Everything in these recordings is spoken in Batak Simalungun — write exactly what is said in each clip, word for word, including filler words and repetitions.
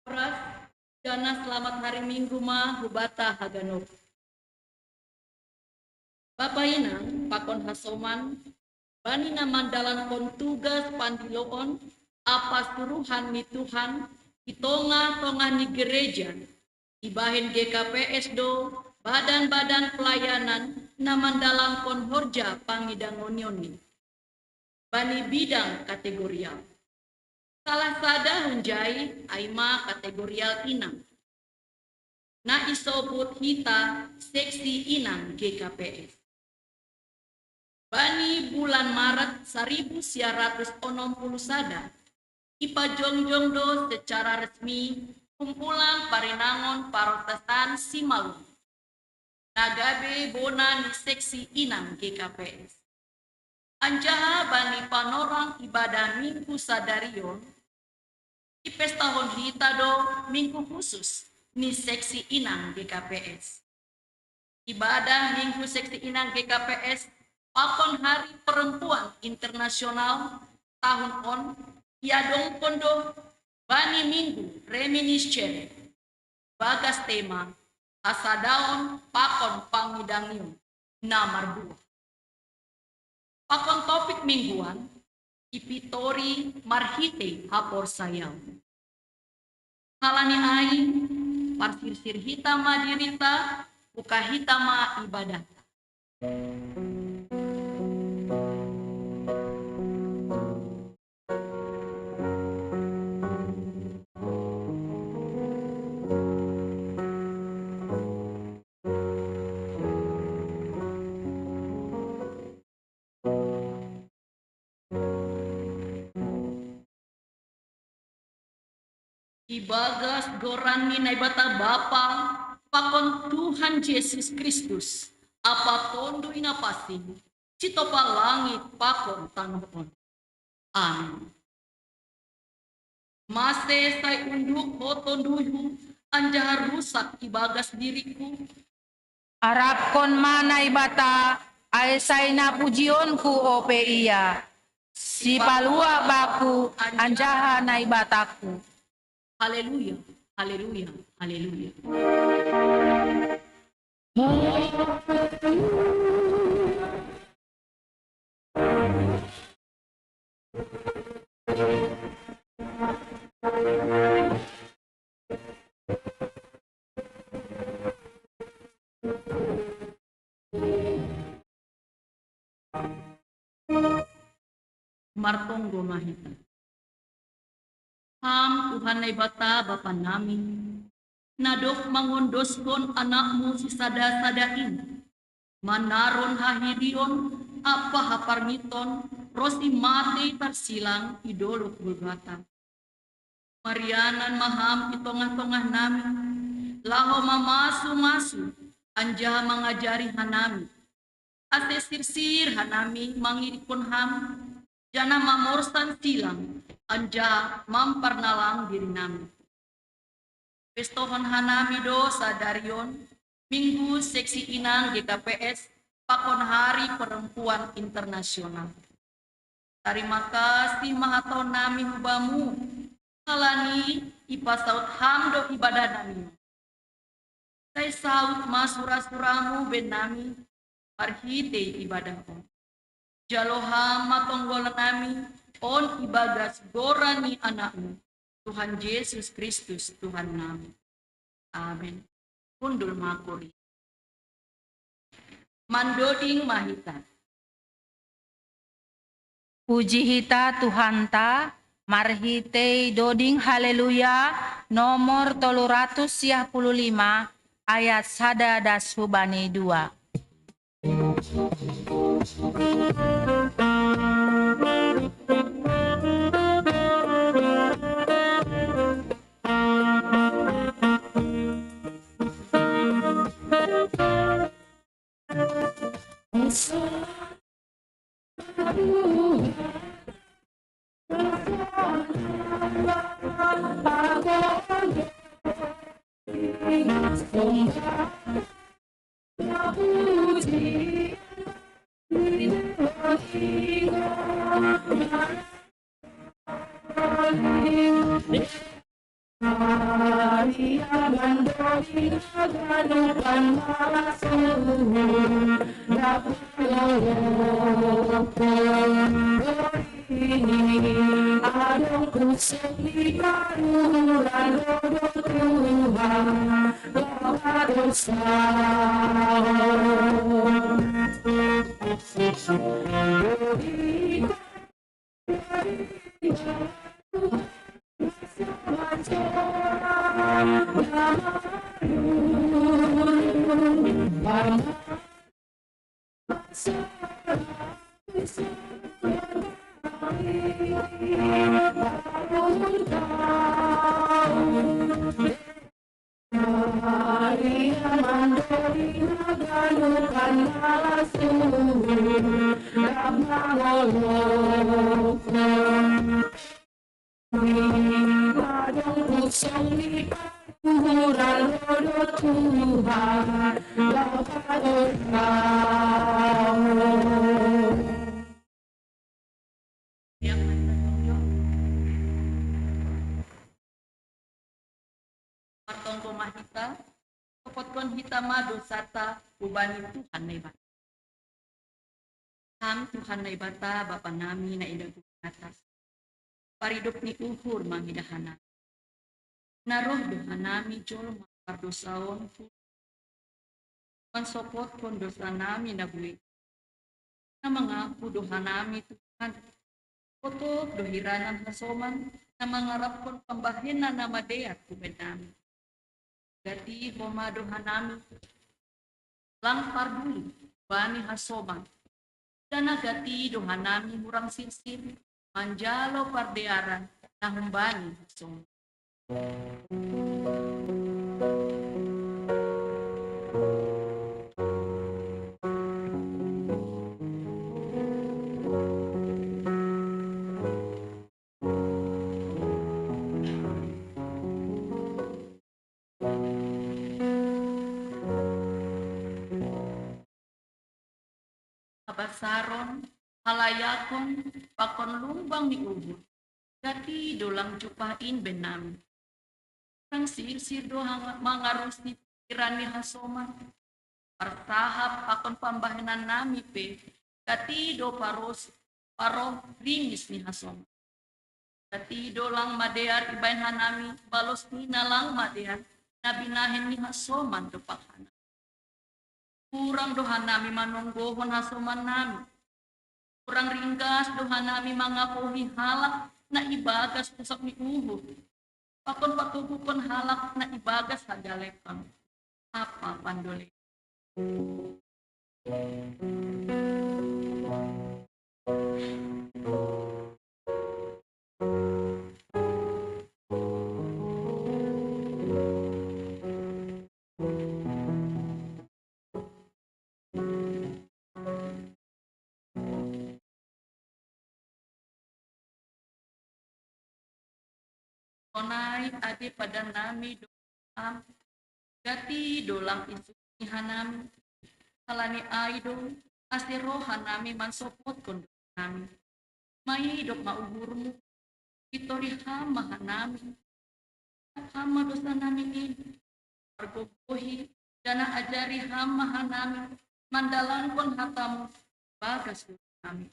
Horas, jana selamat hari Minggu ma hubata haganup. Bapa inang, pakon hasoman, bani na mandalankon tugas pandiloon, apasuruhan ni Tuhan, i tongah-tongah ni gereja, ibahen G K P S do, badan-badan pelayanan, na mandalankon horja pangidangonion ni. Bani bidang kategorial. Salah sada hunjai ai ma kategorial inang. Na isobut hita seksi inang G K P S. Bani bulan Maret saribu sia ratus onom puluh sada, ipajongjong do secara resmi kumpulan parinangon parosasaan Simalungun. Na gabe bona ni seksi inang G K P S. Anjaha bani panorang ibadah Minggu sadarion, ipestahon hita do Minggu khusus ni seksi inang G K P S. Ibadah Minggu seksi inang G K P S pakon Hari Perempuan Internasional tahun on iadongkon do bani Minggu Reminiscere, bagas tema hasadaon pakon pangidangion na marbuah. Pakon topik mingguan, ipitori marhitei haporsayaon. Halani ai, parsirsir hita ma dirita, buka hita ma ibadahta. Ibagas goran ni Naibata Bapa, pakon Tuhan Jesus Kristus, ampa Tonduy Napansing, sitopa langit pakon tanoh on. Amin. Mase sai unduk ho tonduyhu anjaha rusak ibagas diringku? Arapkon ma Naibata, ai sai na pujionku ope Ia. Sipaluah bakku anjaha Naibatangku. Haleluya, haleluya, haleluya. Martonggo ma hita. Ham Tuhan Naibata Bapa nami, na dob mangondoskon Anakmu sisada-sada in, manaron hahirion ampa haparngiton ronsi matei tarsilang i dolok Golgata. Marianan ma Ham i tongah-tongah nami, laho mamasu-masu anjaha mangajari hanami, ase sirsir hanami mangirikkon Ham, janah mamorsan silang anjaha mamparnalang dirinami. Pestohon hanami do sadarion Minggu Seksi Inang G K P S pakon Hari Perempuan Internasional. Tarima kasih mahaton nami hu Bamu, halani ipasaut Ham do ibadah nami. Sai saut ma sura-suramu bahen nami marhitei ibadah on. Jalo Ham ma tonggolan nami on ibagas goran ni Anakmu, Tuhan Yesus Kristus, Tuhan nami. Amin. Hundul ma kuria. Mandoding ma hita. Puji hita Tuhanta, marhitei doding Haleluya nomor tolu ratus siah puluh lima, ayat sada das hubani dua. Martonggo ma hita, sopotkon hita ma dosata hubani Tuhan Naibata. Ham Tuhan Naibata, Bapa nami na i dagu ni atas, paridop ni uhur mangidah hanami. Na roh do hanami jolma pardosaon, mansopotkon dosa nami na buei. Na mangaku do hanami Tuhan, potop do hiranan hasoman, na mangarapkon pambahenan na madear hubahen nami. Gati Ho ma do hanami, lang parduli bani hasoman. Ndang na gati do hanami hurang sirsir manjalo pardearan na humbani hasoman. Habasaron, halayakon, pakon lumbang ni uhur, gati do lang jumpah in bahen nami. Ndang sirsir do hang-, mangarusi pikiran ni hasoman. Parsahap pakon pambahenan nami pe, gati do paros-, parroh rimis ni hasoman. Gati do lang madear ibahen hanami balos ni na lang madear na binahen ni hasoman dompak hanami. Hurang do hanami manonggohon hasoman nami. Hurang ringgas do hanami mangapohi halak na ibagas pusok ni uhur, pakon patogukon halak na ibagas hagalepan. Apa pandole. Sonai ade padan nami do Ham, gati do lang isuk ni hanami. Halani ai do ase roh hanami mansopotkon dosa nami. Maidop ma uhurmu, itori Ham ma hanami. Ham ma dosa nami i, pargogohi, janah ajari Ham ma hanami mandalankon hatamu bagas dosa nami.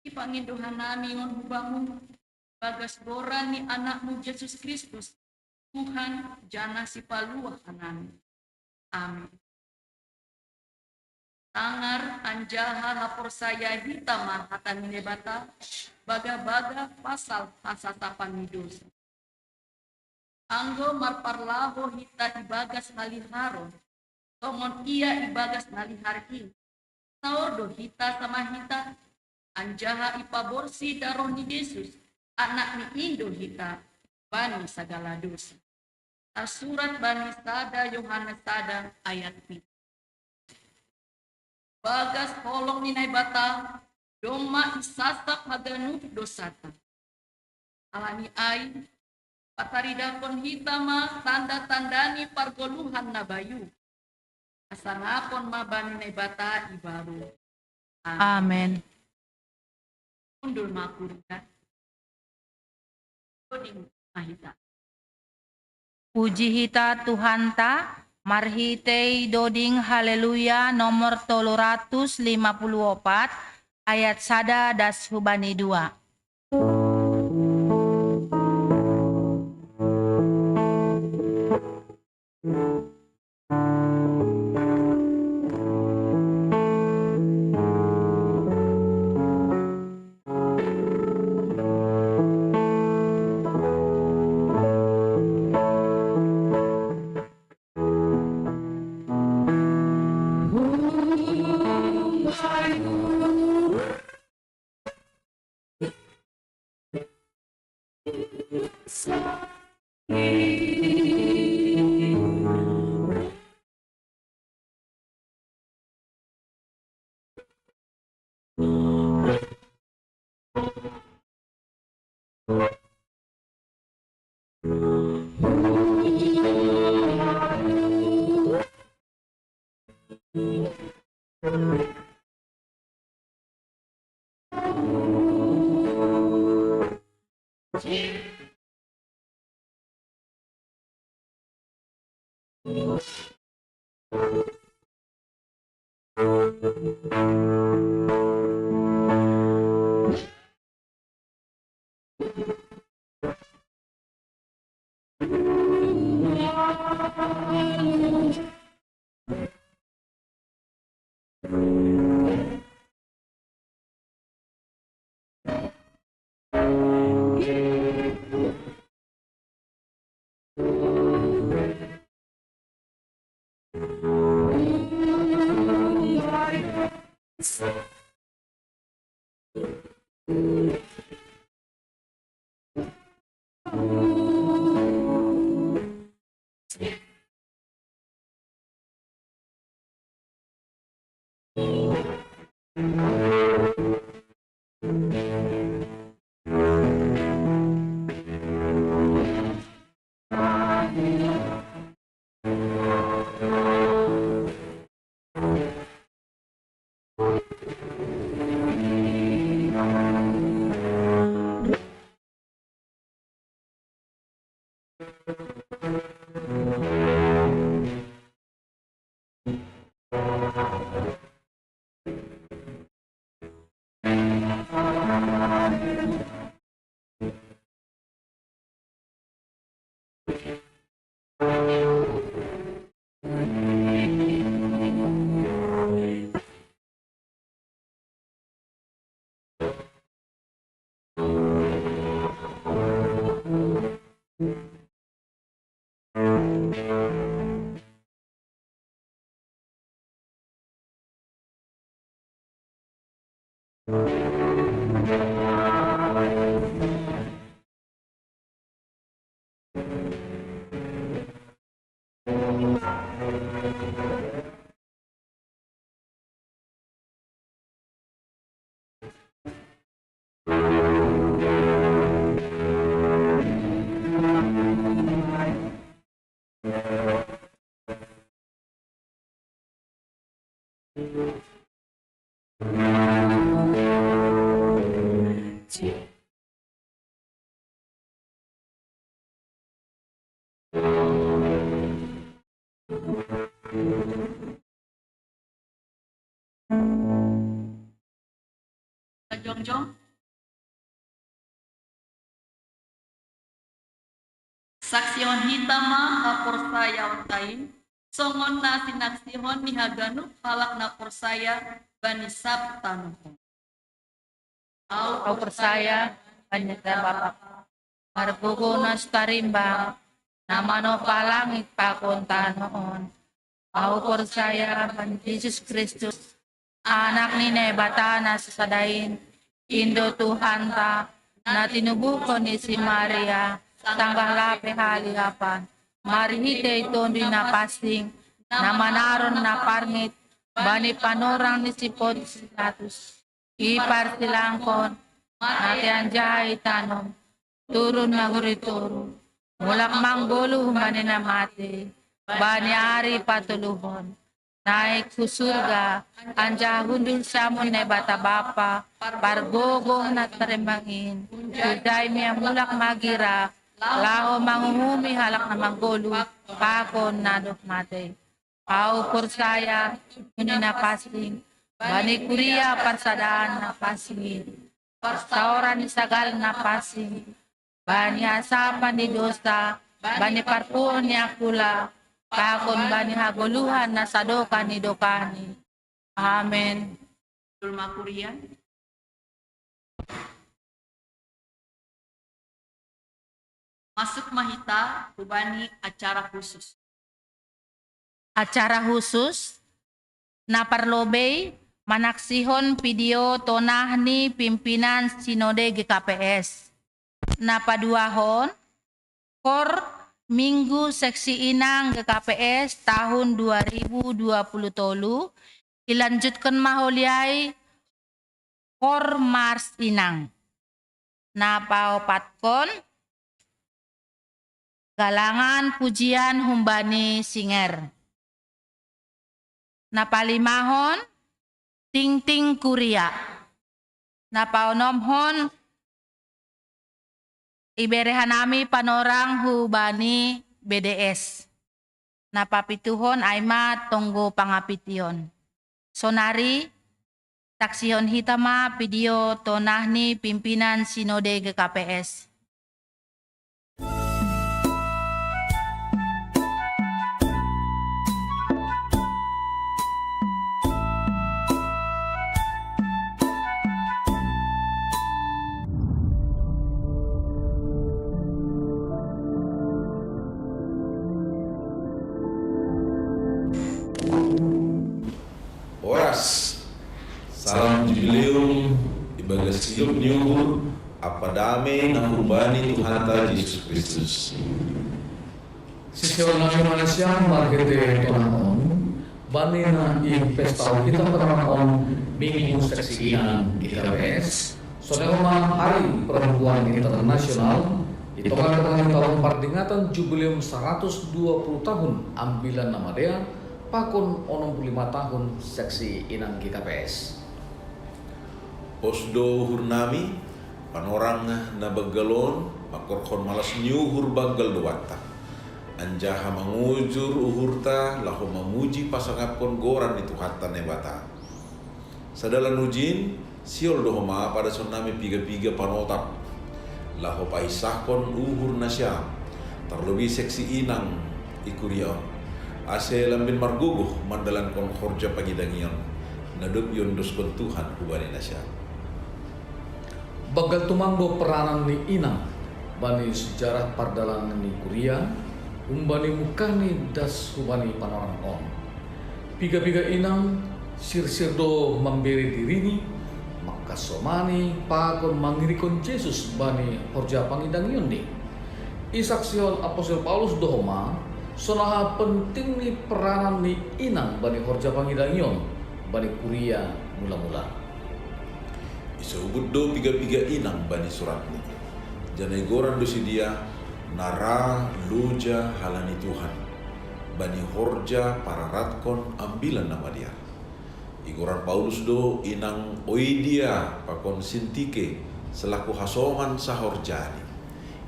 Ipangindo hanami on hu Bamu, bagas goran ni Anakmu Jesus Kristus, Tuhan janah Sipaluah hanami. Amin. Tangar anjaha haporsaya hita ma hata ni Naibata, bagah-bagah pasal hasasapan ni dosa. Anggo marparlahou hita ibagas haliharon, tongon Ia ibagas na lihar i, saor do hita samah hita, anjaha ipaborsih daroh ni Jesus, Anakni in do hita, bani sagala dosa. Tarsurat bani sada Yohanes sada ayat pitu. Bagas holong ni Naibata, domma isasap haganup dosata. Alani ai, pataridahkon hita ma tanda-tanda ni pargoluhan na bayu. Hasangapon ma bani Naibata i Bamu. Amen. Amen. Undul ma kuria. Doding ma hita. Puji hita Tuhanta, marhitei doding Haleluya nomor tolu ratus lima puluh opat, ayat sada das hubani dua. Jongjong. Saksihon hita ma haporsayaon tain, songon na sinaksihon ni haganup halak na porsaya bani sab tanoh on. Au porsaya bani Debata Bapa, margogoh na sitarimbang, na manompa langit pakon tanoh on. Au porsaya bani Jesus Kristus, Anak ni Naibata na sasada in, in do Tuhanta, na tinubuhkon ni si Maria, sanggah lape haliapan, marhitei Tonduy Napansing, na manaron na parngit bani panorang ni si Pontius Pilatus, iparsilangkon, mate anjaha itanom, turun nagori toruh, mulak manggoluh bani na mate, bani ari patoluhon, naik hu surga, anjaha hundul siamun Naibata Bapa, pargogoh na sitarimbang in, hujaimi ia mulak magira, laho manguhumi halak na manggoluh, pakon na dob mate. Au porsaya, Tonduy Napansing, bani kuria parsadaan na pansing in, parsaoran ni sagala na pansing, bani hasapan ni dosa, bani parpuhoon ni angkula, pakon bani hagoluhan na sadokah ni dokahni. Amen. Jolma kuria. Masuk ma hita hubani acara khusus. Acara khusus, na parlobei, manaksihon video tonah ni pimpinan Sinode G K P S. Na paduahon, Kor Minggu Seksi Inang G K P S tahun dua ribu dua puluh tolu, ilanjutkon ma holi ai Kor Mars Inang. Na paopatkon, galangan pujian humbani singer. Na palimahon, tingting kuria. Na paonomhon, ibere hanami panorang hubani B D S. Na papituhon ai ma tonggo pangapition. Sonari, saksihon hita ma video tonah ni pimpinan Sinode G K P S. Horas. Salam jubileum ibagas idop ni uhur ampa dame na humbani Tuhanta Jesus Kristus. Sisihon nami ma nasiam marhite tonah on, bani na ipestahon hita panorang on Minggu Seksi Inang G K P S, sonai ma Hari Perempuan Internasional, di tongatonga ni taon pardingatan jubileum saratus dua puluh tahun Ambilan Namadea, pakon onom puluh lima tahun Seksi Inang G K P S. Pos do uhur nami, panorang na banggal on, mangkorhon malas ni uhur banggal do banta. Anjaha mangujur uhurta, laho mamuji pasangapkon goran ni Tuhanta Naibata. Sadalan uji in, sihol do homa padashon nami piga-piga panotap, laho pahinsahkon uhur nasiam, tarlobi Seksi Inang i kuria on, ase lambin margogoh mandalankon horja pangidangion, na dob iondoskon Tuhan hubani nasiam. Banggal tumang do peranan ni inang, bani sejarah pardalanan ni kuria, humbani mungkahni das hubani panorang on. Piga-piga inang, sirsir do mambere dirini, mangkasomani, pakon mangirikon Jesus bani horja pangidangionNi. Isaksihon Apostel Paulus do homa, sonaha penting ni peranan ni inang bani horja pangidangion, bani kuria mula-mula. Isobut do piga-piga inang bani suratni. Janah igoran do sidea, na ra loja halani Tuhan, bani horja pararatkon Ambilan Namadea. Igoran Paulus do inang Oidia pakon Sintike selaku hasongan sahorjani,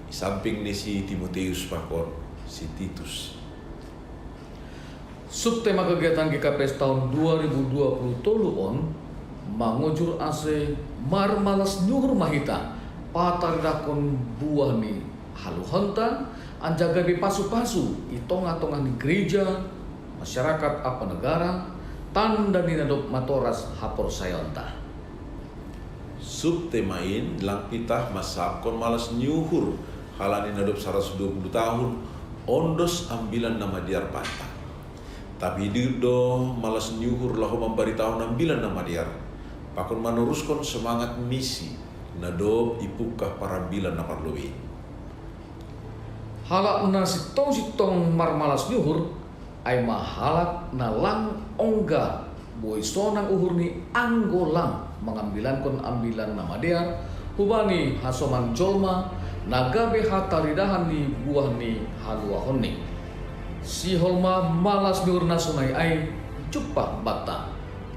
i samping ni si Timoteus pakon si Titus. Subtema kegiatan G K P S tahun dua ribu dua puluh tolu on, Mangujur ase marmalas ni uhur ma hita pataridahkon buah ni haluahonta, anjaha gabe pasu-pasu i tongah-tongah ni gereja, masyarakat ampa negara, tanda ni na dob matoras haporsayaonta. Subtema in lang pitah mansahapkon malas ni uhur halani na dob saratus dua puluh tahun ondos Ambilan Namadear banta. Tapi didok do malas ni uhur laho mambaritahon Ambilan Namadear, pakon manoruskon semangat misi na dob ipungkah parambilan na parlobei. Halak na sintong-sintong marmalas ni uhur, ai ma halak na lang ongga boi sonang uhurni anggo lang mangambilankon Ambilan Namadear hubani hasoman jolma na gabe hataridahan ni buah ni haluahonni. Sihol ma malas ni uhur na sonai ai jumpah banta,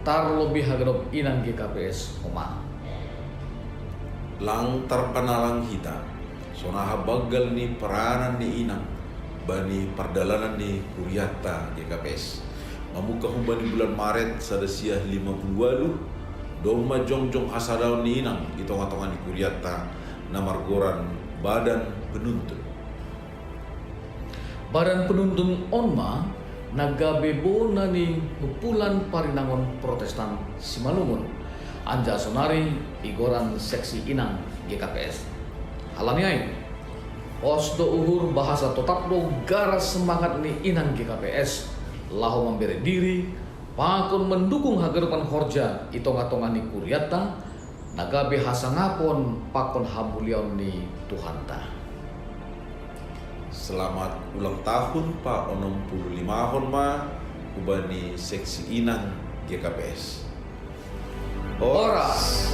tarlobei haganup inang G K P S homa. Lang tarpanalang hita sonaha banggal ni peranan ni inang bani pardalanan ni kurianta G K P S. Mamungkah humbani bulan Maret sada sia lima puluh ualuh, domma jongjong hasadaon ni inang i tongah-tongah ni kurianta na margoran Badan Penuntun. Badan Penuntun on ma na gabe bona ni humpulan parinangon Protestan Simalungun, anjaha sonari igoran Seksi Inang G K P S. Halani ai, pos do uhur bahasa totap do garas semangat ni inang G K P S laho mambere diri pakon mandukung haganupan horja i tongah-tongah ni kurianta, na gabe hasangapon pakon hamuliaon ni Tuhanta. Selamat ulang tahun pa onom puluh limahon ma hubani Seksi Inang G K P S. Horas.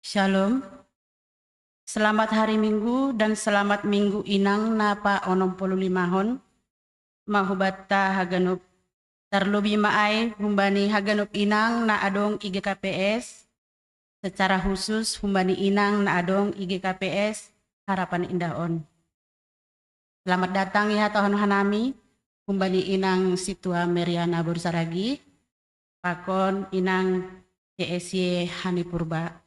Shalom. Selamat hari Minggu dan selamat Minggu Inang napa onom puluh lima hon. Mahubatta haganup, terlebih maai humbani haganup inang na adong I G K P S, secara khusus humbani inang na adong I G K P S Harapan Indah on. Selamat datang iha tohon hanami, humbani inang situa Meriana Borsaragi, pakon inang C S Y Hani Purba.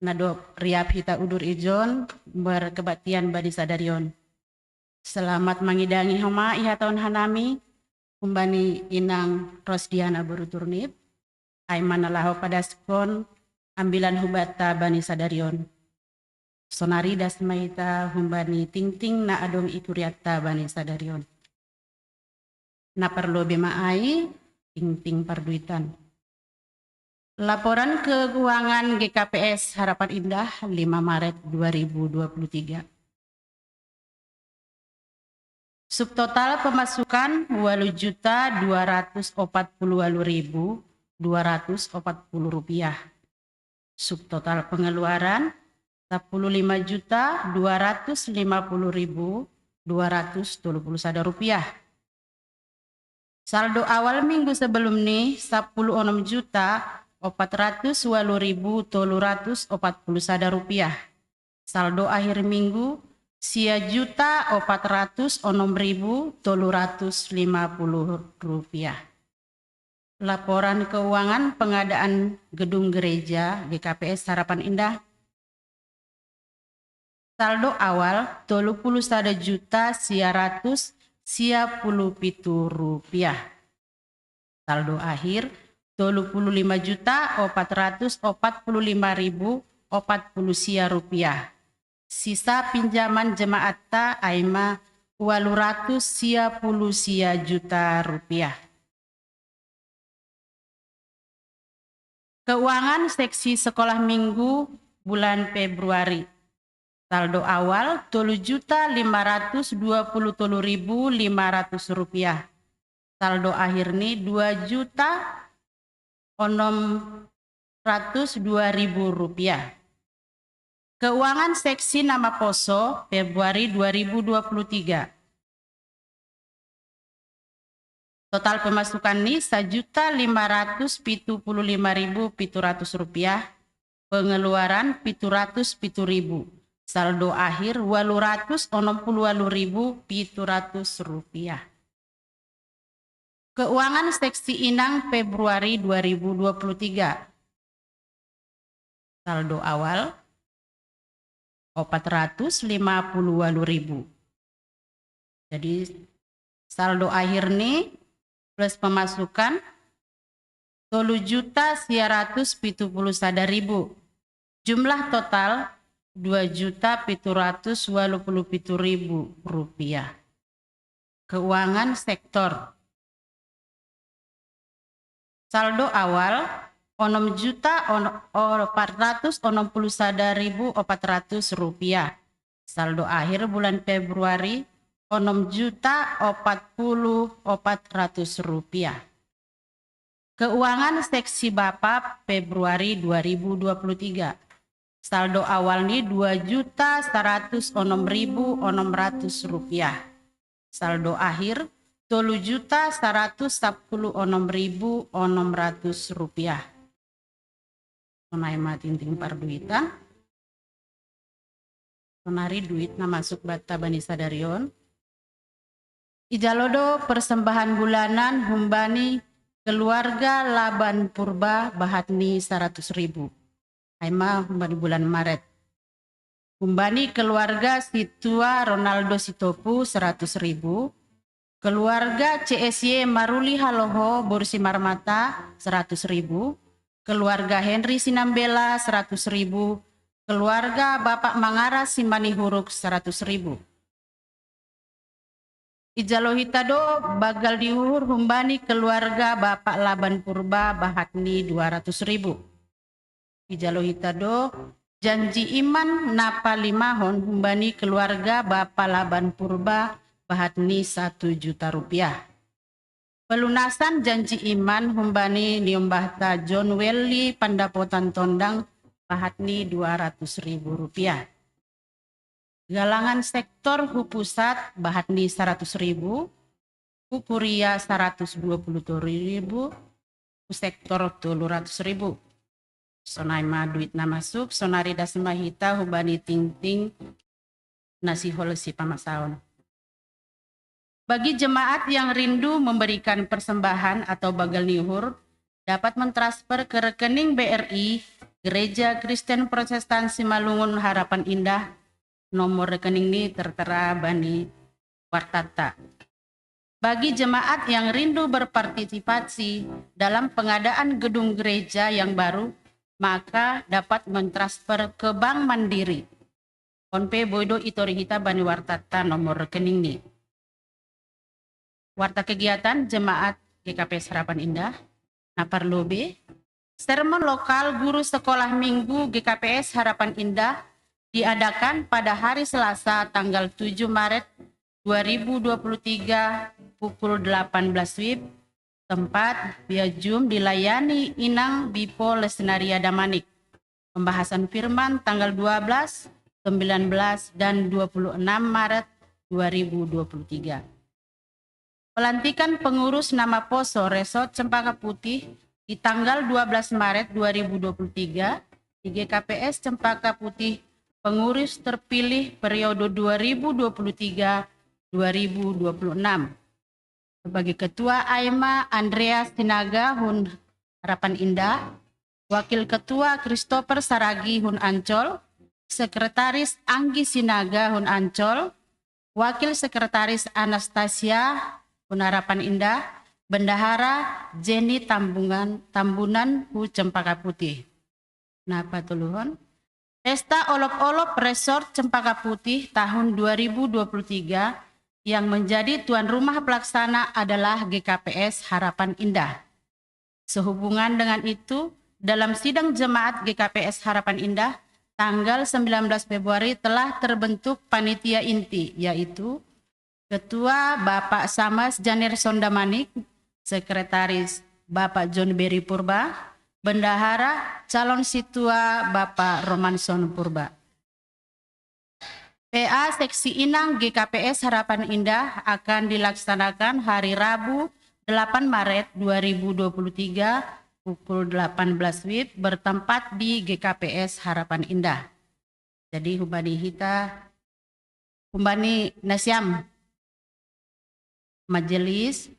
Nadop riap hita udur ijon, berkebaktian bani sadarion. Selamat mangidangi homa iha tohon hanami, humbani inang Rosdiana Boru Turnip, ai mana laho padaskon ambilan hubatta bani sadarion. Sonari das maita humbani tingting na adong ikuriatta bani sadarion. Na perlu bema ai, tingting parduitan. Laporan keuangan G K P S Harapan Indah lima Maret dua ribu dua puluh tiga. Subtotal pemasukan walu juta dua ratus opat puluh walu ribu dua ratus opat puluh rupiah. Subtotal pengeluaran sepuluh lima juta dua ratus lima puluh ribu dua ratus tolu puluh sada rupiah. Saldo awal minggu sebelum ni sepuluh onom juta opat ratus walu ribu tolu ratus opat puluh sada rupiah. Saldo akhir minggu sia juta opat ratus onom ribu tolu ratus lima puluh rupiah. Laporan keuangan pengadaan gedung gereja G K P S Harapan Indah. Saldo awal tolu puluh sada juta sia ratus sia puluh pitu rupiah. Saldo akhir tolu puluh lima juta opat ratus opat puluh lima ribu opat puluh sia rupiah. Sisa pinjaman jemaatta ai ma walu ratus sia puluh sia juta rupiah. Keuangan seksi sekolah minggu bulan Februari. Saldo awal tolu juta lima ratus dua puluh tolu ribu lima ratus rupiah. Saldo akhir ni dua juta onom ratus dua ribu rupiah. Keuangan seksi nama poso Februari dua ribu dua puluh tiga. Total pemasukan ni sajuta lima ratus pitu puluh lima ribu pitu ratus rupiah, pengeluaran pitu ratus pitu ribu, saldo akhir walu ratus onom puluh walu ribu pitu ratus rupiah. Keuangan seksi inang Februari dua ribu dua puluh tiga. Saldo awal opat ratus lima puluh walu ribu. Jadi saldo akhir ni plus pemasukan tolu juta sia ratus pitu puluh sada ribu. Jumlah total dua juta pitu ratus walu puluh pitu ribu rupiah. Keuangan sektor. Saldo awal onom juta opat ratus onom puluh sada ribu opat ratus rupiah. Saldo akhir bulan Februari onom juta opat puluh opat ratus rupiah. Keuangan seksi Bapa Februari dua ribu dua puluh tiga. Saldo awal ni dua juta saratus onom ribu onom ratus rupiah. Saldo akhir tolu juta saratus sapuluh onom ribu onom ratus rupiah. Sonai ma tingting parduitan. Sonari duit na masuk batta bani sadarion. Ijalo do persembahan bulanan humbani keluarga Laban Purba bahat ni saratus ribu. Ai ma humbani bulan Maret. Humbani keluarga situa Ronaldo Sitopu saratus ribu. Keluarga C S Y Maruli Haloho Bursi Marmata saratus ribu. Keluarga Henry Sinambela saratus ribu. Keluarga Bapak Mangara Simanihuruk saratus ribu. Ijalo hita do bagal di uhur humbani keluarga Bapak Laban Purba bahat ni dua ratus ribu. Ijalo hita do janji iman na palimahon humbani keluarga Bapak Laban Purba bahat ni satu juta rupiah. Pelunasan janji iman humbani niombahta John Welly Pandapotan Tondang bahatni dua ratus ribu rupiah. Galangan sektor hu pusat bahatni saratus ribu, hu kuria saratus dua puluh ribu, hu sektor tolu ratus ribu. Sonai ma duit na masuk, sonari das ma hita hubani tingting na sihol si pamasaon. Bagi jemaat yang rindu memberikan persembahan atau bagal nihur, dapat mentransfer ke rekening B R I, Gereja Kristen Protestan Simalungun Harapan Indah, nomor rekening ni tertera bani wartata. Bagi jemaat yang rindu berpartisipasi dalam pengadaan gedung gereja yang baru, maka dapat mentransfer ke Bank Mandiri. On pe boi do i tori hita bani wartata nomor rekening ni. Warta kegiatan jemaat G K P S Harapan Indah. Na parlobi, sermon lokal guru sekolah minggu G K P S Harapan Indah diadakan pada hari Selasa tanggal tujuh Maret dua ribu dua puluh tiga pukul delapan belas W I B, tempat via Zoom dilayani Inang Bipo Lesnaria Damanik. Pembahasan firman tanggal dua belas, sembilan belas, dan dua puluh enam Maret dua ribu dua puluh tiga. Pelantikan pengurus nama poso Resort Cempaka Putih di tanggal dua belas Maret dua ribu dua puluh tiga di G K P S Cempaka Putih, pengurus terpilih periode dua ribu dua puluh tiga dua ribu dua puluh enam. Sebagai ketua Aima Andreas Sinaga hun Harapan Indah, wakil ketua Christopher Saragi hun Ancol, sekretaris Anggi Sinaga hun Ancol, wakil sekretaris Anastasia hun Harapan Indah, bendahara Jenny Tambungan, Tambunan hu Cempaka Putih. Na patoluhon, Pesta Olop-olop Resort Cempaka Putih tahun dua ribu dua puluh tiga yang menjadi tuan rumah pelaksana adalah G K P S Harapan Indah. Sehubungan dengan itu, dalam sidang jemaat G K P S Harapan Indah tanggal sembilan belas Februari telah terbentuk panitia inti, yaitu Ketua Bapak Samas Janerson Damanik, Sekretaris Bapak John Berry Purba, Bendahara calon situa Bapak Romanson Purba. P A Seksi Inang G K P S Harapan Indah akan dilaksanakan hari Rabu delapan Maret dua ribu dua puluh tiga pukul delapan belas W I B bertempat di G K P S Harapan Indah. Jadi hubani hita, hubani nasiam majelis,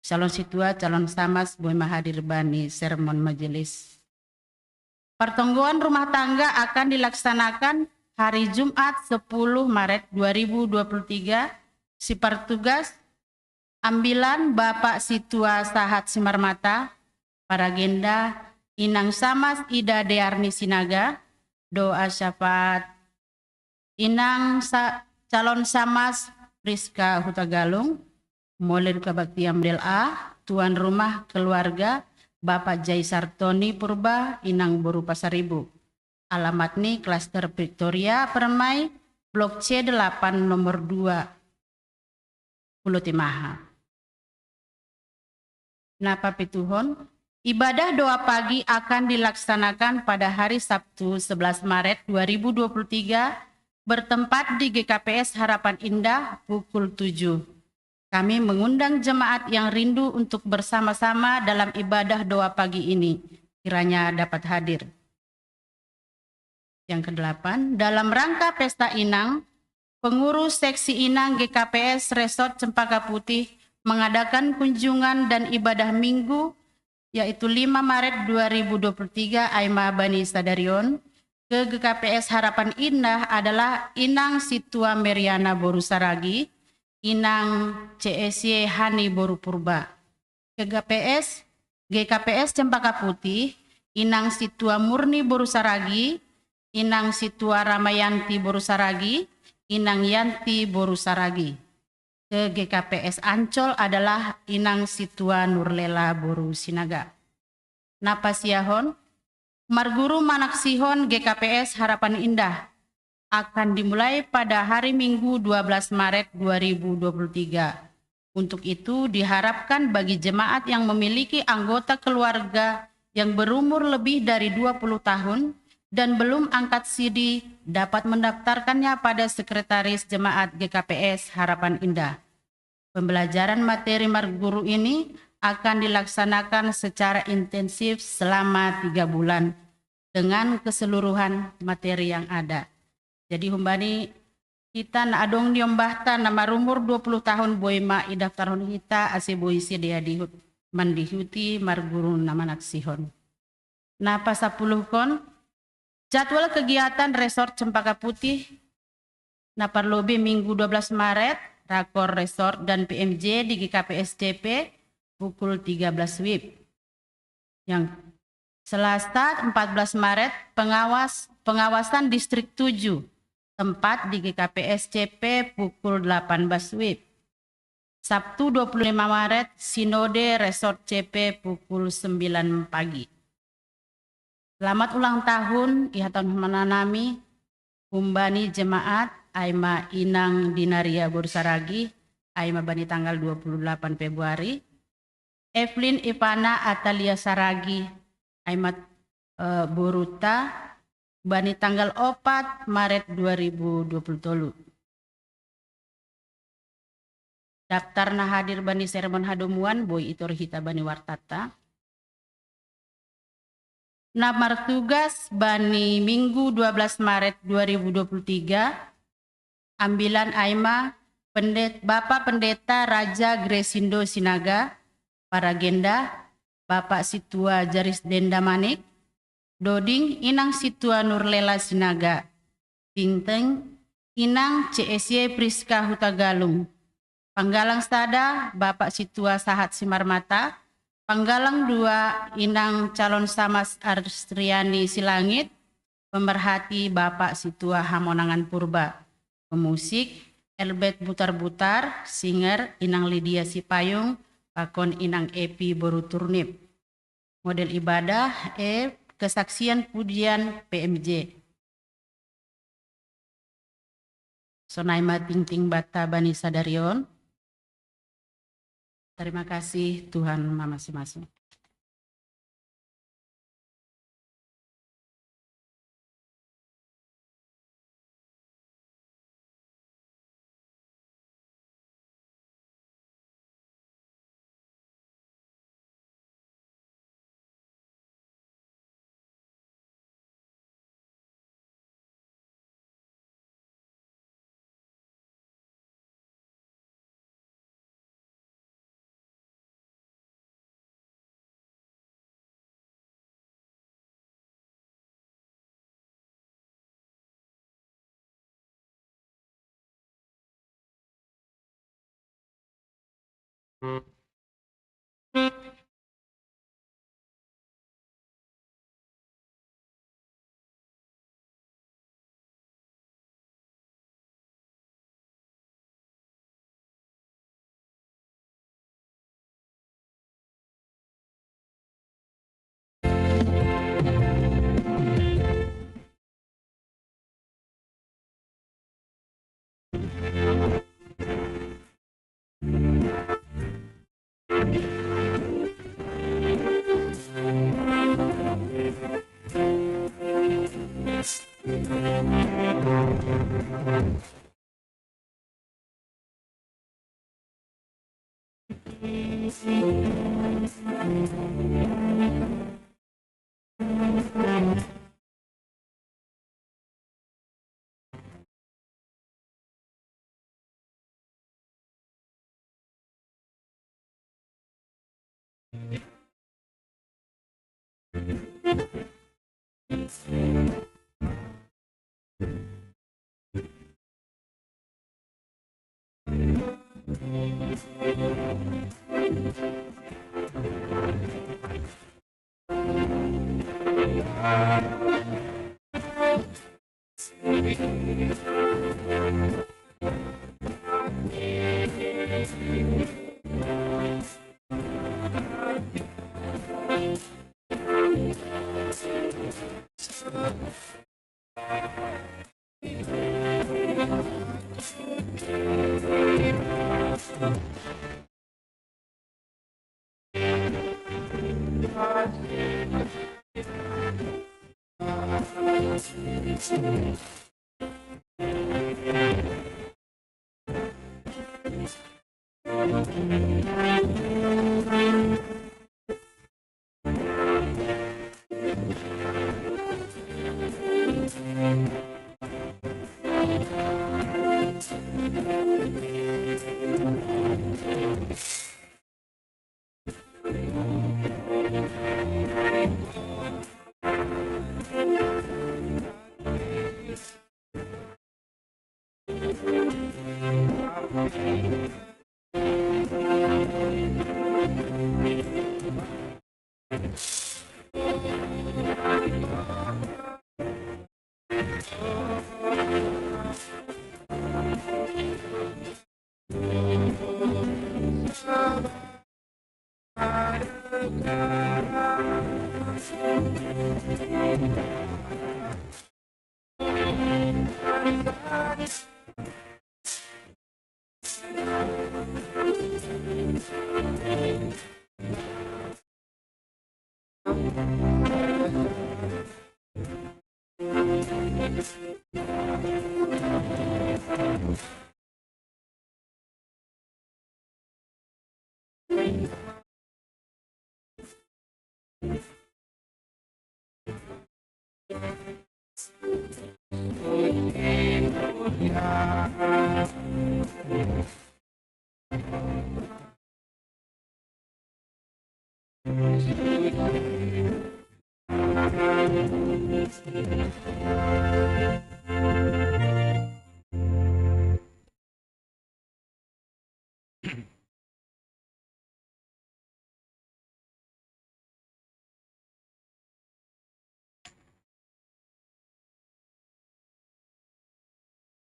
calon situa, calon samas, boi ma hadir bani sermon majelis. Pertonggoan rumah tangga akan dilaksanakan hari Jumat sepuluh Maret dua ribu dua puluh tiga, si partugas ambilan Bapak Situa Sahat Simarmata, paragenda Inang Samas Ida Dearni Sinaga, doa syafaat Inang sa, calon samas Priska Hutagalung, molen kabaktian model A, tuan rumah keluarga Bapak Jai Sartoni Purba, Inang Boru Pasaribu. Alamat ni Klaster Victoria Permai, Blok C delapan nomor dua, Pulau Timaha. Napa pituhon? Ibadah doa pagi akan dilaksanakan pada hari Sabtu sebelas Maret dua ribu dua puluh tiga bertempat di G K P S Harapan Indah pukul tujuh. Kami mengundang jemaat yang rindu untuk bersama-sama dalam ibadah doa pagi ini. Kiranya dapat hadir. Yang kedelapan, dalam rangka Pesta Inang, pengurus Seksi Inang G K P S Resort Cempaka Putih mengadakan kunjungan dan ibadah minggu, yaitu lima Maret dua ribu dua puluh tiga, Aima Bani Sadarion, ke G K P S Harapan Indah adalah Inang Situa Meriana Boru Saragi, Inang C S Y Hani Boru Purba. Ke G P S, G K P S Cempaka Putih, Inang Situa Murni Boru Saragi, Inang Situa Ramayanti Boru Saragi, Inang Yanti Boru Saragi. Ke G K P S Ancol adalah Inang Situa Nurlela Boru Sinaga. Napa siahon? Marguru manaksihon G K P S Harapan Indah akan dimulai pada hari Minggu dua belas Maret dua ribu dua puluh tiga. Untuk itu, diharapkan bagi jemaat yang memiliki anggota keluarga yang berumur lebih dari dua puluh tahun, dan belum angkat C D dapat mendaftarkannya pada Sekretaris Jemaat G K P S Harapan Indah. Pembelajaran materi marguru ini akan dilaksanakan secara intensif selama tiga bulan dengan keseluruhan materi yang ada. Jadi humbani kita na adong ni ombahta na marumur dua puluh tahun boi ma idaftarhon hita ase boi sidea dihut mandihuti marguru na manaksihon. Na pasapuluhkon, jadwal kegiatan Resort Cempaka Putih na parlobei Minggu dua belas Maret, Rakor Resort dan P M J di G K P S C P pukul tiga belas wib. Yang Selasa empat belas Maret, pengawas pengawasan Distrik tujuh tempat di G K P S C P pukul delapan belas wib. Sabtu dua puluh lima Maret, Sinode Resort C P pukul sembilan pagi. Selamat ulang tahun, iha tahun mananami, humbani jemaat, ai ma Inang Dinaria Borsaragi, ai ma bani tanggal dua puluh delapan Februari, Evelyn Ivana Atalia Saragi, ai ma, eh, boruta, bani tanggal opat Maret dua ribu dua puluh tolu. Daftar na hadir bani seremon hadomuan boi itor hita bani wartata. Na martugas bani Minggu dua belas Maret dua ribu dua puluh tiga, ambilan ai ma Pendet, Bapak Pendeta Raja Gresindo Sinaga, Paragenda, Bapak Situa Jaris Denda Manik, Doding, Inang Situa Nurlela Sinaga, Tingteng, Inang C S Y Priska Hutagalung, Panggalang sada, Bapak Situa Sahat Simarmata, Panggalang dua, Inang Calon Samas Arstriani Silangit, pemerhati Bapak Situa Hamonangan Purba, pemusik Elbet Butar-Butar, singer Inang Lydia Sipayung, pakon Inang Epi Boru Turnip. Model ibadah, eh, kesaksian pujian P M J. Sonai ma tingting banta bani sadarion. Terima kasih, Tuhan mamasi-masi.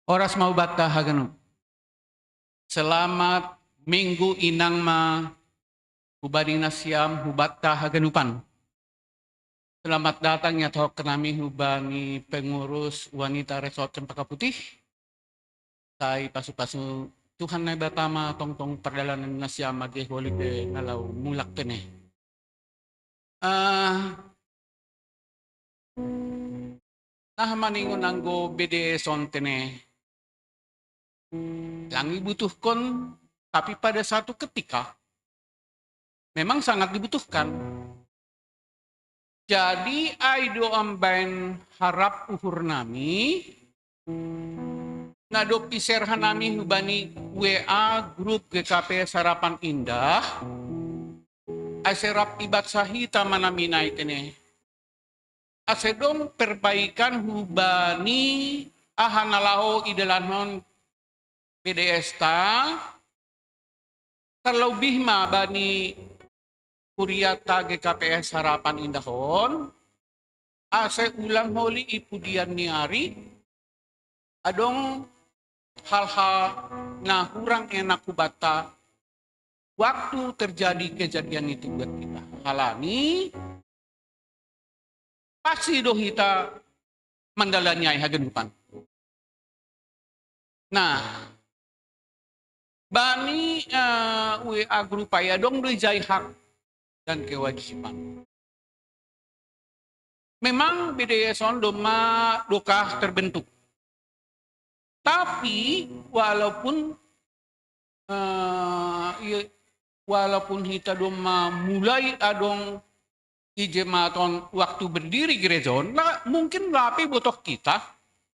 Oras ma hubatta haganup. Selamat Minggu inang ma hubani nasiam hubatta haganupan. Selamat datang ya tohok nami hubani pengurus wanita Resort Cempaka Putih. Sai pasu-pasu Tuhan Naibata ma tongtong pardalanan nasiam age holi pe na laho mulak tene. Ah, nah, maningon anggo B D S on tene. Lang dibutuhkon, tapi pada satu ketika memang sangat dibutuhkan. Jadi ai do ambaen harap uhur nami, na dob i-share hanami hubani W A grup G K P S Harapan Indah, ase rap ibaca hita ma nami nai tene. Ase dong perbaikan hubani aha na laho idalankon B D S ta, terlebih ma bani kuriata G K P S Harapan Indah on, ase ulang holi i pudian ni ari, adong hal-hal na hurang enak hubanta waktu terjadi kejadian itu buat kita. Halani pasti do hita mandalani ai haganupan. Nah, bani eh, W A grup ai adong do ijai hak dan kewajiban. Memang B D S on domma dokah terbentuk. Tapi walaupun eh, iya, walaupun hita domma mulai adong i jemaat on waktu berdiri gereja on, la, mungkin lape botoh hita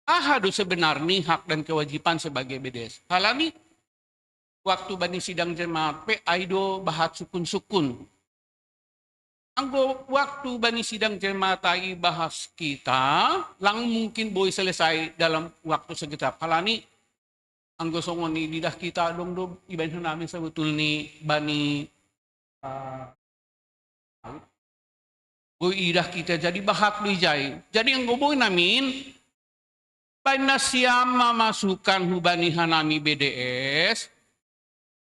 aha do sebenarni hak dan kewajiban sebagai B D S. Halani waktu bani sidang jemaat pe ai do bahat sukun-sukun. Anggo waktu bani sidang jemaat ai ibahas hita, lang mungkin boi selesai dalam waktu segenap. Halani anggo songon i diidah hita adong do ibaen hanami sebetulni bani eh, boi idah hita jadi bahat do ijai. Jadi anggo boi namin, baen nasiam ma masukan hubani hanami B D S,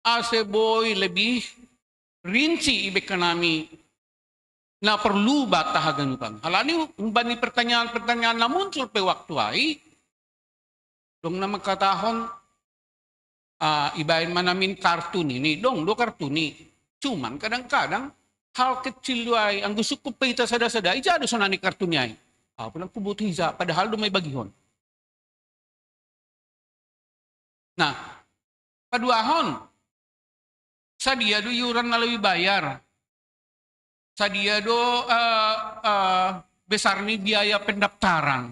ase boi lebih rinci ibaen hanami na perlu banta haganupan. Halani hubani pertanyaan-pertanyaan na muncul pe waktu ai, dong na mangkatahon, ah, ibaen ma namin kartu ni, ni dong do kartu ni. Cuman kadang-kadang hal kecil do ai, anggo sungkup pe hita sada-sada, ija do songon i kartu ni ai. Ahu pe lang huboto ija, padahal do ma ibagihon. Nah, paduahon, sadia do iuran na laho ibayar. Sadia do eh, eh, besar ni biaya pendaftaran.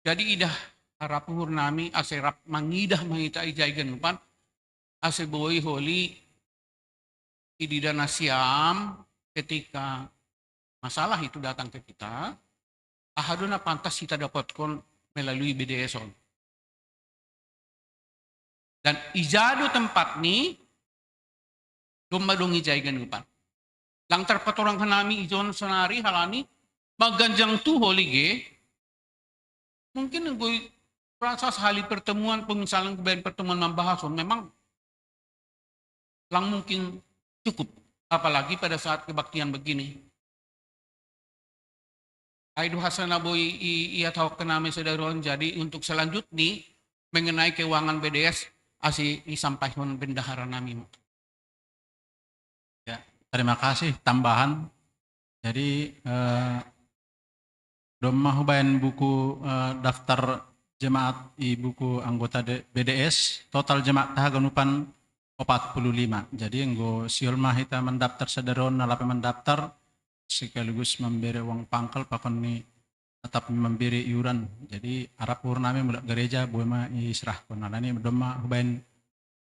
Jadi idah Rap uhur nami ase rap mangidah ma hita ijai ganupan, ase boi holi i dida nasiam ketika masalah itu datang ke kita, aha do na pantas hita dapotkon melalui B D S on. Dan ija do tempat ni domma dong ijai ganupan. Lang tarpatorang hanami ijon sonari halani maganjang tu holi ge. Mungkin gue rasa sehali pertemuan, misalnya gue pertemuan membahas, oh, memang lang mungkin cukup, apalagi pada saat kebaktian begini. Ai duhasa na boi i, ia tahu ke nami sederon. Jadi untuk selanjutnya mengenai keuangan B D S asi disampaikan bendahara nami. Ya, terima kasih tambahan. Jadi eh, domma hubaen buku eh, daftar jemaat i buku anggota B D S, total jemaat haganupan opat puluh lima. Jadi enggo siol ma hita mendaftar sederon na lape mendaftar sekaligus memberi uang pangkal pakon ni tetap memberi iuran. Jadi arap uhur nami mulak gereja boi ma iserahkon. Alani domma hubaen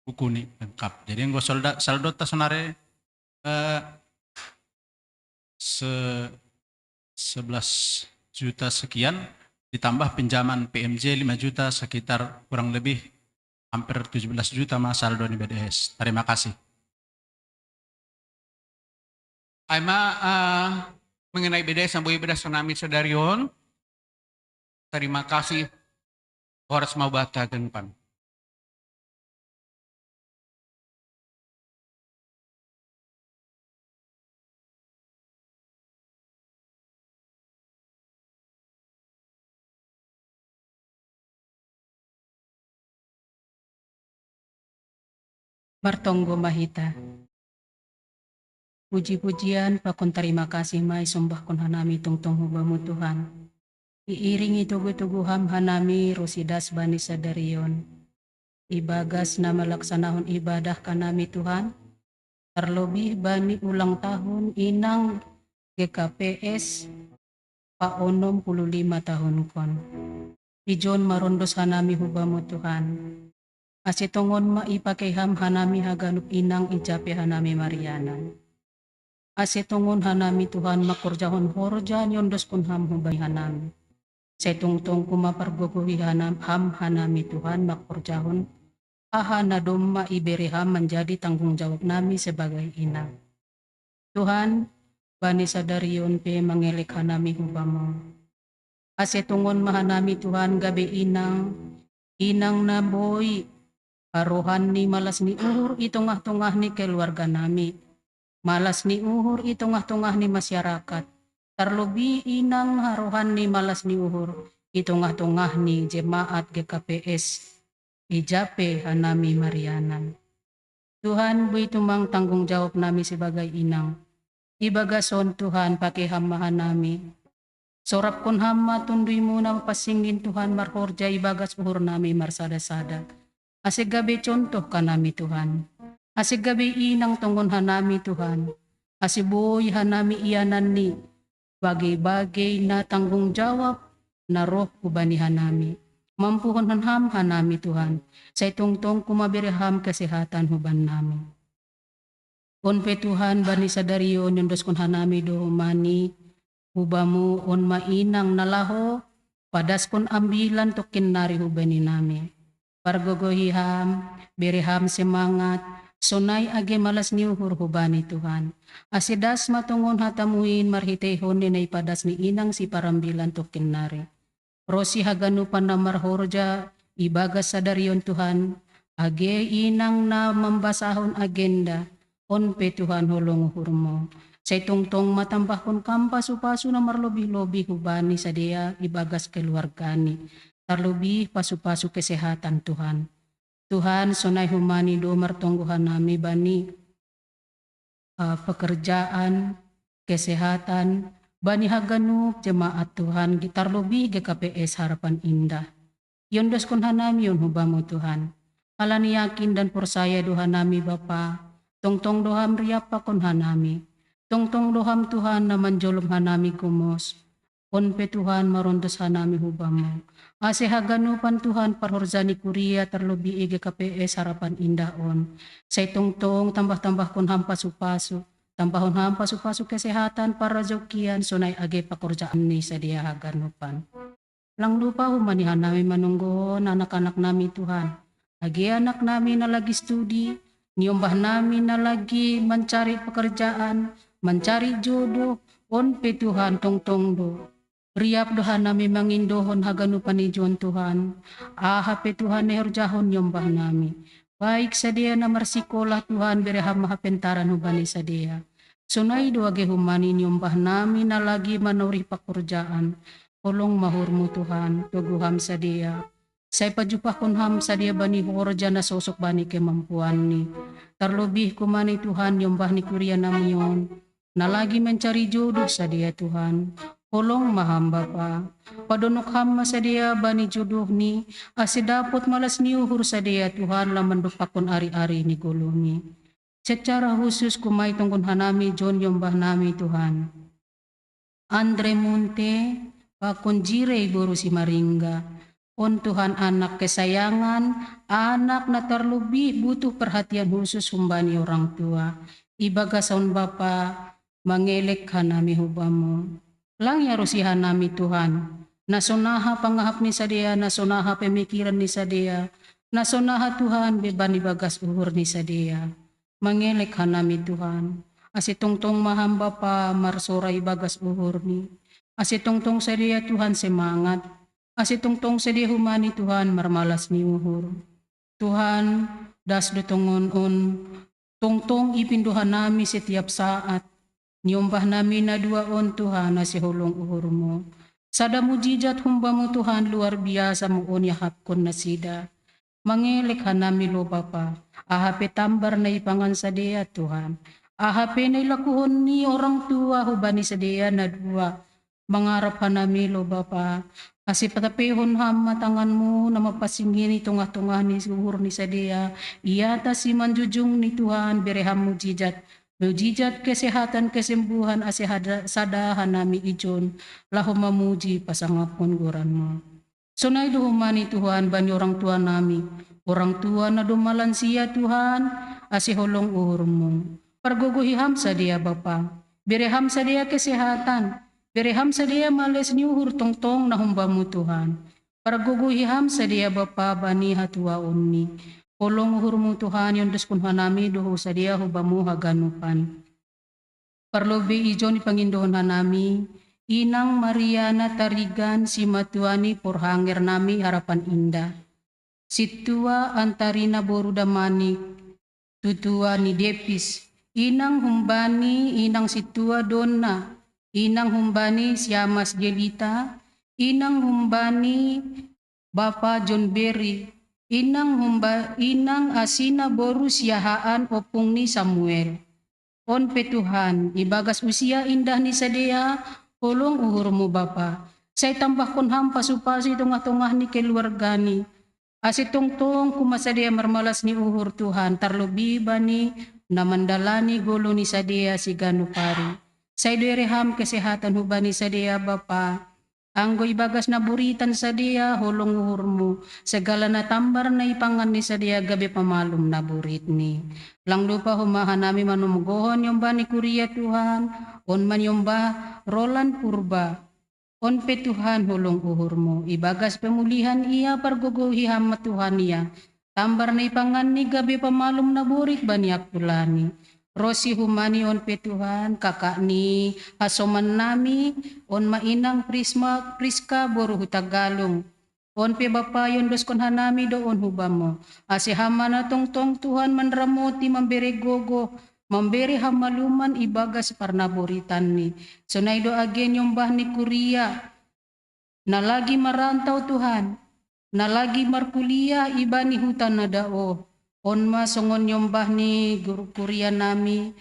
buku ni lengkap. Jadi enggo saldo ta sonari eh, se sebelas juta sekian, ditambah pinjaman P M J lima juta, sekitar kurang lebih hampir tujuh belas juta ma saldo ni B D S. Terima kasih. Ai ma uh, mengenai B D S yang boi B D S nami sederon. Terima kasih. Horas ma Hubata ganupan. Martonggo ma hita. Puji-pujian pakon tarima kasih ma isombahkon hanami tongtong hu Bamu Tuhan. Iiringi togu-togu Ham hanami ro sidas bani sadarion. Ibagas na malaksanahon ibadah hanami Tuhan, tarlobih bani ulang tahun inang G K P S pa onom puluh lima tahunkon. Ijon ma rondos hanami hu Bamu Tuhan. Ase tongon ma ipakei Ham hanami haganup inang i ja pe hanami marianan. Ase tongon hanami Tuhan mangkorjahon horja niondoskon Ham hubani hanami. Sai tongtong ku ma pargogohi hanam, Ham hanami Tuhan mangkorjahon aha na domma ibere Ham manjadi tanggung jawab nami sebagai inang. Tuhan, bani sadarion pe mangelek hanami hu Bamu. Ase tongon ma hanami Tuhan gabe inang, inang na boi harohan ni malas ni uhur i tongah-tongah ni keluarga nami, malas ni uhur i tongah-tongah ni masyarakat, tarlobih inang harohan ni malas ni uhur i tongah-tongah ni jemaat G K P S i ja pe hanami marianan. Tuhan, boi tumang tanggung jawab nami sebagai inang. Ibagas on Tuhan, pakei Ham ma hanami. Sorapkon Ham ma Tonduy-Mu na mapansingkin Tuhan marhorja ibagas uhur nami marsada-sada. Ase gabe contoh hanami Tuhan. Ase gabe inang tongon hanami Tuhan. Ase boi hanami ianan ni bagei-bagei na tanggung jawab na roh hubani hanami. Mampuhon Ham hanami Tuhan. Sai tongtong ku ma bere Ham kesehatan hubannami. On pe Tuhan, bani sadarion niondoskon hanami do homa ni hu Bamu, on ma inang na laho padaskon ambilan tongkin nari hubani nami. Pargogohi Ham, bere Ham semangat, sonai age malas ni uhur hubani Tuhan. Ase das ma tongon hata-Mu in marhiteihon ni na ipadas ni inang siparambilan tongkin nari. Ro si haganupan na marhorja ibagas sadarion Tuhan, age inang na mambasahon agenda, on pe Tuhan holong uhur-Mu. Sai tongtong ma tambahkon Kam pasu-pasu na marlobih-lobih hubani sidea ibagas keluargani, tarlobih pasu-pasu kesehatan Tuhan. Tuhan, sonai homa ni do martonggo hanami bani uh, pekerjaan, kesehatan, bani haganup jemaat Tuhan, tarlobih G K P S Harapan Indah. Iondoskon hanami on hu Bamu Tuhan. Halani yakin dan porsaya do hanami Bapa, tongtong do Ham riap pakon hanami. Tongtong do Ham Tuhan na manjolom hanami gomos. On pe Tuhan, marondos hanami hu Bamu. Ase haganupan Tuhan parhorja ni kuria tarlobi i G K P S Harapan Indah on. Sai tongtong tambah-tambahkon Ham pasu-pasu. Tambahon Ham pasu-pasu kesehatan, parrajokian, sonai age pakorjaan ni sadia haganupan. Lang lupa humani hanami manunggohon anak-anak nami Tuhan. Age anak nami na lagi studi, niombah nami na lagi mancari pekerjaan, mancari jodoh, on pe Tuhan tongtong do. Riap do hanami mangindohon haganupan ijon Tuhan. Aha pe Tuhan na ihorjahon niombah nami. Baik sadia na marsikolah Tuhan bere Ham ma hapentaran hubani sadia. Sonai do age humani niombah nami na lagi manorih pakorjaan. Holong ma uhurmu Tuhan, togu Ham sadia. Sai pajumpahkon Ham sadia bani horja na sosok bani kemampuanni. Tarlobih humani Tuhan niombah ni kuria nami on. Na lagi mancari jodoh sadia Tuhan. Holong ma Ham Bapa. Padonok Ham ma sadia bani jodohni, ase dapot malas ni uhur sadia Tuhan laho mandompakkon ari-ari ni ngoluni. Secara khusus kumai tonggon hanami jon niombah nami Tuhan. Andre Munte, pakon Jirei boru Simaringga. On Tuhan anak kesayangan, anak na tarlobih butuh perhatian khusus humbani orang tua. Ibagas on Bapa, mangelek hanami hu Bamu. Lang iarosi hanami Tuhan. Na sonaha pangahap ni sadia, na sonaha pemikiran ni sadia, na sonaha Tuhan beban ibagas uhur ni sadia. Mangelek hanami Tuhan. Ase tongtong ma Ham Bapa marsora ibagas uhurni. Ase tongtong sadia Tuhan semangat. Ase tongtong sadia humani Tuhan marmalas ni uhur. Tuhan, das do tongon on, tongtong ipindo hanami setiap saat. Niombah nami na dua on Tuhan ase holong uhurmu. Sada mujijat hum Bamu Tuhan luar biasa Mo on iahapkon nasida. Mangelek hanami lo Bapa, aha pe tambar na ipangan sadia Tuhan. Aha pe na ilakuhon ni orang tua hubani sadia na dua. Mangarap hanami lo Bapa, ase patapehon Ham ma tanganmu na mapansing i tongah-tongah ni uhur ni sadia, i atas simanjujung ni Tuhan bere Ham mujijat, mujijat kesehatan kesembuhan ase hada, sada hanami ijon, laho mamuji pasangaphon goranmu. Sonai do humani Tuhan bani orang tua nami, orang tua na domma lansia Tuhan, ase holong uhurmu. Pargogohi Ham sadia Bapa, bere Ham sadia kesehatan, bere Ham sadia males ni uhur tongtong na hum Bamu Tuhan. Pargogohi Ham sadia Bapa bani hatuaonni. Holong uhurmu Tuhan iondoskon hanami do hu sadia hu Bamu haganupan. Parlobei ijon ipangindohon hanami, Inang Mariana Tarigan simatuani porhanger nami Harapan Indah. Sintua Antarina boru Damanik, tutua ni Depis. Inang humbani, inang sintua Donna. Inang humbani Siamas Gelita. Inang humbani Bapa John Berry. Inang humba, inang asina boru Siahaan ompung ni Samuel. On pe Tuhan, ibagas usia indah ni sadia, holong uhurmu Bapa. Sai tambahkon Ham pasu-pasu i tongah-tongah ni keluargani. Ase tongtong huma sadia marmalas ni uhur Tuhan, tarlobih bani na mandalani ngolu ni sadia siganup ari. Sai do bere Ham kesehatan hubani sadia Bapa. Anggo ibagas na buritan sadia holong uhurmu, segala na tambar na ipangan ni sadia gabe pamalum na buritni. Lang lupa huma hanami manunggohon niombah ni kuria Tuhan, on ma niombah Roland Purba. On pe Tuhan holong uhurmu, ibagas pemulihan ia pargogohi Ham ma Tuhan ia, tambar na ipanganni gabe pamalum na borit bani angkulani. Ro si humani on pe Tuhan, kakak ni hasoman nami, on ma inang Prisma, Priska boru Hutagalung. On pe Bapa iondoskon hanami do on hu Bamu. Ase Ham ma na tongtong Tuhan manramoti mambere gogo, mambere hamaluman ibagas parnaboritanni. Sonai do age niombah ni kuria, na lagi marantau Tuhan, na lagi markuliah ibani huta na dao. On ma songon niombah ni guru kuria nami,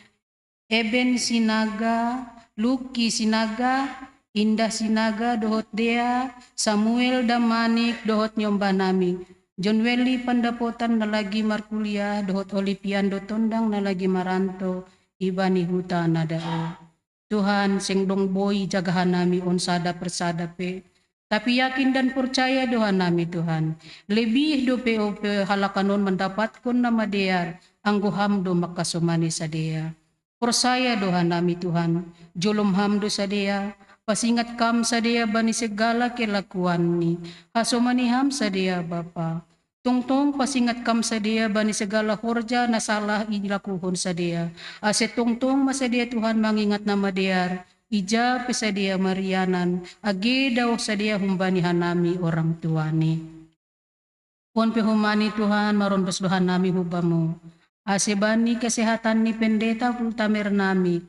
Eben Sinaga, Luki Sinaga, Indah Sinaga, dohot Dea, Samuel Damanik, dohot niombah nami, John Welly Pandapotan na lagi markuliah, dohot Oliviando Tondang na lagi maranto ibani huta na dao. Tuhan, seng dong boi jaga hanami on sada persada pe. Tapi yakin dan percaya do hanami Tuhan. Lebih do pe o pe halakanon mandapatkon na madear, anggo Ham do mangkasomani sadea. Porsaya do hanami Tuhan, jolom Ham do sadea, pasingat Kam sadea bani segala kelakuanni, hasomani Ham sadea Bapa. Tongtong pasingat Kam sadea bani segala horja na salah ilakuhon sadea, ase tongtong ma sadea Tuhan mangingat na madear, ija pe sadea marianan, age daoh sadea humbani hanami orang tuani. On pe humani Tuhan marondos do hanami hubamu. Ase bani kesehatan ni pendeta pultamer nami,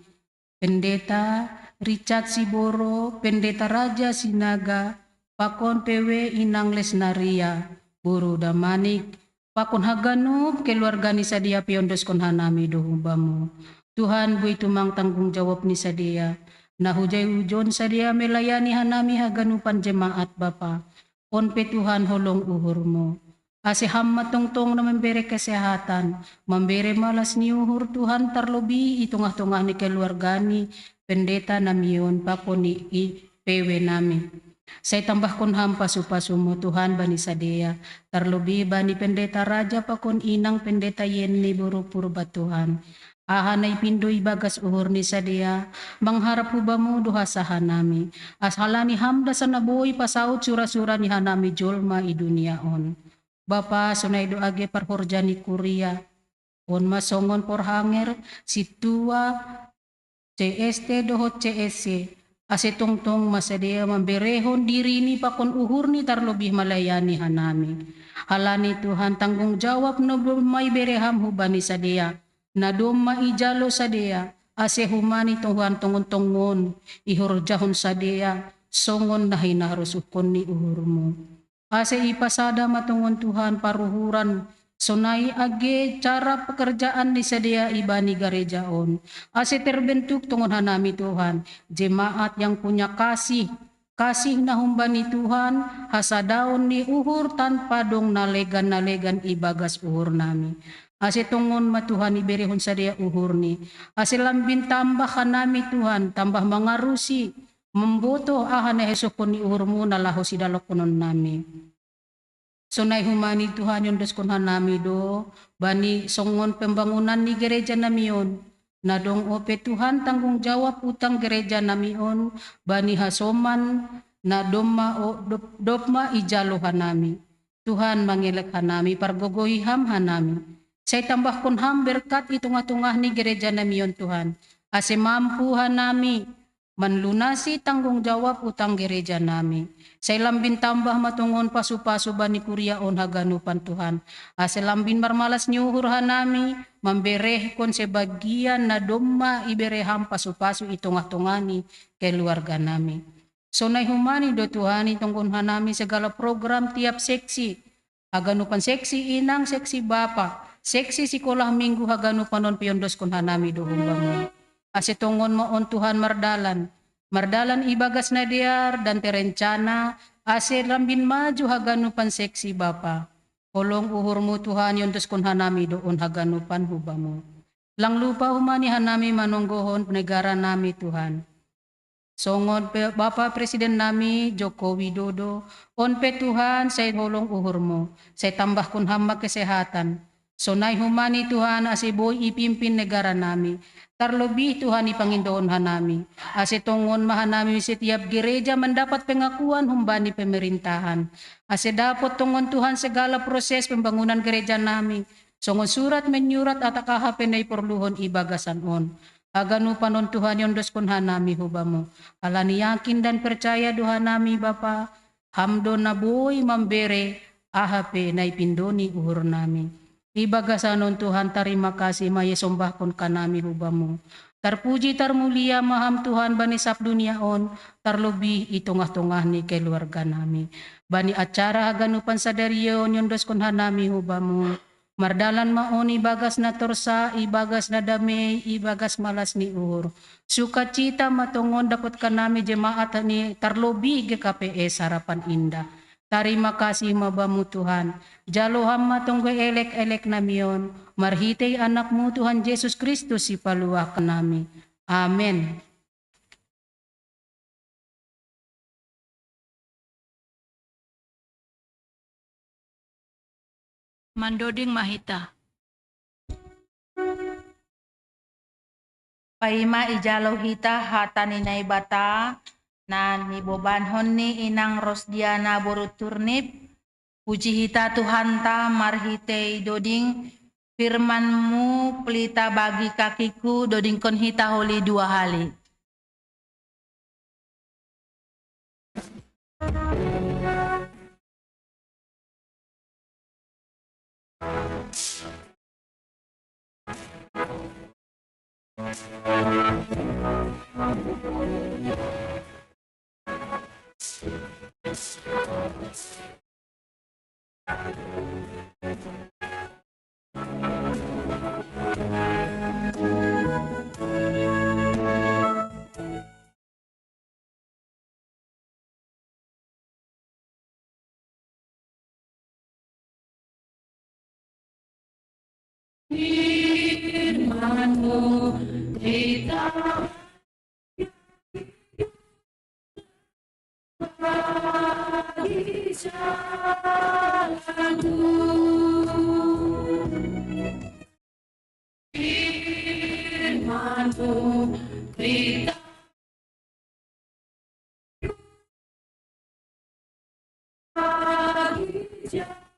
pendeta Richard Siboro, pendeta Raja Sinaga, pakon pewe inang Lesnaria, boru Damanik, pakon haganup keluarga ni sadea pe ondoskon hanami do hubamu. Tuhan boi tumang tanggung jawab ni sadea. Na hujai ujon sadea melayani hanami haganupan jemaat Bapa. On pe Tuhan holong uhurmu. Ase Ham ma tongtong na membere kesehatan, membere malas ni uhur Tuhan tarlobi i tongah-tongah ni keluarga ni pendeta nami on pakon i pewe nami. Sai tambahkon Ham pasu-pasumu Tuhan bani sadea, tarlobi bani pendeta Raja pakon inang pendeta Yenni boru Purba Tuhan. Aha na ipindo ibagas uhur ni sadea, mangharap hubamu do hasa hanami. Ase halani Ham do asa na boi pasaut sura-sura ni hanami jolma i dunia on. Bapa, sonai do age parhorja ni kuria. On ma songon porhanger, sintua, C S T dohot C S C. Ase tongtong ma sadea mamberehon dirini pakon uhurni tarlobi malayani hanami. Halani Tuhan tanggung jawab na domma ibere Ham hubani sadea. Na domma ijalo sadea, ase humani Tuhan tongon-tongon, ihorjahon sadea, songon na hinarosuhkon ni uhurmu. Ase ipasada ma tongon Tuhan paruhuran, sonai age cara pekerjaan ni sadea ibani gareja on. Ase terbentuk tongon hanami Tuhan, jemaat yang punya kasih, kasih na humbani Tuhan, hasadaon ni uhur tanpa dong na legan-na legan ibagas uhur nami. Ase tongon ma Tuhan iberehon sadea uhurni. Ase lambin tambah hanami Tuhan, tambah mangarusi, mambotoh aha na ihasohokhon ni uhurmu na laho sidalokhonon nami. Sonai humani Tuhan iondoskon hanami do, bani songon pembangunan ni gereja nami on. Na dong ope Tuhan tanggung jawab utang gereja nami on, bani hasoman, na domma o, dop, dopma ijalo hanami. Tuhan mangelek hanami, pargogoi Ham hanami. Sai tambahkon Ham berkat i tongah-tongah ni gereja nami on Tuhan. Ase mampu hanami, manlunasi tanggung jawab utang gereja nami. Sai lambin tambah ma tongon pasu-pasu bani kuria on haganupan Tuhan. Ase lambin marmalas ni uhur hanami, mamberehkon sebagian na domma ibere Ham pasu-pasu i tongah-tongah ni keluarga nami. Sonai humani do Tuhan itonggon hanami segala program tiap seksi. Haganupan seksi inang, seksi bapa, seksi sikolah minggu haganupan on pe iondoskon hanami do humbamu. Ase tongon ma on Tuhan mardalan. Mardalan ibagas na dear dan terencana, ase lambin maju haganupan seksi bapa. Holong uhurmu Tuhan iondoskon hanami do on haganupan hubamu. Lang lupa humani hanami manonggohon negara nami Tuhan. Songon pe Bapa Presiden nami Joko Widodo, on pe Tuhan sai holong uhurmu, sai tambahkon Ham ma kesehatan. Sonai humani Tuhan ase boi ipimpin negara nami. Tarlobi Tuhan ipangindohon hanami. Ase tongon ma hanami setiap gereja mandapat pengakuan humbani pemerintahan. Ase dapot tongon Tuhan segala proses pembangunan gereja nami. Songon surat menyurat atap aha pe na iporluhon ibagasan on. Haganupan on Tuhan iondoskon hanami hubamu. Halani yakin dan percaya do hanami Bapa, Ham do na boi mambere aha pe na ipindo ni uhur nami. Ibagasan on Tuhan tarima kasih ma isombahkon hanami hubamu. Tarpuji tarmulia ma Ham Tuhan bani sab dunia on, tarlobi i tongah-tongah ni keluarga nami. Bani acara haganupan sadari on iondoskon hanami hubamu. Mardalan ma on ibagas na torsa, ibagas na dame, ibagas malas ni uhur. Sukacita ma tongon dapotkon nami jemaat ni tarlobi G K P S Harapan Indah. Tarima kasih ma Bamu Tuhan. Jalo Ham ma tonggo elek-elek nami on, marhitei Anakmu Tuhan Jesus Kristus Sipaluahon nami. Amen. Mandoding ma hita. Paima ijalo hita hata ni Naibata, na nibobanhon ni inang Rosdiana boru Turnip, puji hita Tuhanta marhitei doding, firman-Mu pelita bagi kakiku, dodingkon hita holi dua hali. Firman-Mu, kita bagi jalanku. Firman-Mu, kita bagi jalanku.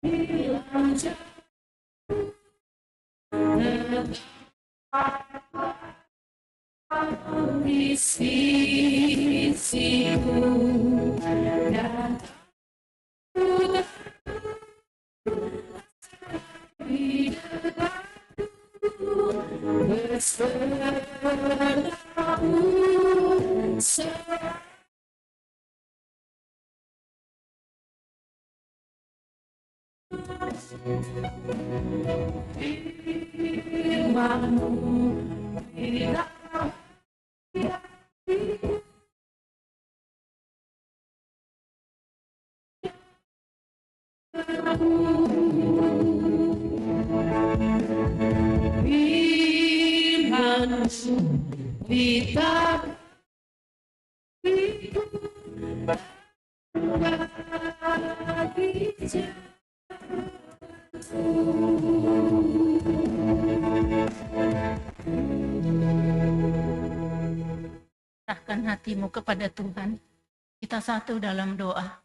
Bilang jalan di sisimu dan aku sekali denganku besertaku selalu. Serahkan hatimu kepada Tuhan. Kita satu dalam doa.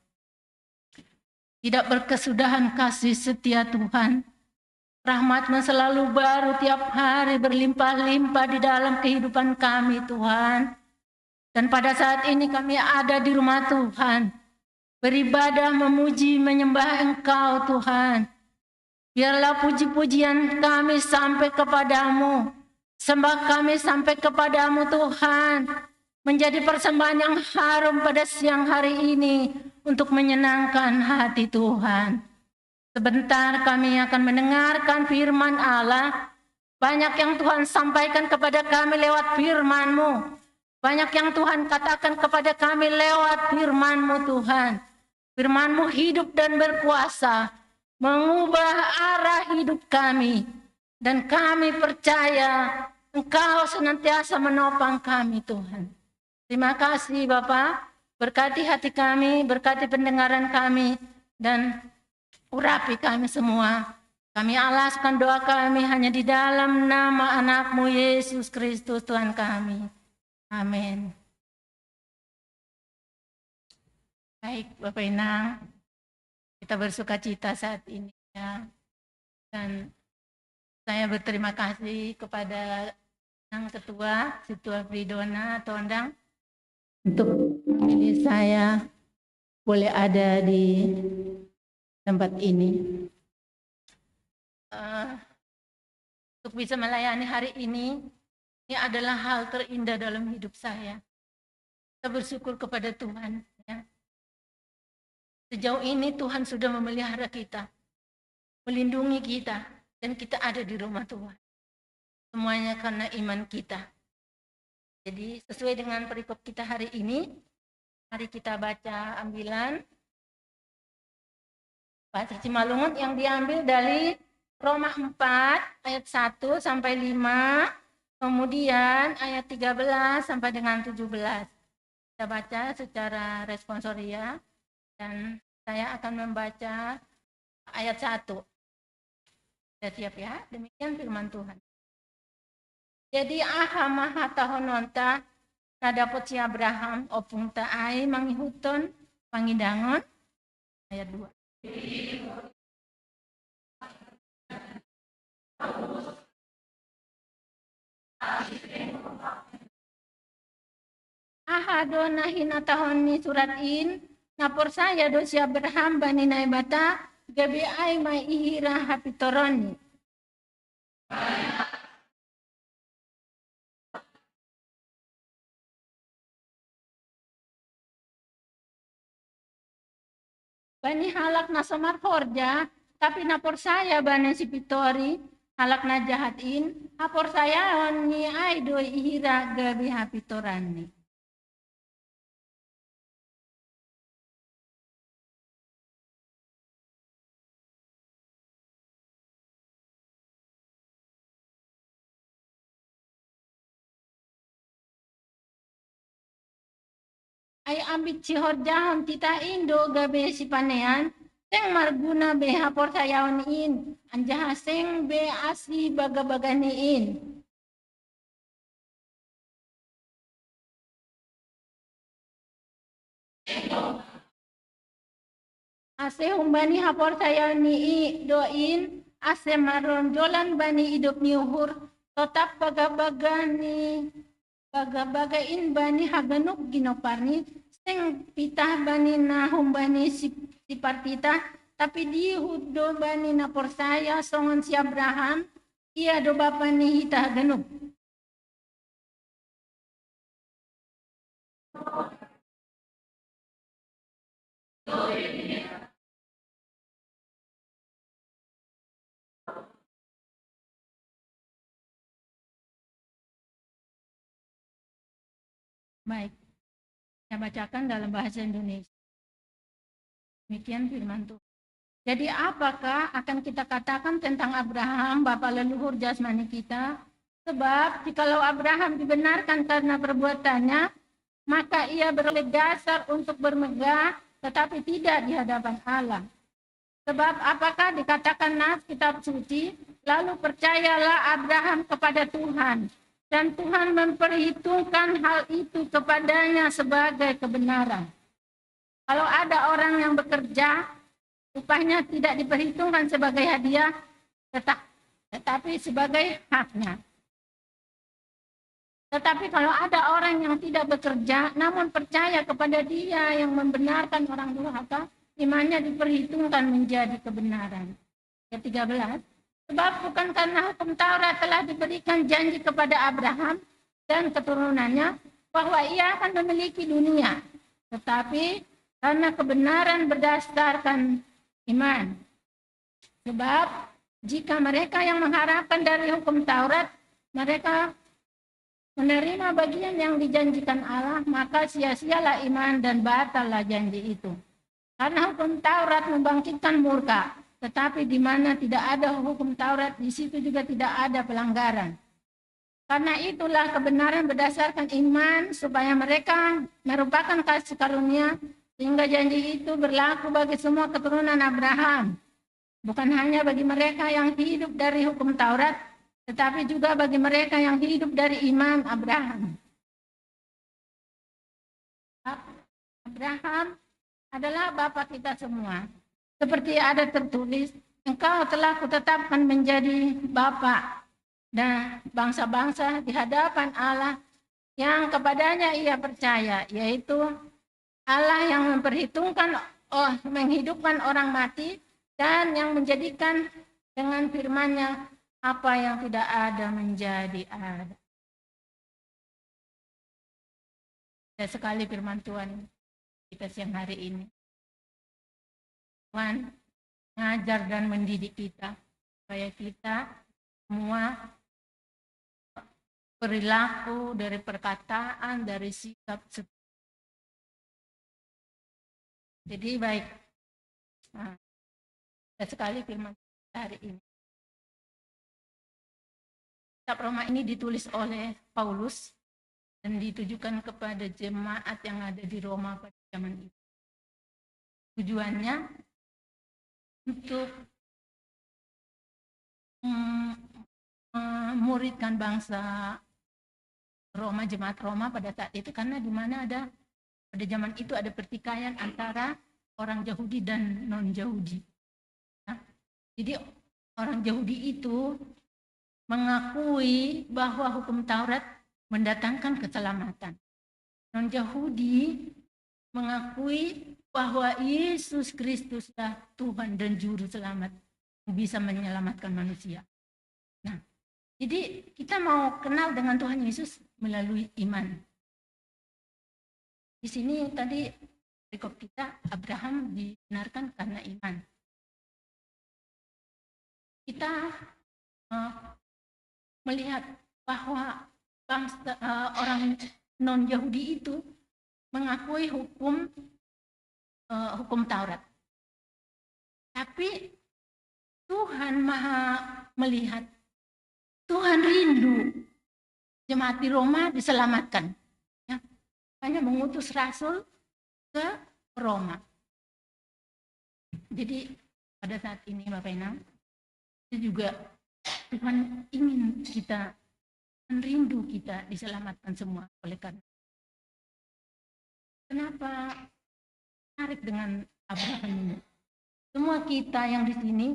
Tidak berkesudahan kasih setia Tuhan. Rahmat-Mu selalu baru tiap hari, berlimpah-limpah di dalam kehidupan kami, Tuhan. Dan pada saat ini kami ada di rumah Tuhan, beribadah, memuji, menyembah Engkau, Tuhan. Biarlah puji-pujian kami sampai kepada-Mu, sembah kami sampai kepada-Mu, Tuhan, menjadi persembahan yang harum pada siang hari ini untuk menyenangkan hati Tuhan. Sebentar kami akan mendengarkan firman Allah. Banyak yang Tuhan sampaikan kepada kami lewat firman-Mu. Banyak yang Tuhan katakan kepada kami lewat firman-Mu, Tuhan. Firman-Mu hidup dan berkuasa, mengubah arah hidup kami. Dan kami percaya Engkau senantiasa menopang kami, Tuhan. Terima kasih, Bapa. Berkati hati kami, berkati pendengaran kami, dan urapi kami semua. Kami alaskan doa kami hanya di dalam nama Anak-Mu, Yesus Kristus, Tuhan kami. Amin. Baik, Bapak Inang, kita bersuka cita saat ini, ya. Dan saya berterima kasih kepada Inang Ketua, Situa Fridona Tondang, untuk memilih saya boleh ada di tempat ini. Eh, untuk bisa melayani hari ini, ini adalah hal terindah dalam hidup saya. Kita bersyukur kepada Tuhan, ya. Sejauh ini Tuhan sudah memelihara kita, melindungi kita, dan kita ada di rumah Tuhan. Semuanya karena iman kita. Jadi, sesuai dengan perikop kita hari ini, mari kita baca ambilan bahasa Simalungun yang diambil dari Roma empat ayat satu sampai lima, kemudian ayat tiga belas sampai dengan tujuh belas. Kita baca secara responsoria, dan saya akan membaca ayat satu. Sudah siap, ya? Demikian firman Tuhan. Jadi, aha mahatahononta nadapot si Abraham, opungta ai mangihuton pangidangon? Ayat dua. Aha do nahinatahon ni surat in, naporsaya do si Abraham bani Naibata, gabe ai ma i hira hapitoronni. Bani halak na so marhorja, tapi naporsaya bani si pitori, halak na jahat in, haporsayaon ni ai do i hira gabe hapitoranni. Ai ambit sihorjahon titah in do gabe sipanean, seng marguna be haporsayaon in, anjaha seng be asi bagabagani in. Ase humbani haporsayaon ni i do in, ase maronjolan bani idop ni uhur, totap bagabaga ni bagabaga in bani haganup ginoparni, seng pitah bani na humbani si, si partitah, tapi dihut do bani na porsaya songon si Abraham, ia do bapa ni hita haganup. Baik, saya bacakan dalam bahasa Indonesia. Demikian firman Tuhan. Jadi, apakah akan kita katakan tentang Abraham, bapa leluhur jasmani kita? Sebab, jikalau Abraham dibenarkan karena perbuatannya, maka ia beroleh dasar untuk bermegah, tetapi tidak di hadapan Allah. Sebab, apakah dikatakan nas kitab suci, "Lalu percayalah Abraham kepada Tuhan, dan Tuhan memperhitungkan hal itu kepadanya sebagai kebenaran." Kalau ada orang yang bekerja, upahnya tidak diperhitungkan sebagai hadiah, tetap, tetapi sebagai haknya. Tetapi kalau ada orang yang tidak bekerja, namun percaya kepada Dia yang membenarkan orang durhaka, imannya diperhitungkan menjadi kebenaran. Ketiga belas, sebab bukan karena hukum Taurat telah diberikan janji kepada Abraham dan keturunannya bahwa ia akan memiliki dunia, tetapi karena kebenaran berdasarkan iman. Sebab jika mereka yang mengharapkan dari hukum Taurat, mereka menerima bagian yang dijanjikan Allah, maka sia-sialah iman dan batallah janji itu. Karena hukum Taurat membangkitkan murka, tetapi di mana tidak ada hukum Taurat, di situ juga tidak ada pelanggaran. Karena itulah kebenaran berdasarkan iman, supaya mereka merupakan kasih karunia, sehingga janji itu berlaku bagi semua keturunan Abraham. Bukan hanya bagi mereka yang hidup dari hukum Taurat, tetapi juga bagi mereka yang hidup dari iman Abraham. Abraham adalah bapa kita semua. Seperti ada tertulis, "Engkau telah kutetapkan menjadi bapa dan bangsa-bangsa di hadapan Allah yang kepadanya ia percaya, yaitu Allah yang memperhitungkan, oh, menghidupkan orang mati dan yang menjadikan dengan firman-Nya apa yang tidak ada menjadi ada." Dan sekali firman Tuhan kita siang hari ini. Tuhan ngajar dan mendidik kita supaya kita semua perilaku, dari perkataan, dari sikap. Jadi baik, nah, dan sekali firman hari ini. Kitab Roma ini ditulis oleh Paulus dan ditujukan kepada jemaat yang ada di Roma pada zaman itu. Tujuannya untuk mm, memuridkan bangsa Roma, jemaat Roma pada saat itu, karena di mana ada, pada zaman itu ada pertikaian antara orang Yahudi dan non-Yahudi. Nah, jadi orang Yahudi itu mengakui bahwa hukum Taurat mendatangkan keselamatan. Non-Yahudi mengakui bahwa Yesus Kristuslah Tuhan dan Juru Selamat yang bisa menyelamatkan manusia. Nah, jadi kita mau kenal dengan Tuhan Yesus melalui iman. Di sini tadi perikop kita, Abraham dibenarkan karena iman. Kita eh, melihat bahwa bangsa, eh, orang non-Yahudi itu mengakui hukum, eh, hukum Taurat. Tapi Tuhan Maha Melihat. Tuhan rindu jemaat di Roma diselamatkan. Ya. Makanya mengutus rasul ke Roma. Jadi pada saat ini, Bapak Inang, itu juga Tuhan ingin kita, Tuhan rindu kita diselamatkan semua. Oleh karena, kenapa menarik dengan Abraham ini? Semua kita yang di sini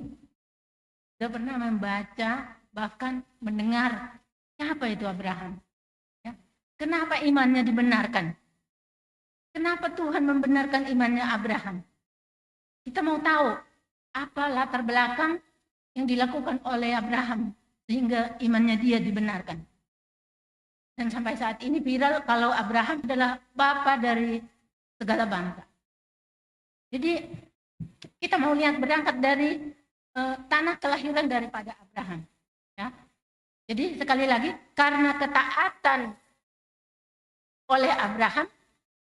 sudah pernah membaca, bahkan mendengar siapa itu Abraham. Ya. Kenapa imannya dibenarkan? Kenapa Tuhan membenarkan imannya Abraham? Kita mau tahu apa latar belakang yang dilakukan oleh Abraham sehingga imannya dia dibenarkan. Dan sampai saat ini viral kalau Abraham adalah bapa dari segala bangsa. Jadi kita mau lihat berangkat dari eh, tanah kelahiran daripada Abraham. Ya. Jadi sekali lagi, karena ketaatan oleh Abraham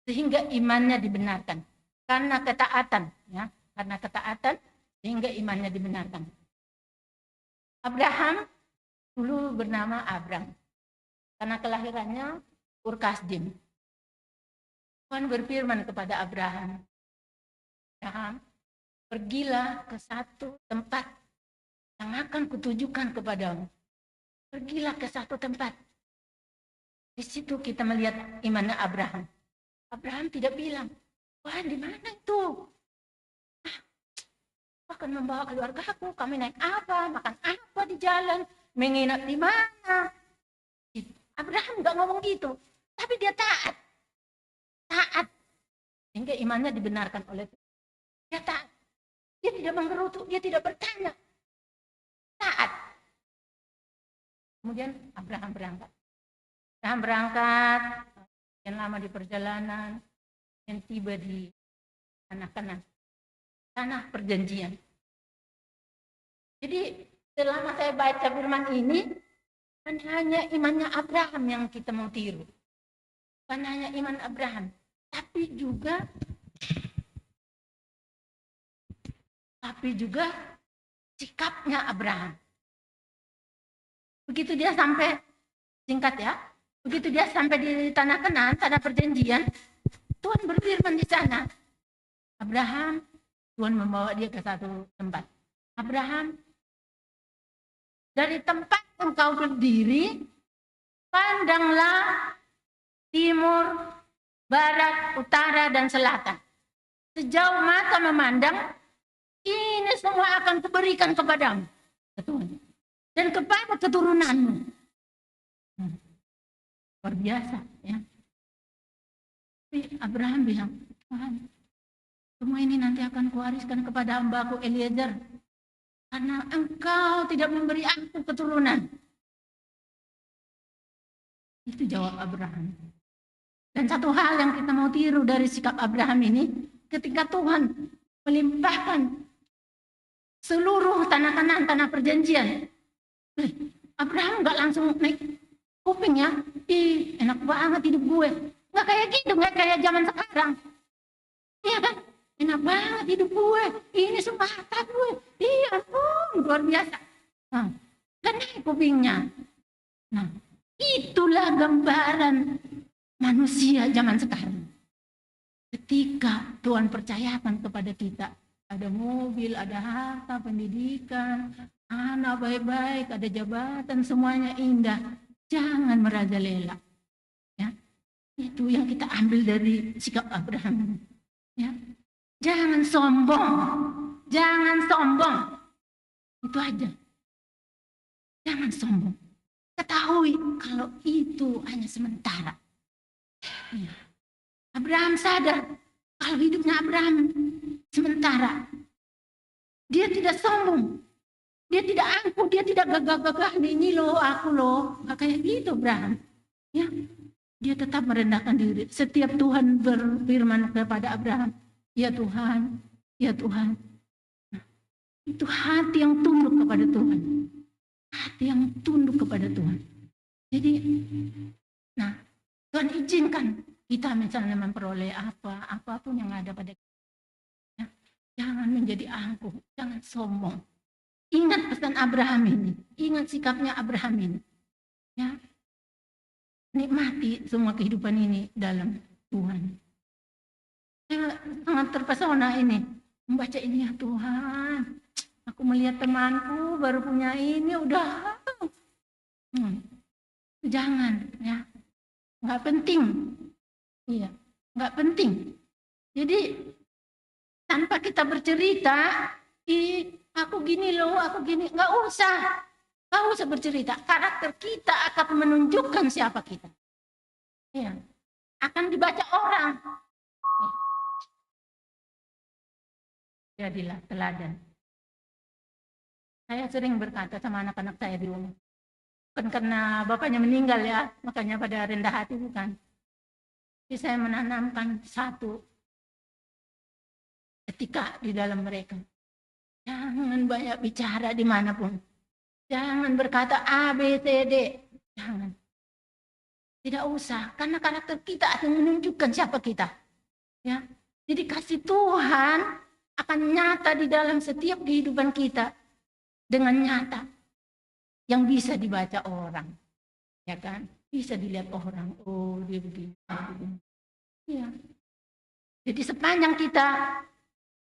sehingga imannya dibenarkan. Karena ketaatan, ya, karena ketaatan sehingga imannya dibenarkan. Abraham dulu bernama Abram. Karena kelahirannya Ur Kasdim. Tuhan berfirman kepada Abraham, "Abraham, pergilah ke satu tempat yang akan kutunjukkan kepadamu. Pergilah ke satu tempat." Di situ kita melihat imannya Abraham. Abraham tidak bilang, "Wah, di mana itu?" akan membawa keluargaku, kami naik apa, makan apa di jalan, menginap di mana. Abraham nggak ngomong gitu, tapi dia taat. Taat. Sehingga imannya dibenarkan oleh Tuhan. Dia taat. Dia tidak menggerutu, dia tidak bertanya. Taat. Kemudian Abraham berangkat. Abraham berangkat, kemudian lama di perjalanan, dan tiba di tanah Kenan, tanah perjanjian. Jadi selama saya baca firman ini, bukan hanya imannya Abraham yang kita mau tiru, bukan hanya iman Abraham, tapi juga tapi juga sikapnya Abraham. Begitu dia sampai, singkat ya, begitu dia sampai di tanah Kenan, tanah perjanjian, Tuhan berfirman di sana, Abraham, Tuhan membawa dia ke satu tempat. Abraham, dari tempat engkau berdiri, pandanglah timur, barat, utara, dan selatan. Sejauh mata memandang, ini semua akan kuberikan kepadamu, kata Tuhan, dan kepada keturunanmu. Hmm. Luar biasa, ya. Tapi Abraham bilang, Tuhan, semua ini nanti akan kuwariskan kepada hambaku Eliezer, karena engkau tidak memberi aku keturunan. Itu jawab Abraham. Dan satu hal yang kita mau tiru dari sikap Abraham ini, ketika Tuhan melimpahkan seluruh tanah Kanan, tanah perjanjian, eh, Abraham nggak langsung naik kuping ya, ih, enak banget hidup gue. Nggak kayak gitu, nggak kayak zaman sekarang. Iya kan? Enak banget hidup gue. Ini semua harta gue. Iya ampun, luar biasa. Nah, kan naik kupingnya. Nah, itulah gambaran manusia zaman sekarang. Ketika Tuhan percayakan kepada kita, ada mobil, ada harta, pendidikan, anak baik-baik, ada jabatan, semuanya indah. Jangan merajalela. Ya. Itu yang kita ambil dari sikap Abraham. Ya. Jangan sombong. Jangan sombong. Itu aja. Jangan sombong. Ketahui kalau itu hanya sementara. Ya. Abraham sadar kalau hidupnya Abraham sementara. Dia tidak sombong. Dia tidak angkuh, dia tidak gagah-gagah, ini loh, aku loh. Nggak kayak gitu Abraham. Ya, dia tetap merendahkan diri. Setiap Tuhan berfirman kepada Abraham, ya Tuhan, ya Tuhan. Nah, itu hati yang tunduk kepada Tuhan. Hati yang tunduk kepada Tuhan. Jadi, nah, Tuhan izinkan kita misalnya memperoleh apa, apapun yang ada pada kita. Ya, jangan menjadi angkuh, jangan sombong. Ingat pesan Abraham ini, ingat sikapnya Abraham ini. Ya, nikmati semua kehidupan ini dalam Tuhan. Saya sangat terpesona ini membaca ini, ya Tuhan, aku melihat temanku baru punya ini udah, hmm, jangan ya, nggak penting, iya, nggak penting. Jadi tanpa kita bercerita, ih, aku gini loh, aku gini, nggak usah, nggak usah bercerita. Karakter kita akan menunjukkan siapa kita. Iya, akan dibaca orang. Jadilah teladan. Saya sering berkata sama anak-anak saya di rumah, bukan karena bapaknya meninggal ya, makanya pada rendah hati, bukan. Tapi saya menanamkan satu etika di dalam mereka. Jangan banyak bicara dimanapun. Jangan berkata A, B, C, D. Jangan. Tidak usah, karena karakter kita akan menunjukkan siapa kita. Ya. Jadi kasih Tuhan akan nyata di dalam setiap kehidupan kita dengan nyata yang bisa dibaca orang, ya kan? Bisa dilihat orang, oh dia begini, dia begini. Ya. Jadi sepanjang kita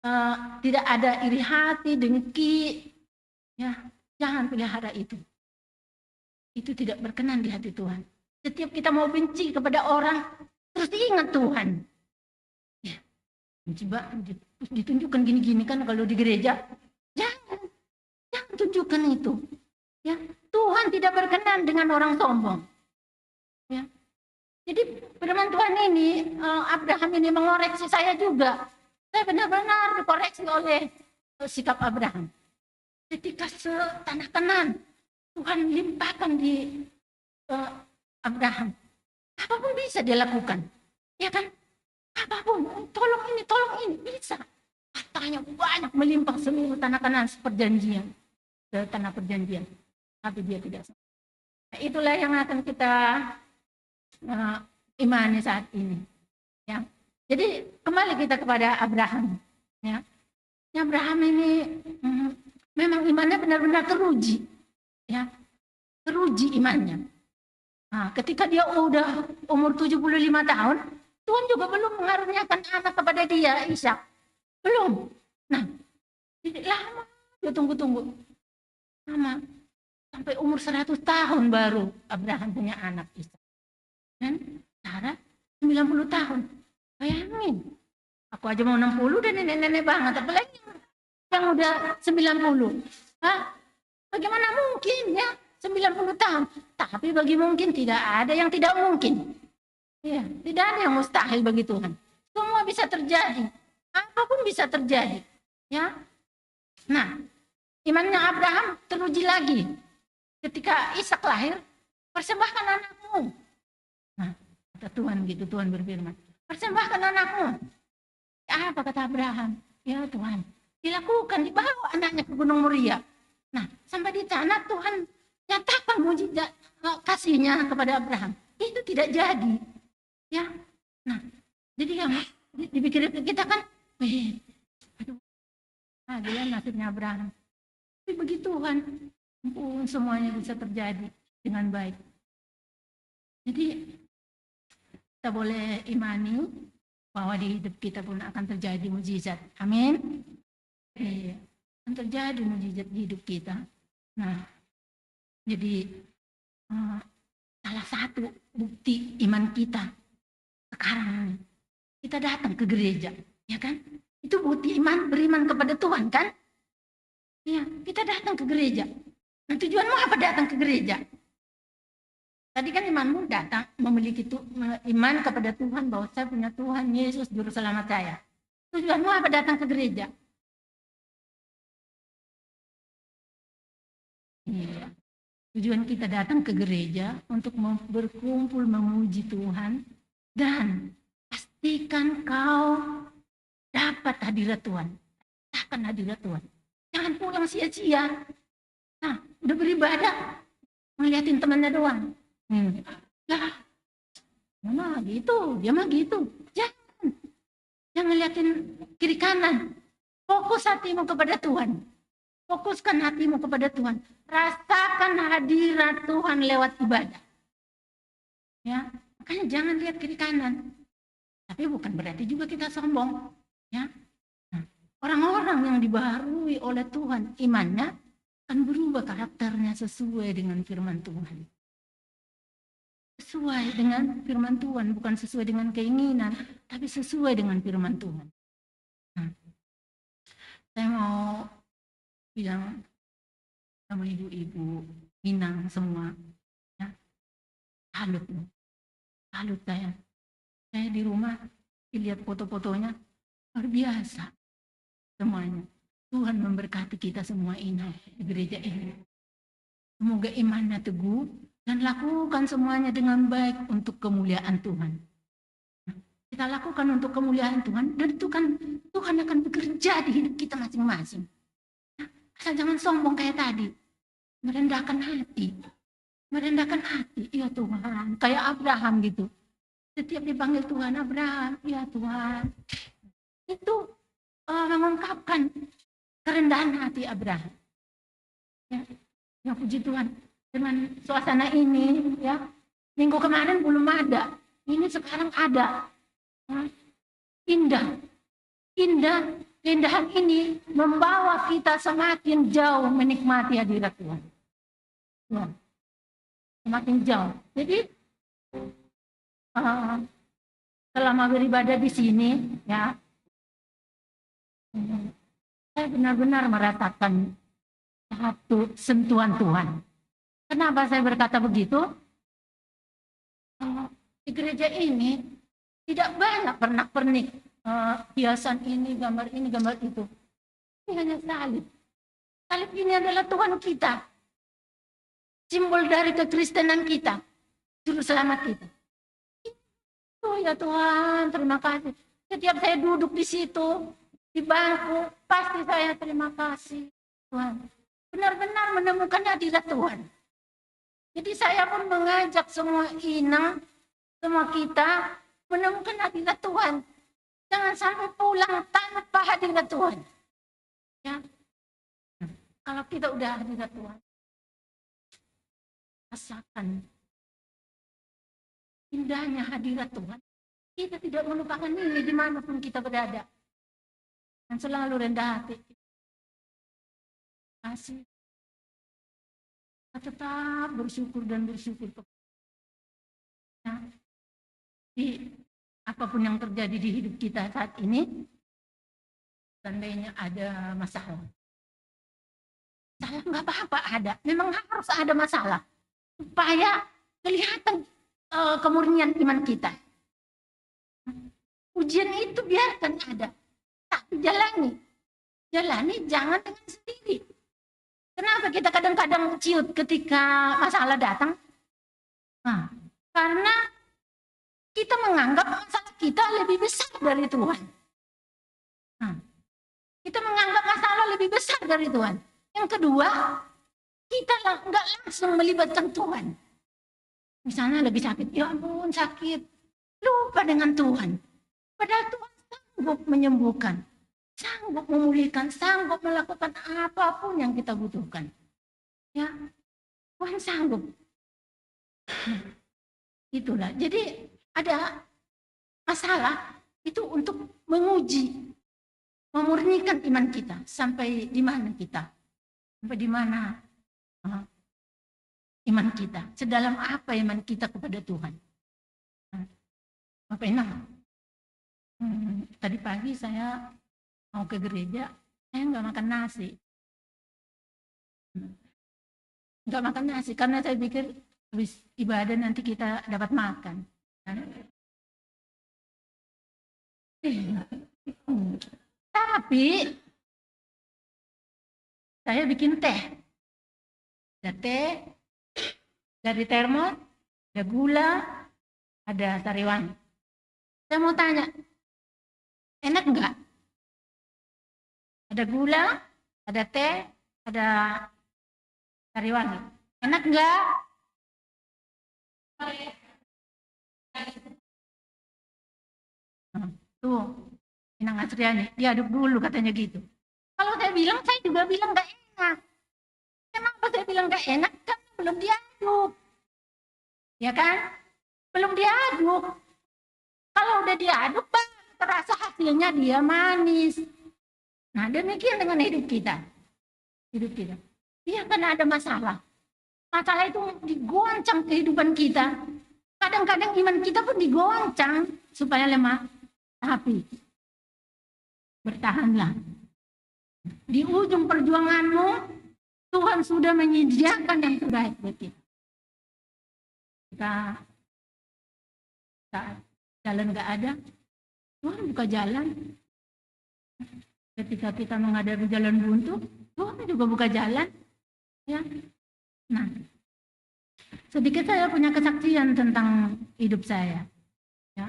uh, tidak ada iri hati, dengki, ya jangan pelihara itu. Itu tidak berkenan di hati Tuhan. Setiap kita mau benci kepada orang, terus ingat Tuhan. Ya, benci banget, ditunjukkan gini-gini kan kalau di gereja. itu. Ya, Tuhan tidak berkenan dengan orang sombong. Ya. Jadi firman Tuhan ini, eh, Abraham ini mengoreksi saya juga. Saya benar-benar dikoreksi oleh, eh, sikap Abraham. Ketika se-, tanah Kanaan Tuhan limpahkan di, eh, Abraham, apapun bisa dia lakukan, ya kan? Apapun, tolong ini, tolong ini, bisa. Hartanya banyak, melimpah seluruh tanah Kanaan seperjanjian, ke tanah perjanjian. Tapi dia tidak. Nah, itulah yang akan kita, eh, imani saat ini. Ya. Jadi kembali kita kepada Abraham. Ya. Ya, Abraham ini, mm, memang imannya benar-benar teruji. Ya. Teruji imannya. Nah, ketika dia udah umur tujuh puluh lima tahun, Tuhan juga belum mengaruniakan anak kepada dia, Ishak. Belum. Nah, jadi lama dia tunggu-tunggu. Lama. Sampai umur seratus tahun baru Abraham punya anak, Ishak. Dan Sarah sembilan puluh tahun. Bayangin. Aku aja mau enam puluh, udah nenek-nenek banget, apalagi yang udah sembilan puluh. Hah? Bagaimana mungkin, ya? Sembilan puluh tahun. Tapi bagi mungkin tidak ada yang tidak mungkin. Iya, tidak ada yang mustahil bagi Tuhan. Semua bisa terjadi. Apapun bisa terjadi. Ya. Nah, imannya Abraham teruji lagi. Ketika Ishak lahir, "Persembahkan anakmu." Nah, kata Tuhan gitu, Tuhan berfirman, "Persembahkan anakmu." Apa kata Abraham? "Ya Tuhan." Dilakukan, dibawa anaknya ke Gunung Moria. Nah, sampai di sana Tuhan nyatakan mujizat, eh, kasihnya kepada Abraham. Itu tidak jadi. Ya. Nah, jadi yang di-, dipikir kita kan, "Eh, aduh, ah, dia nasibnya Abraham." Tapi bagi Tuhan, ampun, semuanya bisa terjadi dengan baik. Jadi kita boleh imani bahwa di hidup kita pun akan terjadi mujizat. Amin. Iya, akan terjadi mujizat di hidup kita. Nah, jadi, eh, salah satu bukti iman kita sekarang ini, kita datang ke gereja, ya kan? Itu bukti iman, beriman kepada Tuhan, kan? Iya, kita datang ke gereja. Nah, tujuanmu apa datang ke gereja? Tadi kan imanmu datang memiliki tu-, iman kepada Tuhan, bahwa saya punya Tuhan Yesus, Juru Selamat saya. Tujuanmu apa datang ke gereja? Iya. Tujuan kita datang ke gereja untuk mem-, berkumpul memuji Tuhan dan pastikan kau dapat hadirat Tuhan. Rasakan hadirat Tuhan. Jangan pulang sia-sia. Nah, udah beribadah, ngeliatin temannya doang. Hmm. Ya, mama gitu, dia mah gitu. Jangan. Jangan ngeliatin kiri kanan. Fokus hatimu kepada Tuhan. Fokuskan hatimu kepada Tuhan. Rasakan hadirat Tuhan lewat ibadah. Ya, makanya jangan lihat kiri kanan. Tapi bukan berarti juga kita sombong. Ya. Nah, orang-orang yang dibaharui oleh Tuhan imannya akan berubah karakternya sesuai dengan firman Tuhan. Sesuai dengan firman Tuhan, bukan sesuai dengan keinginan, tapi sesuai dengan firman Tuhan. Nah, saya mau bilang sama ibu-ibu Minang semua, ya, salut, salut saya. Saya di rumah lihat foto-fotonya, luar biasa semuanya. Tuhan memberkati kita semua ini di gereja ini. Semoga imannya teguh dan lakukan semuanya dengan baik untuk kemuliaan Tuhan. Kita lakukan untuk kemuliaan Tuhan, dan Tuhan, Tuhan akan bekerja di hidup kita masing-masing. Asal jangan sombong kayak tadi. Merendahkan hati. Merendahkan hati. Ya Tuhan, kayak Abraham gitu. Setiap dipanggil Tuhan, "Abraham, ya Tuhan." Itu, eh, mengungkapkan kerendahan hati Abraham. Ya, ya, puji Tuhan. Dengan suasana ini, ya, minggu kemarin belum ada. Ini sekarang ada. Ya. Indah. Indah, keindahan ini membawa kita semakin jauh menikmati hadirat Tuhan. Ya. Semakin jauh. Jadi, eh, selama beribadah di sini, ya, saya benar-benar merasakan satu sentuhan Tuhan. Kenapa saya berkata begitu? Di gereja ini tidak banyak pernak-pernik, eh, hiasan ini, gambar ini, gambar itu. Ini hanya salib. Salib ini adalah Tuhan kita, simbol dari kekristenan kita, juru selamat kita. Oh ya Tuhan, terima kasih. Setiap saya duduk di situ, di bangku, pasti saya terima kasih Tuhan. Benar-benar menemukan hadirat Tuhan. Jadi saya pun mengajak semua inang, semua kita menemukan hadirat Tuhan. Jangan sampai pulang tanpa hadirat Tuhan. Ya. Kalau kita udah hadirat Tuhan, rasakan indahnya hadirat Tuhan. Kita tidak melupakan ini dimanapun kita berada. Dan selalu rendah hati. Kasih. Tetap bersyukur dan bersyukur. Nah, di apapun yang terjadi di hidup kita saat ini, seandainya ada masalah, masalah nggak apa-apa ada. Memang harus ada masalah supaya kelihatan, eh, kemurnian iman kita. Ujian itu biarkan ada, tapi jalani. Jalani, jangan dengan sendiri. Kenapa kita kadang-kadang ciut ketika masalah datang? Nah, karena kita menganggap masalah kita lebih besar dari Tuhan. Nah, kita menganggap masalah lebih besar dari Tuhan. Yang kedua, kita lang-, nggak langsung melibatkan Tuhan. Misalnya lagi sakit, ya ampun sakit, lupa dengan Tuhan. Padahal Tuhan sanggup menyembuhkan, sanggup memulihkan, sanggup melakukan apapun yang kita butuhkan. Ya, Tuhan sanggup. Nah, itulah. Jadi ada masalah itu untuk menguji, memurnikan iman kita. Sampai di mana kita? Sampai di mana, eh, iman kita? Sedalam apa iman kita kepada Tuhan? Nah, Bapak Inang, hmm, tadi pagi saya mau ke gereja, saya nggak makan nasi. Nggak makan nasi karena saya pikir habis ibadah nanti kita dapat makan. Tapi saya bikin teh. Ada teh dari termos, ada gula, ada sariwangi. Saya mau tanya, enak nggak? Ada gula, ada teh, ada sariwangi. Enak nggak? Nah, tuh, Inang Asriani, diaduk dulu katanya gitu. Kalau saya bilang, saya juga bilang nggak enak. Kenapa saya bilang nggak enak? Kan belum diaduk. Ya kan? Belum diaduk. Kalau udah diaduk, baru terasa hasilnya dia manis. Nah, demikian dengan hidup kita. Hidup kita. Iya, kan ada masalah. Masalah itu digoncang kehidupan kita. Kadang-kadang iman kita pun digoncang supaya lemah. Tapi bertahanlah. Di ujung perjuanganmu, Tuhan sudah menyediakan yang terbaik buat kita. Kita, saat jalan nggak ada, Tuhan buka jalan. Ketika kita menghadapi jalan buntu, Tuhan juga buka jalan. Ya. Nah, sedikit saya punya kesaksian tentang hidup saya. Ya.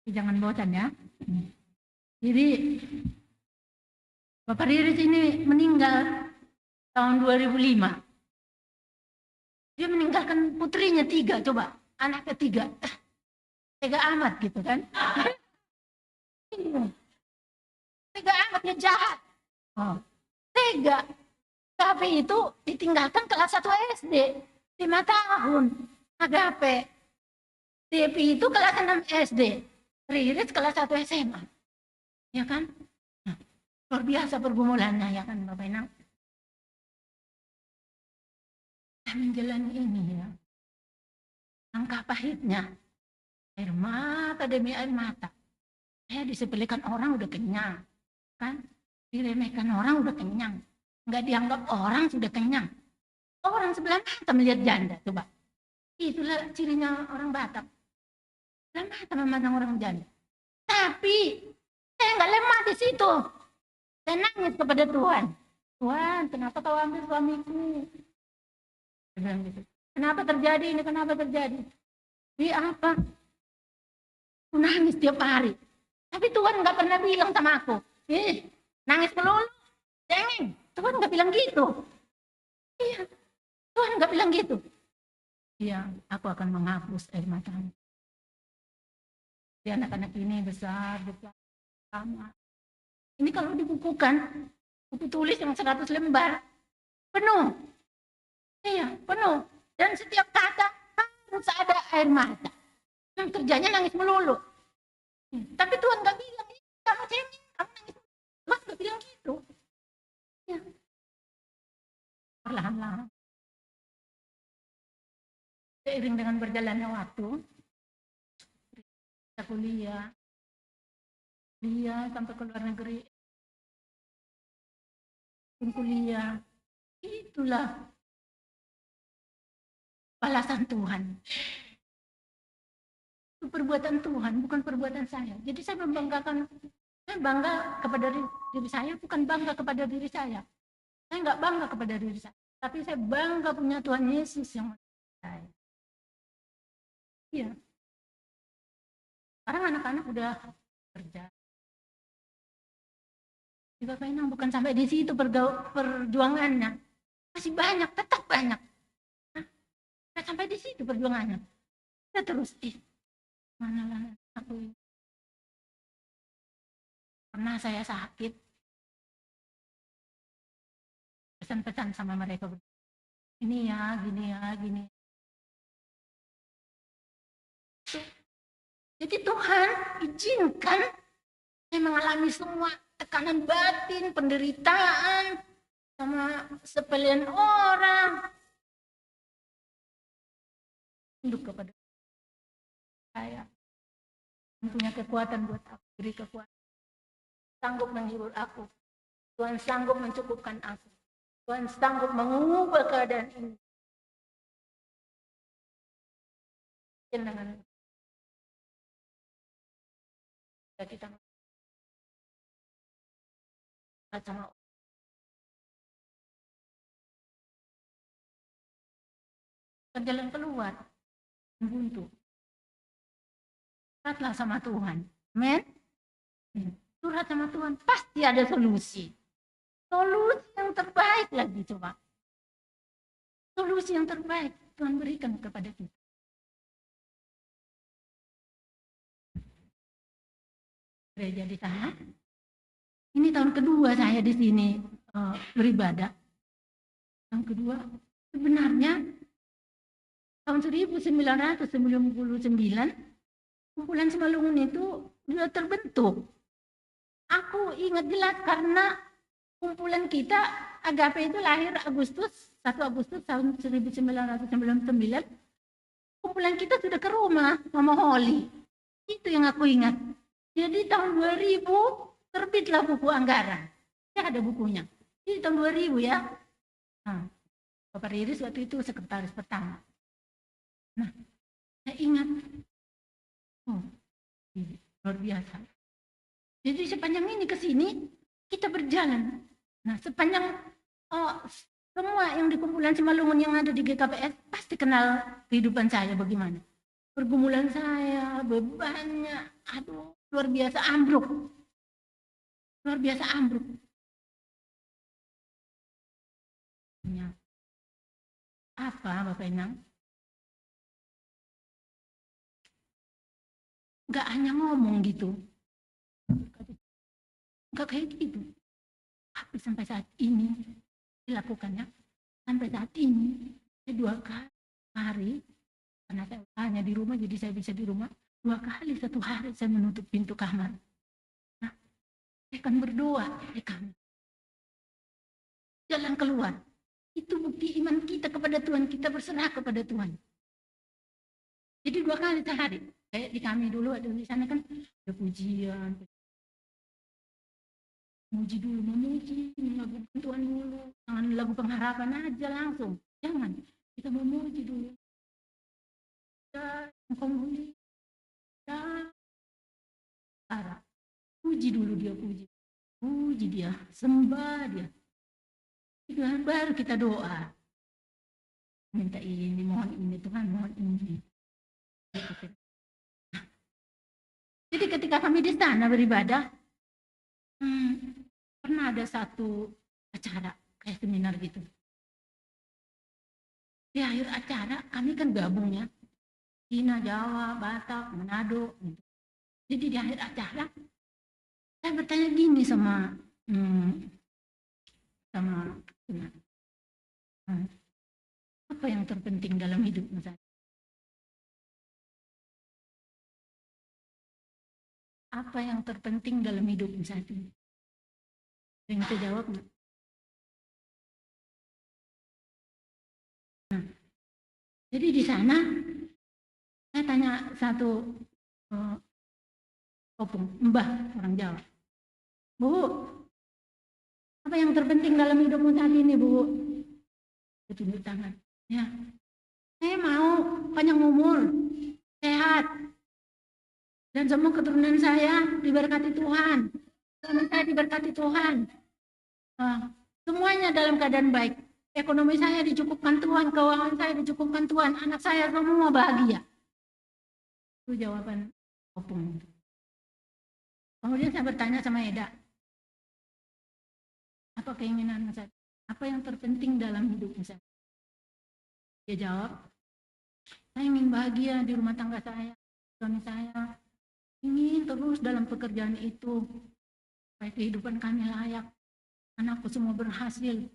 Tapi jangan bosan ya. Jadi, Bapak Riris ini meninggal tahun dua ribu lima. Dia meninggalkan putrinya tiga, coba. Anak ketiga. Tega amat gitu kan. Tega amat, dia jahat. Oh, tega. Tapi itu ditinggalkan kelas satu S D. Lima tahun. Agape. Devi itu kelas enam S D. Riris kelas satu S M A. Ya kan? Nah, luar biasa pergumulannya, ya kan, Bapak Inang? Saya menjalani ini, ya. Langkah pahitnya. Air mata demi air mata. Saya disepelekan orang udah kenyang. Kan? Diremehkan orang udah kenyang. Nggak dianggap orang sudah kenyang. Orang sebelah mata melihat janda, coba. Itulah cirinya orang Batak. Sebelah mata memandang orang janda. Tapi saya nggak lemah di situ. Saya nangis kepada Tuhan. "Tuhan, kenapa kau ambil suamiku?" Saya bilang gitu. "Kenapa terjadi ini? Kenapa terjadi?" "Iya apa?" Aku nangis tiap hari. Tapi Tuhan nggak pernah bilang sama aku, "Eh, nangis melulu, cengeng." Tuhan nggak bilang gitu. Iya, Tuhan nggak bilang gitu. "Iya, aku akan menghapus air matamu." Di anak-anak ini besar, besar, sama. Ini kalau dibukukan, buku tulis yang seratus lembar, penuh. Iya, penuh. Dan setiap kata harus ada air mata. Yang kerjanya nangis melulu. Tapi Tuhan nggak bilang, "Ih, kamu cengeng, kamu nangis." Tuhan nggak bilang gitu. Ya. Perlahan-lahan. Seiring dengan berjalannya waktu, saya kuliah, kuliah sampai ke luar negeri, pun kuliah. Itulah balasan Tuhan. Itu perbuatan Tuhan, bukan perbuatan saya. Jadi saya membanggakan, saya bangga kepada diri, diri saya, bukan bangga kepada diri saya. Saya nggak bangga kepada diri saya, tapi saya bangga punya Tuhan Yesus yang saya. Iya. Sekarang anak-anak udah kerja. Di Bapak Inang bukan sampai di situ perjuangannya. Masih banyak, tetap banyak. Nah, sampai di situ perjuangannya. Saya terus, ih, mana lah aku ini. Pernah saya sakit, pesan-pesan sama mereka, "Ini ya, gini ya, gini." Jadi Tuhan izinkan saya mengalami semua tekanan batin, penderitaan, sama sepelean orang. Tunduk kepada saya. Tuhan punya kekuatan buat aku, beri kekuatan. Sanggup menghibur aku. Tuhan sanggup mencukupkan aku. Tuhan sanggup mengubah keadaan ini. Dengan kita sama jalan keluar, buntu. Curhatlah sama Tuhan. Amin. Curhat sama Tuhan, pasti ada solusi. Solusi yang terbaik lagi, coba. Solusi yang terbaik Tuhan berikan kepada kita. Gereja di sana. Ini tahun kedua saya di sini, eh, beribadah. Tahun kedua, sebenarnya tahun seribu sembilan ratus sembilan puluh sembilan, kumpulan Simalungun itu sudah terbentuk. Aku ingat jelas karena kumpulan kita, Agape itu lahir Agustus, satu Agustus tahun seribu sembilan ratus sembilan puluh sembilan. Kumpulan kita sudah ke rumah Mama Holly. Itu yang aku ingat. Jadi tahun dua ribu terbitlah buku anggaran. Ya, ada bukunya. Jadi tahun dua ribu ya. Nah, Bapak Riris waktu itu sekretaris pertama. Nah, saya ingat. Oh, luar biasa. Jadi sepanjang ini ke sini, kita berjalan. Nah, sepanjang, eh, semua yang di kumpulan Simalungun yang ada di G K P S pasti kenal kehidupan saya bagaimana. Pergumulan saya, bebannya, aduh, luar biasa ambruk. Luar biasa ambruk. Ya. Apa, Bapak Inang? Nggak hanya ngomong gitu. Nggak kayak gitu. Tapi sampai saat ini dilakukannya. Sampai saat ini, saya dua kali hari, karena saya hanya di rumah, jadi saya bisa di rumah. Dua kali satu hari saya menutup pintu kamar. Nah, saya akan berdoa di kamar. Jalan keluar. Itu bukti iman kita kepada Tuhan, kita berserah kepada Tuhan. Jadi dua kali sehari. Kayak di kami dulu, ada di sana kan ada pujian. Muji dulu, memuji, mengagungkan Tuhan dulu. Jangan lagu pengharapan aja langsung. Jangan. Kita memuji dulu. Ya, engkau mulia. Ya. Ara. Puji dulu dia, puji. Puji dia, sembah dia. Itu kan baru kita doa. Minta ini, mohon ini, Tuhan, mohon ini. Jadi ketika kami di sana beribadah, hmm, pernah ada satu acara kayak seminar gitu. Di akhir acara, kami kan gabung ya, Cina, Jawa, Batak, Manado, gitu. Jadi di akhir acara, saya bertanya gini sama, hmm, sama, hmm, apa yang terpenting dalam hidupmu saat ini? Apa yang terpenting dalam hidupmu saat ini? Yang kita jawab nggak? Nah, jadi di sana saya tanya satu, eh, opung, mbah orang Jawa. "Bu, apa yang terpenting dalam hidupmu saat ini, Bu?" Dia tunjuk tangan. Ya. "Saya mau panjang umur, sehat, dan semua keturunan saya diberkati Tuhan. Keturunan saya diberkati Tuhan. Nah, semuanya dalam keadaan baik. Ekonomi saya dicukupkan Tuhan, keuangan saya dicukupkan Tuhan, anak saya semua bahagia." Itu jawaban opung. Kemudian saya bertanya sama Eda, "Apa keinginan saya? Apa yang terpenting dalam hidup saya?" Dia jawab, "Saya ingin bahagia di rumah tangga saya, suami saya. Ingin terus dalam pekerjaan itu. Supaya kehidupan kami layak. Anakku semua berhasil.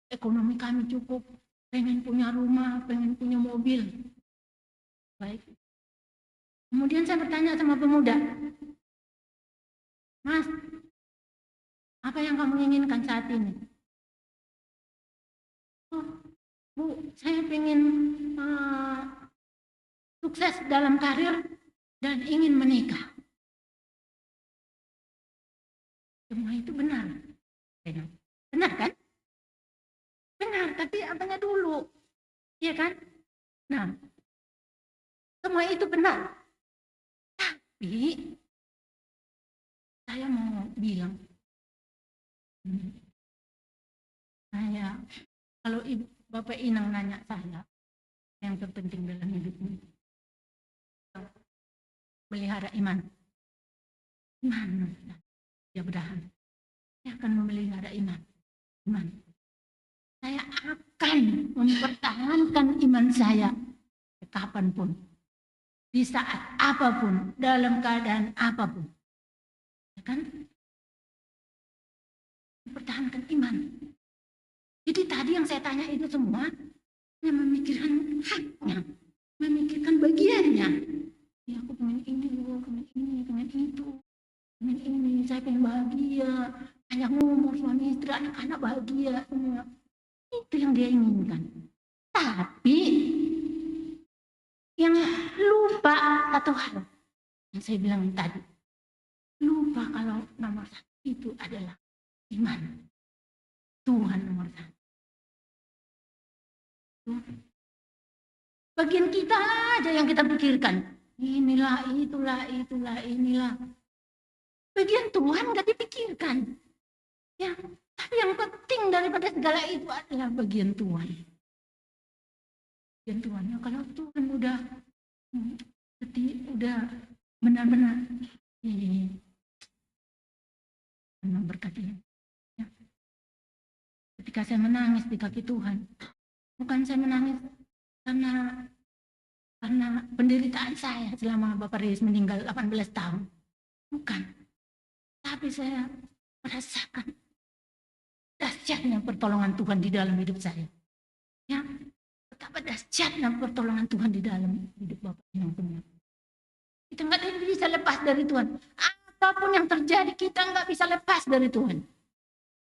Ekonomi kami cukup. Pengen punya rumah, pengen punya mobil." Baik. Kemudian saya bertanya sama pemuda, "Mas, apa yang kamu inginkan saat ini?" "Oh, Bu, saya pengen, eh, sukses dalam karir dan ingin menikah." Semua itu benar. Benar kan? Benar, tapi apanya dulu? Iya kan? Nah, semua itu benar. Tapi saya mau bilang, hmm, saya, kalau ibu, Bapak Inang nanya saya, yang terpenting dalam hidupmu, melihara iman. Iman, ya, mudah-mudahan saya akan memelihara iman. Iman. Saya akan mempertahankan iman saya kapanpun, di saat apapun, dalam keadaan apapun. Ya kan? Pertahankan iman. Jadi tadi yang saya tanya itu semua, saya memikirkan haknya, memikirkan bagiannya. "Ya, aku pengen ini, loh, pengen ini, pengen itu, pengen ini, saya pengen bahagia, banyak ngomong suami istri, anak-anak bahagia, semua." Itu yang dia inginkan. Tapi yang lupa satu hal yang saya bilang tadi, lupa kalau nomor satu itu adalah iman. Tuhan nomor satu. Bagian kita aja yang kita pikirkan. Inilah, itulah, itulah, inilah. Bagian Tuhan nggak dipikirkan. Ya, tapi yang penting daripada segala itu adalah bagian Tuhan. Bagian Tuhan. Ya, kalau Tuhan udah, hmm, seperti udah benar-benar, ya, ya, ya, memberkati. Ya. Ketika saya menangis di kaki Tuhan, bukan saya menangis karena, karena penderitaan saya selama Bapak Rius meninggal delapan belas tahun. Bukan. Tapi saya merasakan dahsyatnya pertolongan Tuhan di dalam hidup saya. Ya, betapa dahsyatnya pertolongan Tuhan di dalam hidup Bapak Inang semua. Kita nggak ada yang bisa lepas dari Tuhan. Apapun yang terjadi, kita nggak bisa lepas dari Tuhan.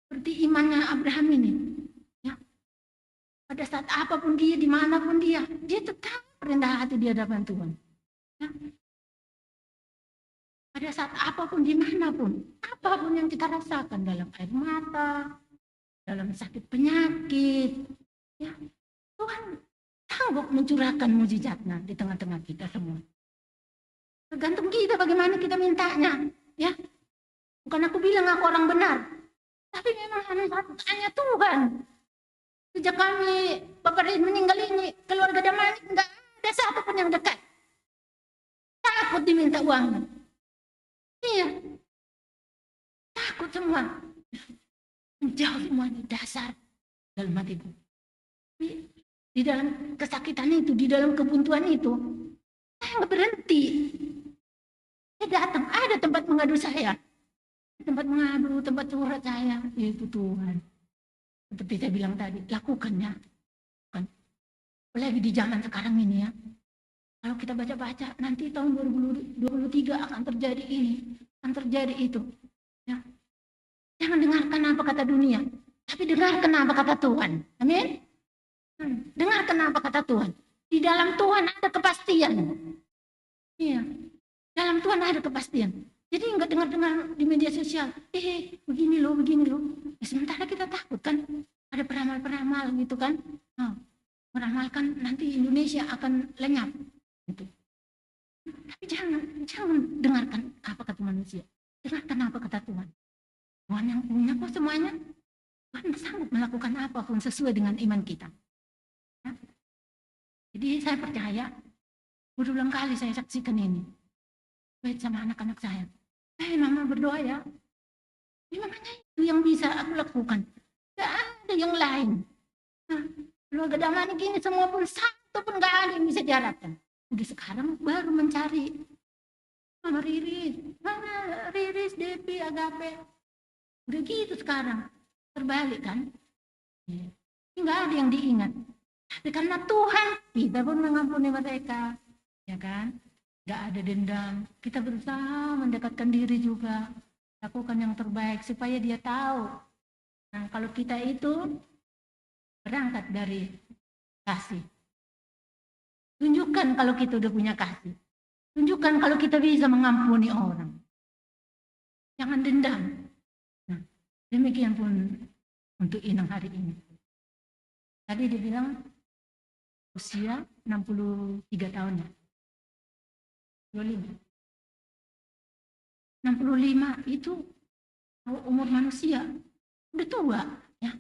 Seperti imannya Abraham ini. Ya. Pada saat apapun dia, dimanapun dia, dia tetap rendah hati di hadapan Tuhan. Ya. Pada saat apapun, dimanapun, apapun yang kita rasakan, dalam air mata, dalam sakit penyakit, ya, Tuhan sanggup mencurahkan mujizatnya di tengah-tengah kita semua. Tergantung kita bagaimana kita mintanya, ya. Bukan aku bilang aku orang benar, tapi memang hanya satu, hanya Tuhan. Sejak kami Bapak Ridwan meninggal ini, keluarga Damani nggak ada satu pun yang dekat. Takut diminta uang. Iya. Takut semua. Jauh semua di dasar dalam hatiku. Di, di dalam kesakitan itu, di dalam kebuntuan itu, saya nggak berhenti. Saya datang, ada tempat mengadu saya. Tempat mengadu, tempat curhat saya, yaitu Tuhan. Seperti saya bilang tadi, lakukannya. Kan? Apalagi di zaman sekarang ini ya. Kalau kita baca-baca, nanti tahun dua ribu dua puluh tiga akan terjadi ini, akan terjadi itu. Ya. Jangan dengarkan apa kata dunia, tapi dengarkan apa kata Tuhan. Amin. Hmm. Dengarkan apa kata Tuhan. Di dalam Tuhan ada kepastian. Iya. Dalam Tuhan ada kepastian. Jadi nggak dengar-dengar di media sosial, eh, begini loh, begini loh. Ya, sementara kita takut kan, ada peramal-peramal gitu kan. Nah, meramalkan nanti Indonesia akan lenyap. Gitu. Tapi jangan, jangan dengarkan apa kata manusia. Dengarkan apa kata Tuhan. Tuhan yang punya kok semuanya. Tuhan sanggup melakukan apapun sesuai dengan iman kita. Ya. Jadi saya percaya, berulang kali saya saksikan ini. Baik sama anak-anak saya. Eh, mama berdoa ya. Ini makanya itu yang bisa aku lakukan. Gak ada yang lain. Nah, keluarga Damani gini semua pun satu pun gak ada yang bisa diharapkan. Udah sekarang baru mencari. Mama Riris, mana Riris, Depi, Agape. Udah gitu sekarang. Terbalik kan? Iya. Nggak ada yang diingat. Tapi karena Tuhan, kita pun mengampuni mereka. Ya kan? Nggak ada dendam. Kita berusaha mendekatkan diri juga. Lakukan yang terbaik supaya dia tahu. Nah, kalau kita itu berangkat dari kasih. Tunjukkan kalau kita udah punya kasih. Tunjukkan kalau kita bisa mengampuni orang. Jangan dendam. Nah, demikian pun untuk Inang hari ini. Tadi dia bilang usia enam puluh tiga tahun ya. dua puluh lima. enam puluh lima itu umur manusia. Udah tua, ya.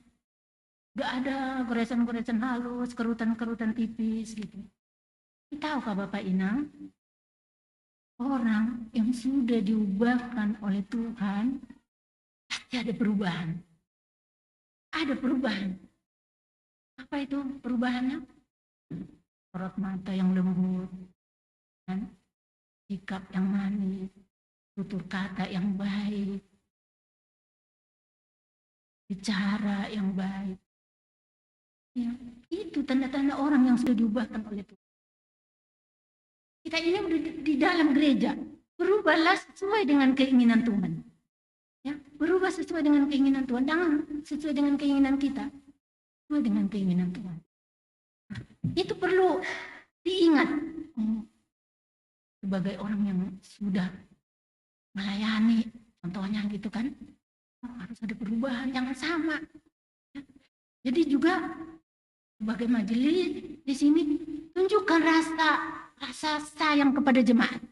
Gak ada goresan-goresan halus, kerutan-kerutan tipis gitu. Tahukah Bapak Inang, orang yang sudah diubahkan oleh Tuhan pasti ada perubahan. Ada perubahan. Apa itu perubahannya? Sorot mata yang lembut, kan? Sikap yang manis, tutur kata yang baik, bicara yang baik. Ya, itu tanda-tanda orang yang sudah diubahkan oleh Tuhan. Kita ini udah di, di dalam gereja, berubahlah sesuai dengan keinginan Tuhan. Ya, berubah sesuai dengan keinginan Tuhan, jangan sesuai dengan keinginan kita, sesuai dengan keinginan Tuhan. Itu perlu diingat. Hmm. Sebagai orang yang sudah melayani, contohnya gitu kan, oh, harus ada perubahan, jangan sama. Jadi juga sebagai majelis di sini, tunjukkan rasa rasa sayang kepada jemaat.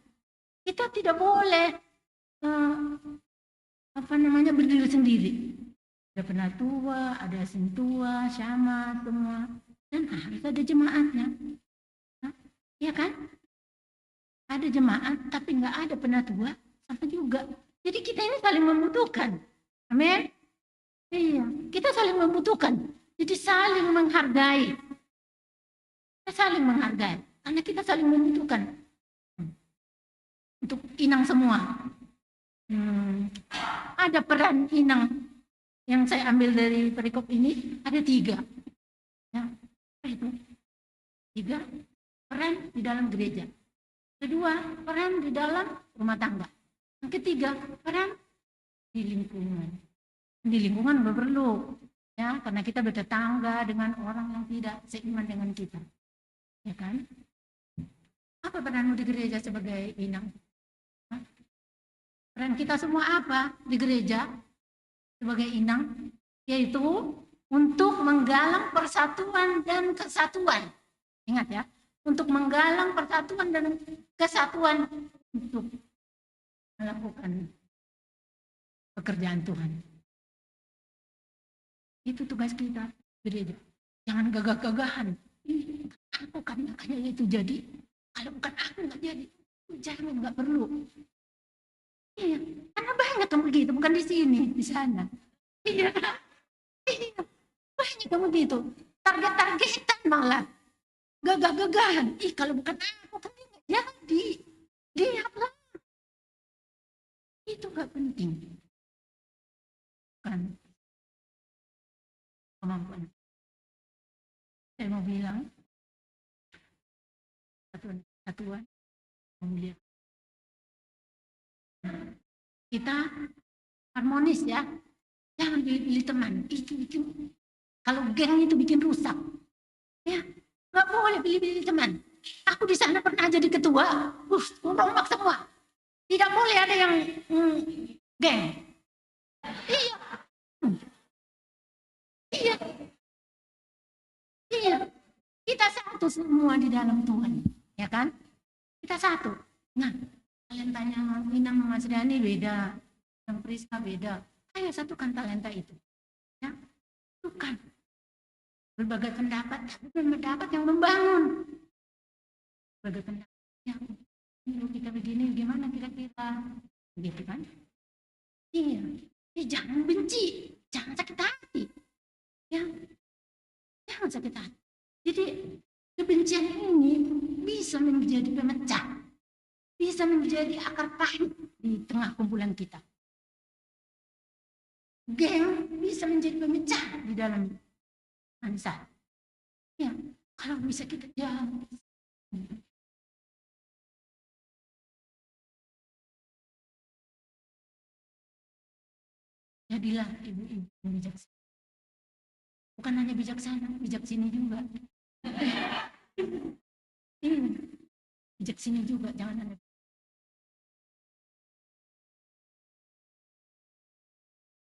Kita tidak boleh eh, apa namanya, berdiri sendiri. Ada penatua, ada sintua, syama, semua, dan harus ada jemaatnya. Hah? Iya kan? Ada jemaat tapi nggak ada penatua, sama juga. Jadi kita ini saling membutuhkan. Amin. Iya, kita saling membutuhkan. Jadi saling menghargai. Kita saling menghargai karena kita saling membutuhkan. Untuk Inang semua, hmm, ada peran Inang yang saya ambil dari perikop ini, ada tiga. Ya, apa itu? Tiga, peran di dalam gereja. Kedua, peran di dalam rumah tangga. Yang ketiga, peran di lingkungan. Di lingkungan udah perlu, ya, karena kita bertetangga dengan orang yang tidak seiman dengan kita, ya kan? Apa peranmu di gereja sebagai Inang? Hah? Peran kita semua apa di gereja sebagai inang? Yaitu untuk menggalang persatuan dan kesatuan. Ingat ya, untuk menggalang persatuan dan kesatuan untuk melakukan pekerjaan Tuhan. Itu tugas kita, gereja. Jangan gagah-gagahan. Ih, aku kan makanya itu jadi. Kalau bukan aku nggak jadi. Jangan, nggak perlu. Iya, karena banyak yang begitu, bukan di sini, di sana. Iya, iya, banyak yang begitu. Target-targetan malah. Gagah-gagahan. Ih, kalau bukan aku, kan dia nggak jadi. Lihatlah. Itu nggak penting. Kan kemampuan. Saya mau bilang, satuan, satuan memuliakan. Kita harmonis ya. Jangan pilih-pilih teman. Itu, itu. Kalau geng itu bikin rusak. Ya, nggak boleh pilih-pilih teman. Aku di sana pernah jadi ketua, uh, rombak semua. Tidak boleh ada yang mm, geng. Iya. Iya. Iya. Kita satu semua di dalam Tuhan. Ya kan? Kita satu. Nah, talentanya Minang sama Mas Riani beda. Yang Priska beda. Ayo satukan talenta itu. Ya. Satukan. Berbagai pendapat, tapi pendapat yang membangun. Berbagai pendapat yang, "Kalau kita begini, gimana kira-kira?" Gitu kan? Iya. Ya, jangan benci, jangan sakit hati. Ya, jangan sakit hati. Jadi, kebencian ini bisa menjadi pemecah, bisa menjadi akar pahit di tengah kumpulan kita. Geng bisa menjadi pemecah di dalam bangsa. Ya, kalau bisa kita jangan. Jadilah ibu-ibu yang bijaksana. Bukan hanya bijaksana, bijak sini juga. Iya. Bijak sini juga, jangan hanya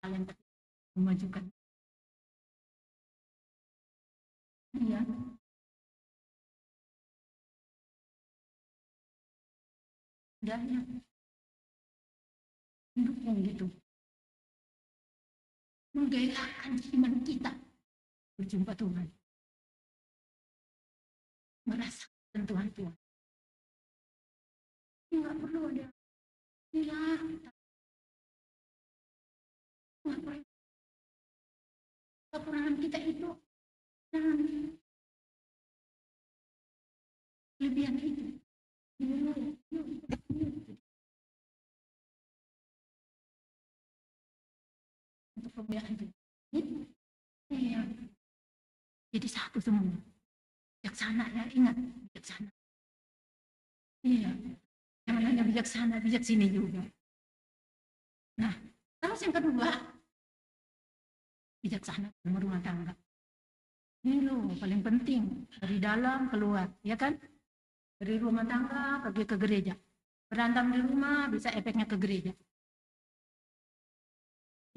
kalian memajukan. Iya. Hendaknya mendukung gitu. Menggairahkan iman kita berjumpa Tuhan. Merasa sentuhan Tuhan. Nggak perlu ada. Iya. Nggak perlu. Kekurangan kita itu. Jangan. Kelebihan itu. Dulu, yuk, yuk, yuk. Untuk pembiayaan itu. Iya. Jadi satu semua. Bijaksana ya, ingat, bijaksana. Iya. Jangan hanya bijaksana, bijak sini juga. Nah, terus yang kedua, bijaksana dalam rumah tangga. Ini loh, paling penting. Dari dalam keluar, ya kan? Dari rumah tangga, pergi ke gereja. Berantem di rumah, bisa efeknya ke gereja.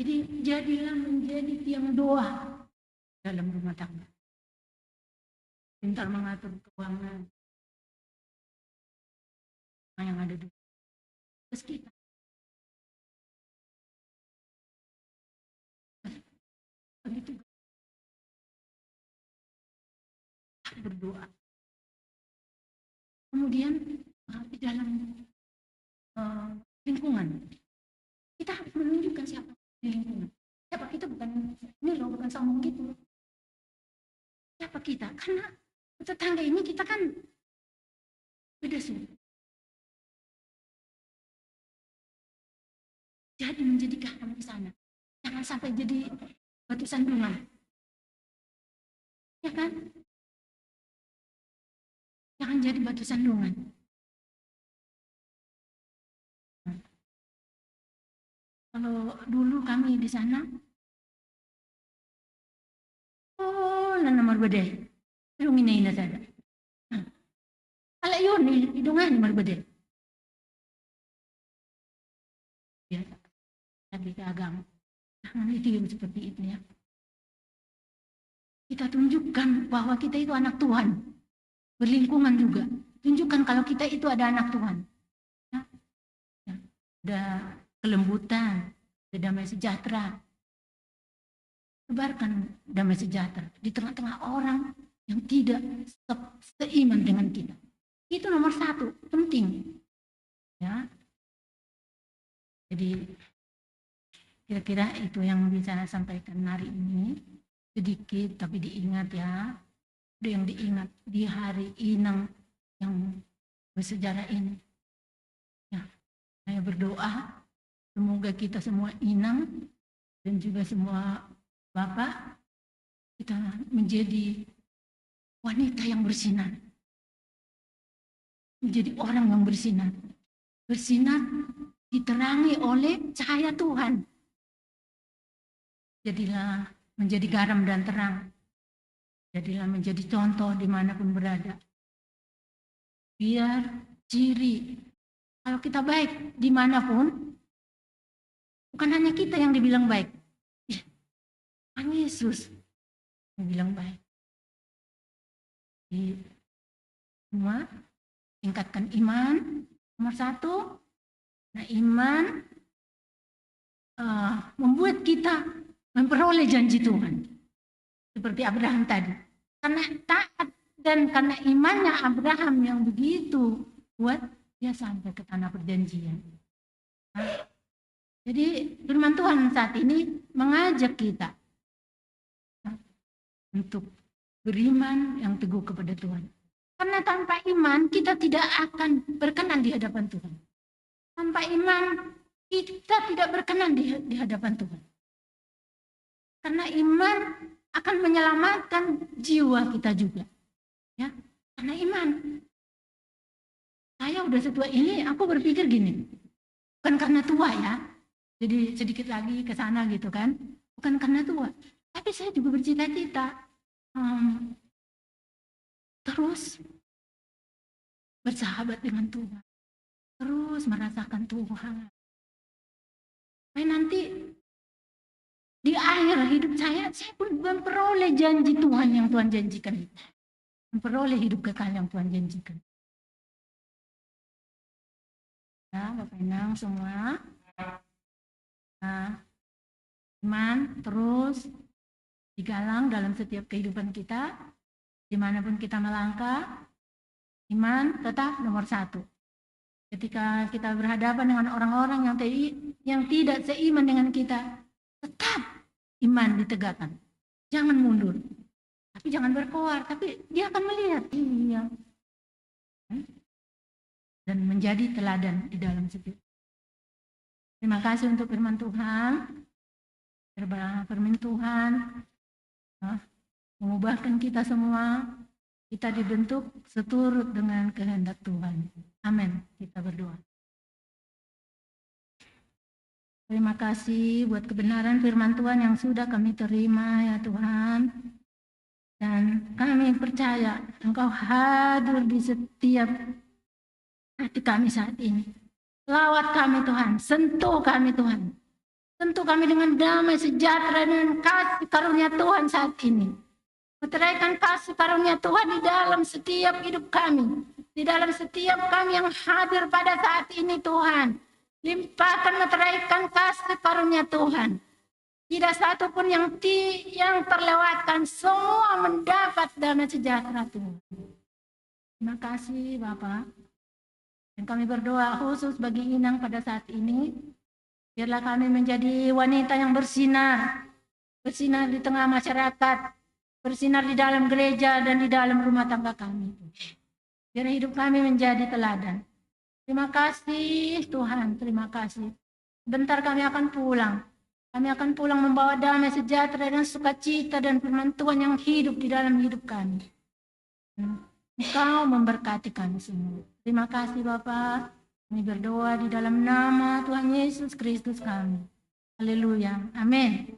Jadi, jadilah menjadi tiang doa dalam rumah tangga. Pintar mengatur keuangan. Yang ada di terus kita. Begitu. Berdoa. Kemudian, eh, di dalam, eh, lingkungan. Kita harus menunjukkan siapa di lingkungan. Siapa kita bukan, ini loh, bukan sombong gitu. Siapa kita? Karena tetangga ini kita kan beda suku. Jadi menjadi garam di sana. Jangan sampai jadi batu sandungan. Ya kan? Jangan jadi batu sandungan. Kalau dulu kami di sana, oh, nana marbadai. Pero ngina-ina sada. Nah, ala yun, idungan marbadai. Kita agama. Jangan itu yang seperti itu ya. Kita tunjukkan bahwa kita itu anak Tuhan. Berlingkungan juga. Tunjukkan kalau kita itu ada anak Tuhan. Ya. Ya. Ada kelembutan, ada damai sejahtera. Sebarkan damai sejahtera di tengah-tengah orang yang tidak se- seiman dengan kita. Itu nomor satu, penting. Ya. Jadi kira-kira itu yang bisa saya sampaikan hari ini. Sedikit tapi diingat ya. Ada yang diingat di hari Inang yang bersejarah ini. Ya, saya berdoa semoga kita semua Inang dan juga semua Bapak, kita menjadi wanita yang bersinar. Menjadi orang yang bersinar. Bersinar diterangi oleh cahaya Tuhan. Jadilah menjadi garam dan terang. Jadilah menjadi contoh dimanapun berada. Biar ciri. Kalau kita baik dimanapun, bukan hanya kita yang dibilang baik. Ih, Tuhan Yesus yang bilang baik. Di semua, tingkatkan iman, nomor satu. Nah, iman eh, membuat kita memperoleh janji Tuhan. Seperti Abraham tadi. Karena taat dan karena imannya Abraham yang begitu kuat, dia sampai ke tanah perjanjian. Nah, jadi firman Tuhan saat ini mengajak kita untuk beriman yang teguh kepada Tuhan. Karena tanpa iman kita tidak akan berkenan di hadapan Tuhan. Tanpa iman kita tidak berkenan di, di hadapan Tuhan. Karena iman akan menyelamatkan jiwa kita juga. Ya, karena iman. Saya udah setua ini, aku berpikir gini, bukan karena tua ya, jadi sedikit lagi ke sana gitu kan, bukan karena tua, tapi saya juga bercita-cita um, terus bersahabat dengan Tuhan, terus merasakan Tuhan. Saya nanti di akhir hidup saya, saya pun memperoleh janji Tuhan yang Tuhan janjikan itu. Memperoleh hidup kekal yang Tuhan janjikan. Ya, Bapak Inang semua. Nah, iman terus digalang dalam setiap kehidupan kita. Dimanapun kita melangkah, iman tetap nomor satu. Ketika kita berhadapan dengan orang-orang yang te- yang tidak seiman dengan kita, tetap iman ditegakkan. Jangan mundur. Tapi jangan berkoar, tapi dia akan melihat. Iya. Dan menjadi teladan di dalam setiap. Terima kasih untuk firman Tuhan. Firman Tuhan mengubahkan kita semua. Kita dibentuk seturut dengan kehendak Tuhan. Amin. Kita berdoa. Terima kasih buat kebenaran firman Tuhan yang sudah kami terima ya Tuhan. Dan kami percaya Engkau hadir di setiap hati kami saat ini. Lawat kami Tuhan, sentuh kami Tuhan. Sentuh kami dengan damai sejahtera dan kasih karunia Tuhan saat ini. Meteraikan kasih karunia Tuhan di dalam setiap hidup kami. Di dalam setiap kami yang hadir pada saat ini Tuhan. Limpahkan meteraikan kasih karunia Tuhan. Tidak satu pun yang ti yang terlewatkan. Semua mendapat damai sejahtera Tuhan. Terima kasih Bapak. Dan kami berdoa khusus bagi Inang pada saat ini. Biarlah kami menjadi wanita yang bersinar. Bersinar di tengah masyarakat. Bersinar di dalam gereja dan di dalam rumah tangga kami. Biar hidup kami menjadi teladan. Terima kasih Tuhan, terima kasih. Sebentar kami akan pulang. Kami akan pulang membawa damai sejahtera dan sukacita dan firman Tuhan yang hidup di dalam hidup kami. Engkau memberkati kami semua. Terima kasih Bapak. Kami berdoa di dalam nama Tuhan Yesus Kristus kami. Haleluya. Amin.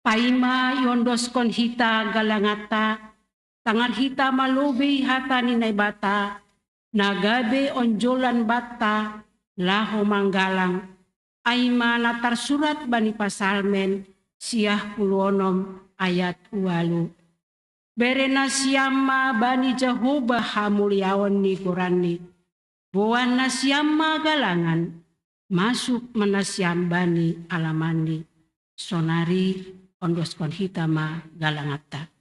Paima iondoskon hita galanganta, tangar hita malobei hata ni Naibata, na gabe onjolan banta laho manggalang, ai ma na tarsurat bani Pasalmen siah pulu onom ayat ualu. Bere nasiam ma bani Jahowa hamuliaon ni goranni. Boan nasiam ma galangan, masuk ma nasiam bani alamanni. Sonari ondoskon hita ma galanganta.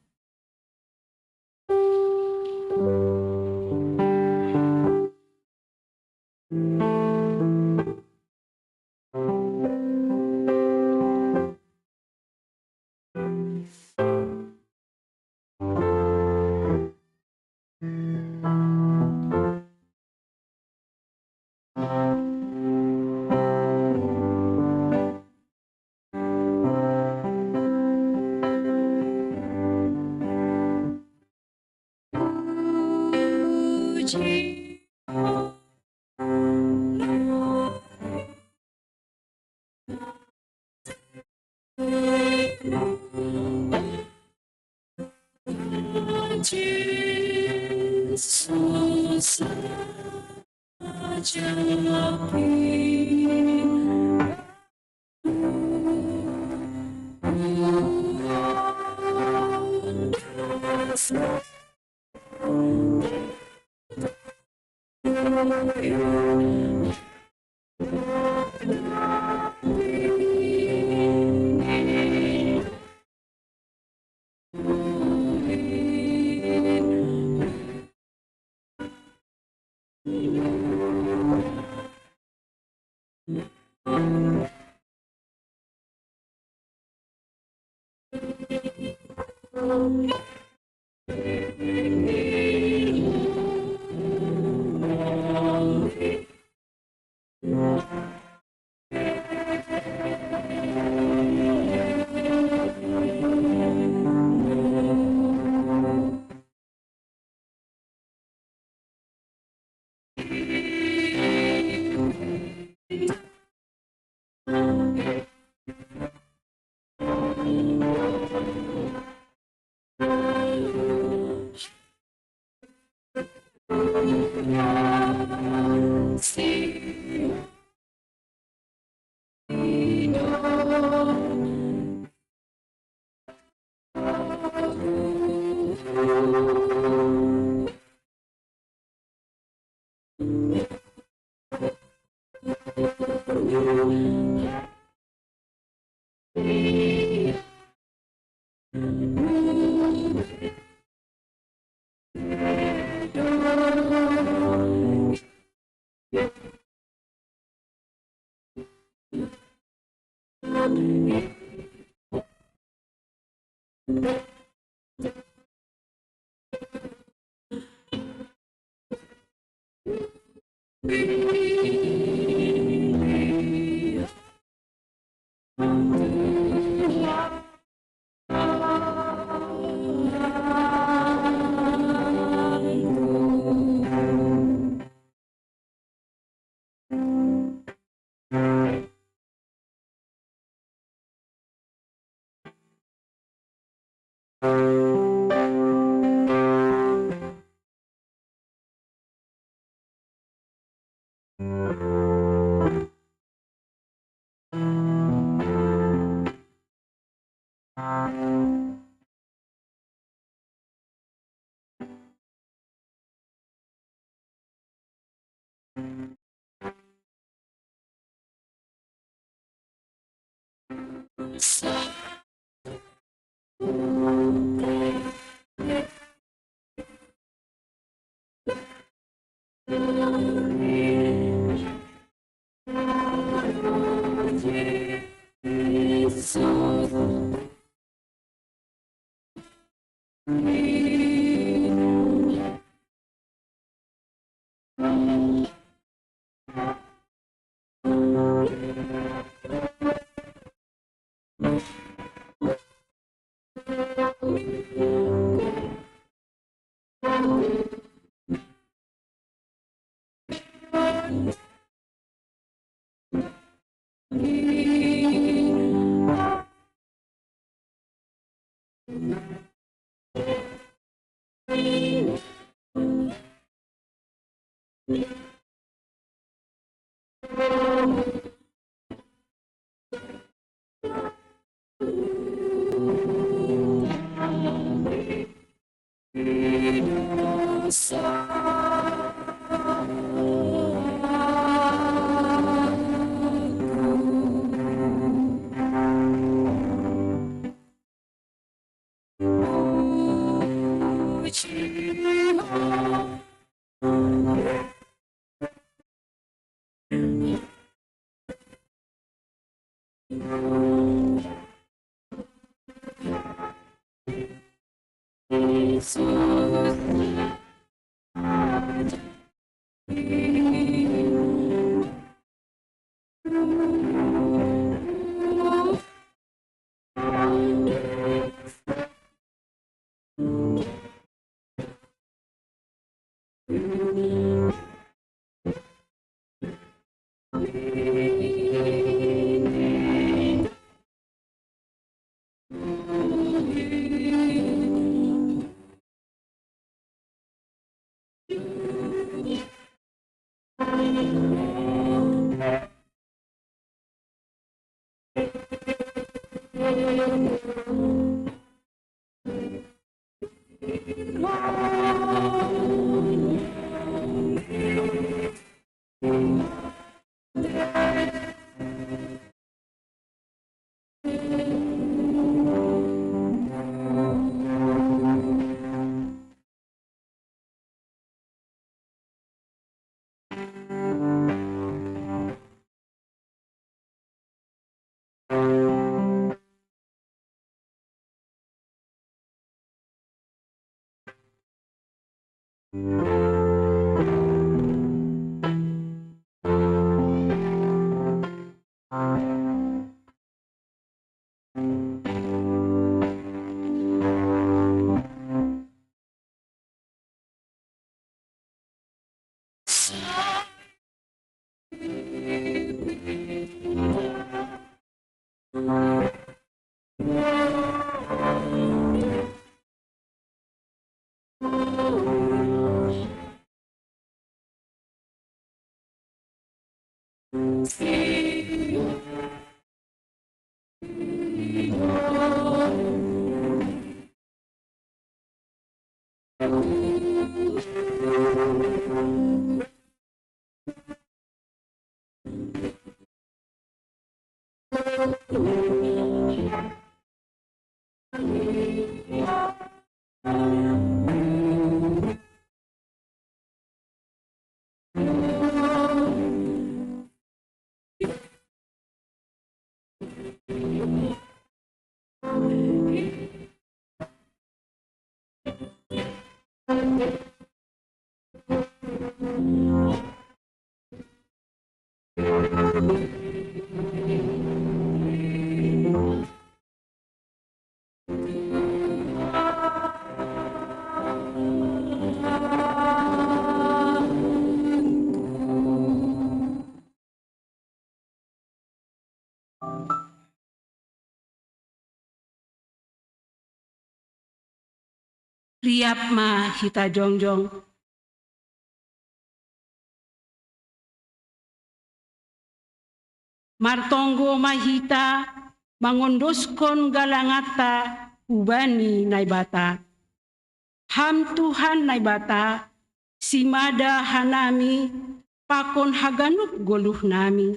Riap ma hita jongjong. Martonggo ma hita mangondoskon galanganta hubani Naibata. Ham Tuhan Naibata, simada hanami pakon haganup goluhnami.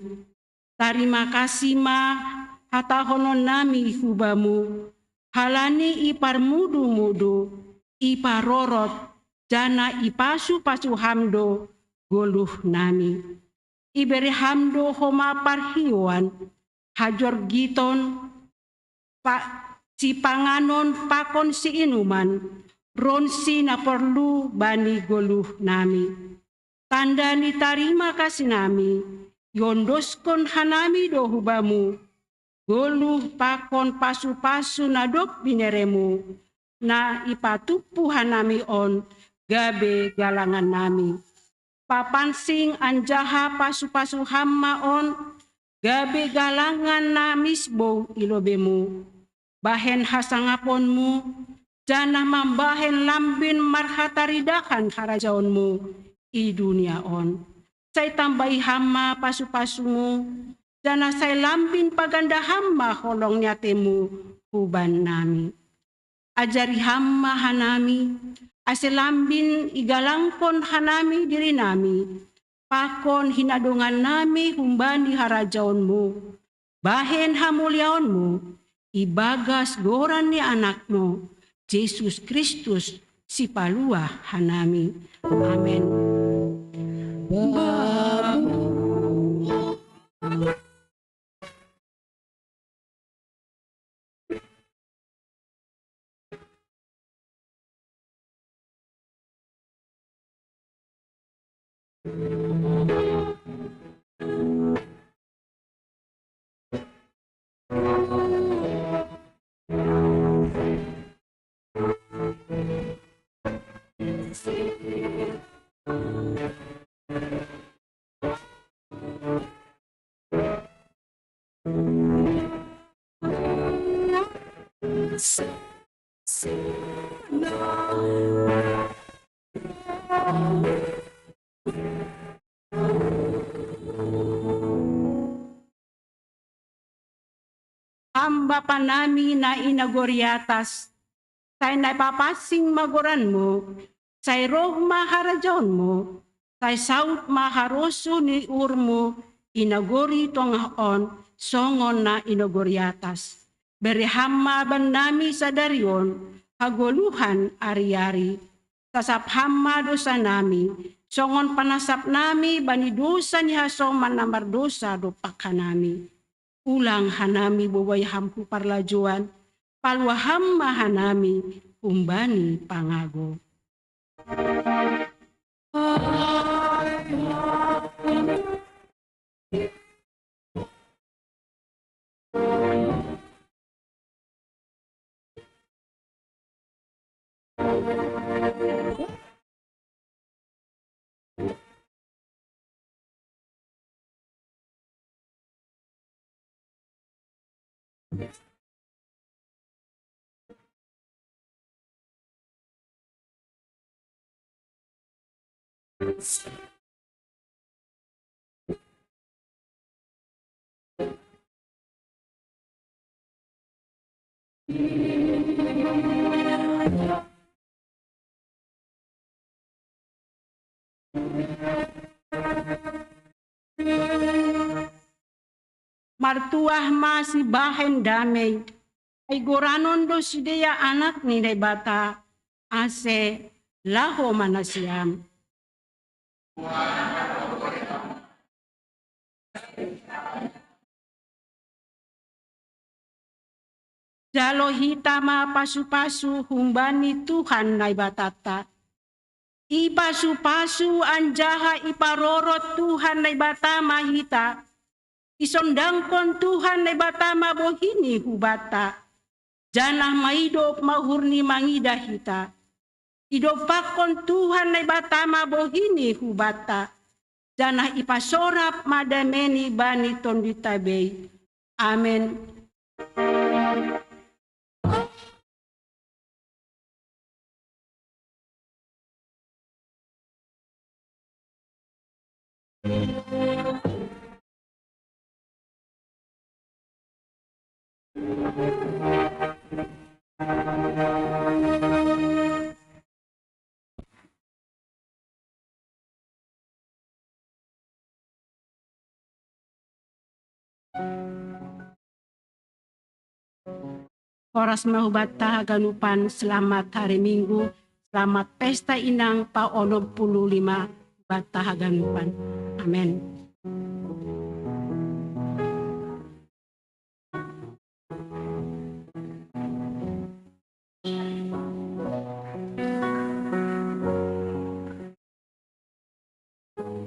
Tarima kasih ma hatahononnami hu Bamu, halani iparmudumu do, iparorot, janah ipasupasu Ham do goluhnami. Ibere Ham do homa parhioan, hajorgiton, pa-, sipanganon pakon siinuman, ronsi na porlu bani goluhnami. Tanda ni tarima kasihnami, iondoskon hanami do hu Bamu goluh pakon pasupasu na dob binereMu, na ipatumpu hanami on gabe galangannami. Papansing anjaha pasupasu Ham ma on gabe galangan na misbou i lobeiMu. Bahen hasangaponMu, janah mambahen lambin marhataridahan harajaonMu i dunia on. Sai tambai Ham ma pasupasuMu, janah sai lambin paganda Ham ma holong ni ateiMu hu bannami. Ajari Ham ma hanami, ase lambin igalangkon hanami dirinami, pakon hinadongannami humbani harajaonmu, bahen hamuliaonmu, ibagas goran ni Anakmu, Jesus Kristus, Sipalua hanami. Amen. Ham Bapa nami na i nagori atas, sai na ipapansing ma goranmu, sai roh ma harajaonmu, sai saut ma harosuh ni uhurmu i nagori tongah on, songon na i nagori atas. Bere Ham ma bannami sadari on hagoluhan ari-ari. Sasap Ham ma dosanami, songon panasapnami bani dosa ni hasoman na mardosa dompak hanami. Ulang hanami boi Ham hu parlajouan, palua Ham ma hanami humbani pangago. Martuah ma sibahen damei, ai goranon do sidea anak ni Naibata, ase laho ma nasiam. Jalo hita ma pasu-pasu humbani Tuhan Naibatanta. Ipasu-pasu anjaha iparorot Tuhan Naibata ma hita. Isondangkon Tuhan Naibata ma bohini hubanta, janah maidop ma uhur ni mangidah hita. Idompakkon Tuhan Naibata ma bohini hubanta, janah ipasorap ma dameini bani tondinta bei. Amen. Horas ma hubanta haganupan, selamat hari Minggu, selamat pesta inang paonom puluh lima hubanta haganupan. Amen.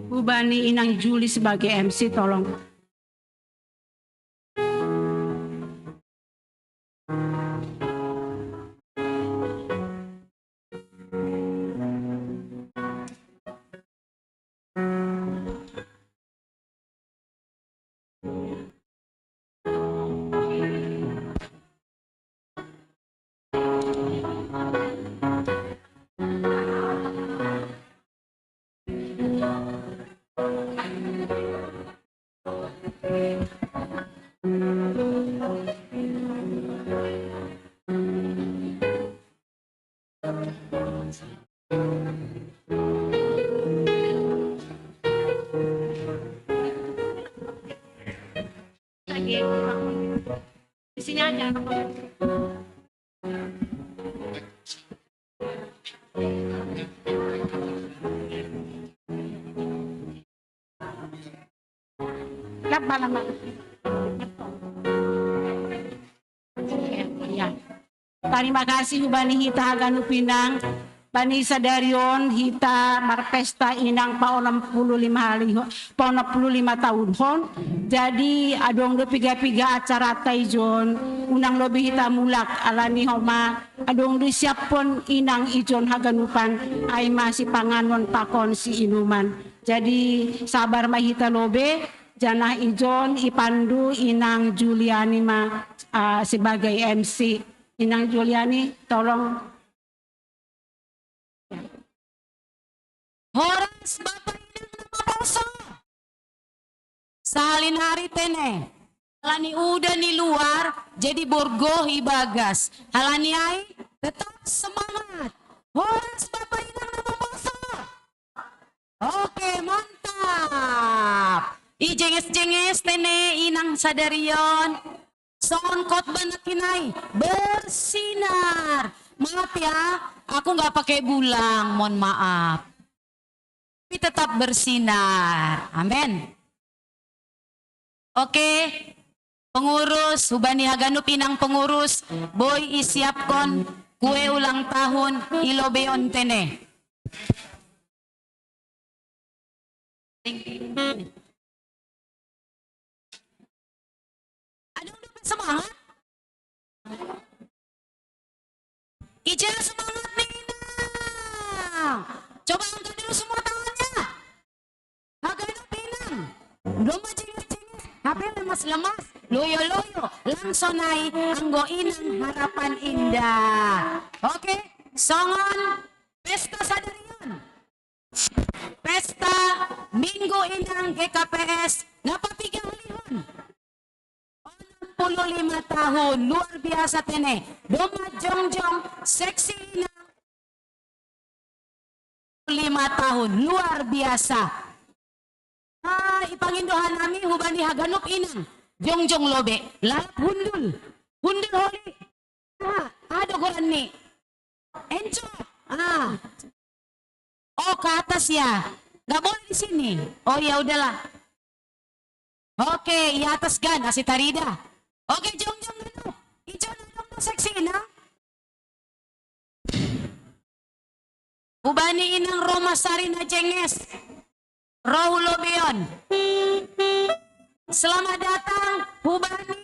Hubani Inang Juli sebagai M C, tolong. Sini aja. Laba-laba. Iya. Tarima kasih hubani hita haganup inang. Bani sadari on hita marpesta inang pa onom puluh lima hari, pa onom puluh lima tahun hon. Jadi adong do piga-piga acara ta ijon, unang lobi hita mulak alani homa adong do siaphon inang ijon haganupan, ai ma sipanganon pakon siinuman. Jadi sabar ma hita lobi, janah ijon ipandu inang Juliani ma, ah, sebagai M C. Inang Juliani, tolong. Horas Bapa Inang na maposo. Sahalin hari tene. Halani udan i luar, jadi borgoh i bagas. Halani ai, tetap semangat. Horas Bapa Inang na maposo. Oke, mantap. I jenges-jenges tene inang sadari on. Songon khotbah nangkin ai, bersinar. Maaf ya, aku nggak pakai bulang, mohon maaf. Tapi tetap bersinar. Amin. Oke, pengurus, hubani haganup inang pengurus, boi isiaphon kue ulang tahun i lobei on tene. Adong dope semangat? Ija semangat ni inang? Coba angkat dulu semua tangannya. Haganup inang. Domma jenges-jenges, hape lemas-lemas, loyo-loyo, langsung nai anggo inang Harapan Indah. Oke, songon pesta sadari on. Pesta Minggu Inang G K P S na papiga holihon. Onom puluh lima tahun, luar biasa tene. Domma jongjong seksi inang lima tahun, luar biasa. Ah, ipangindo hanami hubani haganup inang. Jongjong lobe, lalap hundul. Hundul holi. Ah, aha do goran ni? Encok. Ah. Oh, ke atas ya. Nggak boleh di sini. Oh, ya udahlah. Oke, i atas gan, asa tarida. Oke, jongjong dulu. Ijon adong do seksi inang. Hubani inang Roma Sari na jenges. Ro hu lobei on. Selamat datang hubani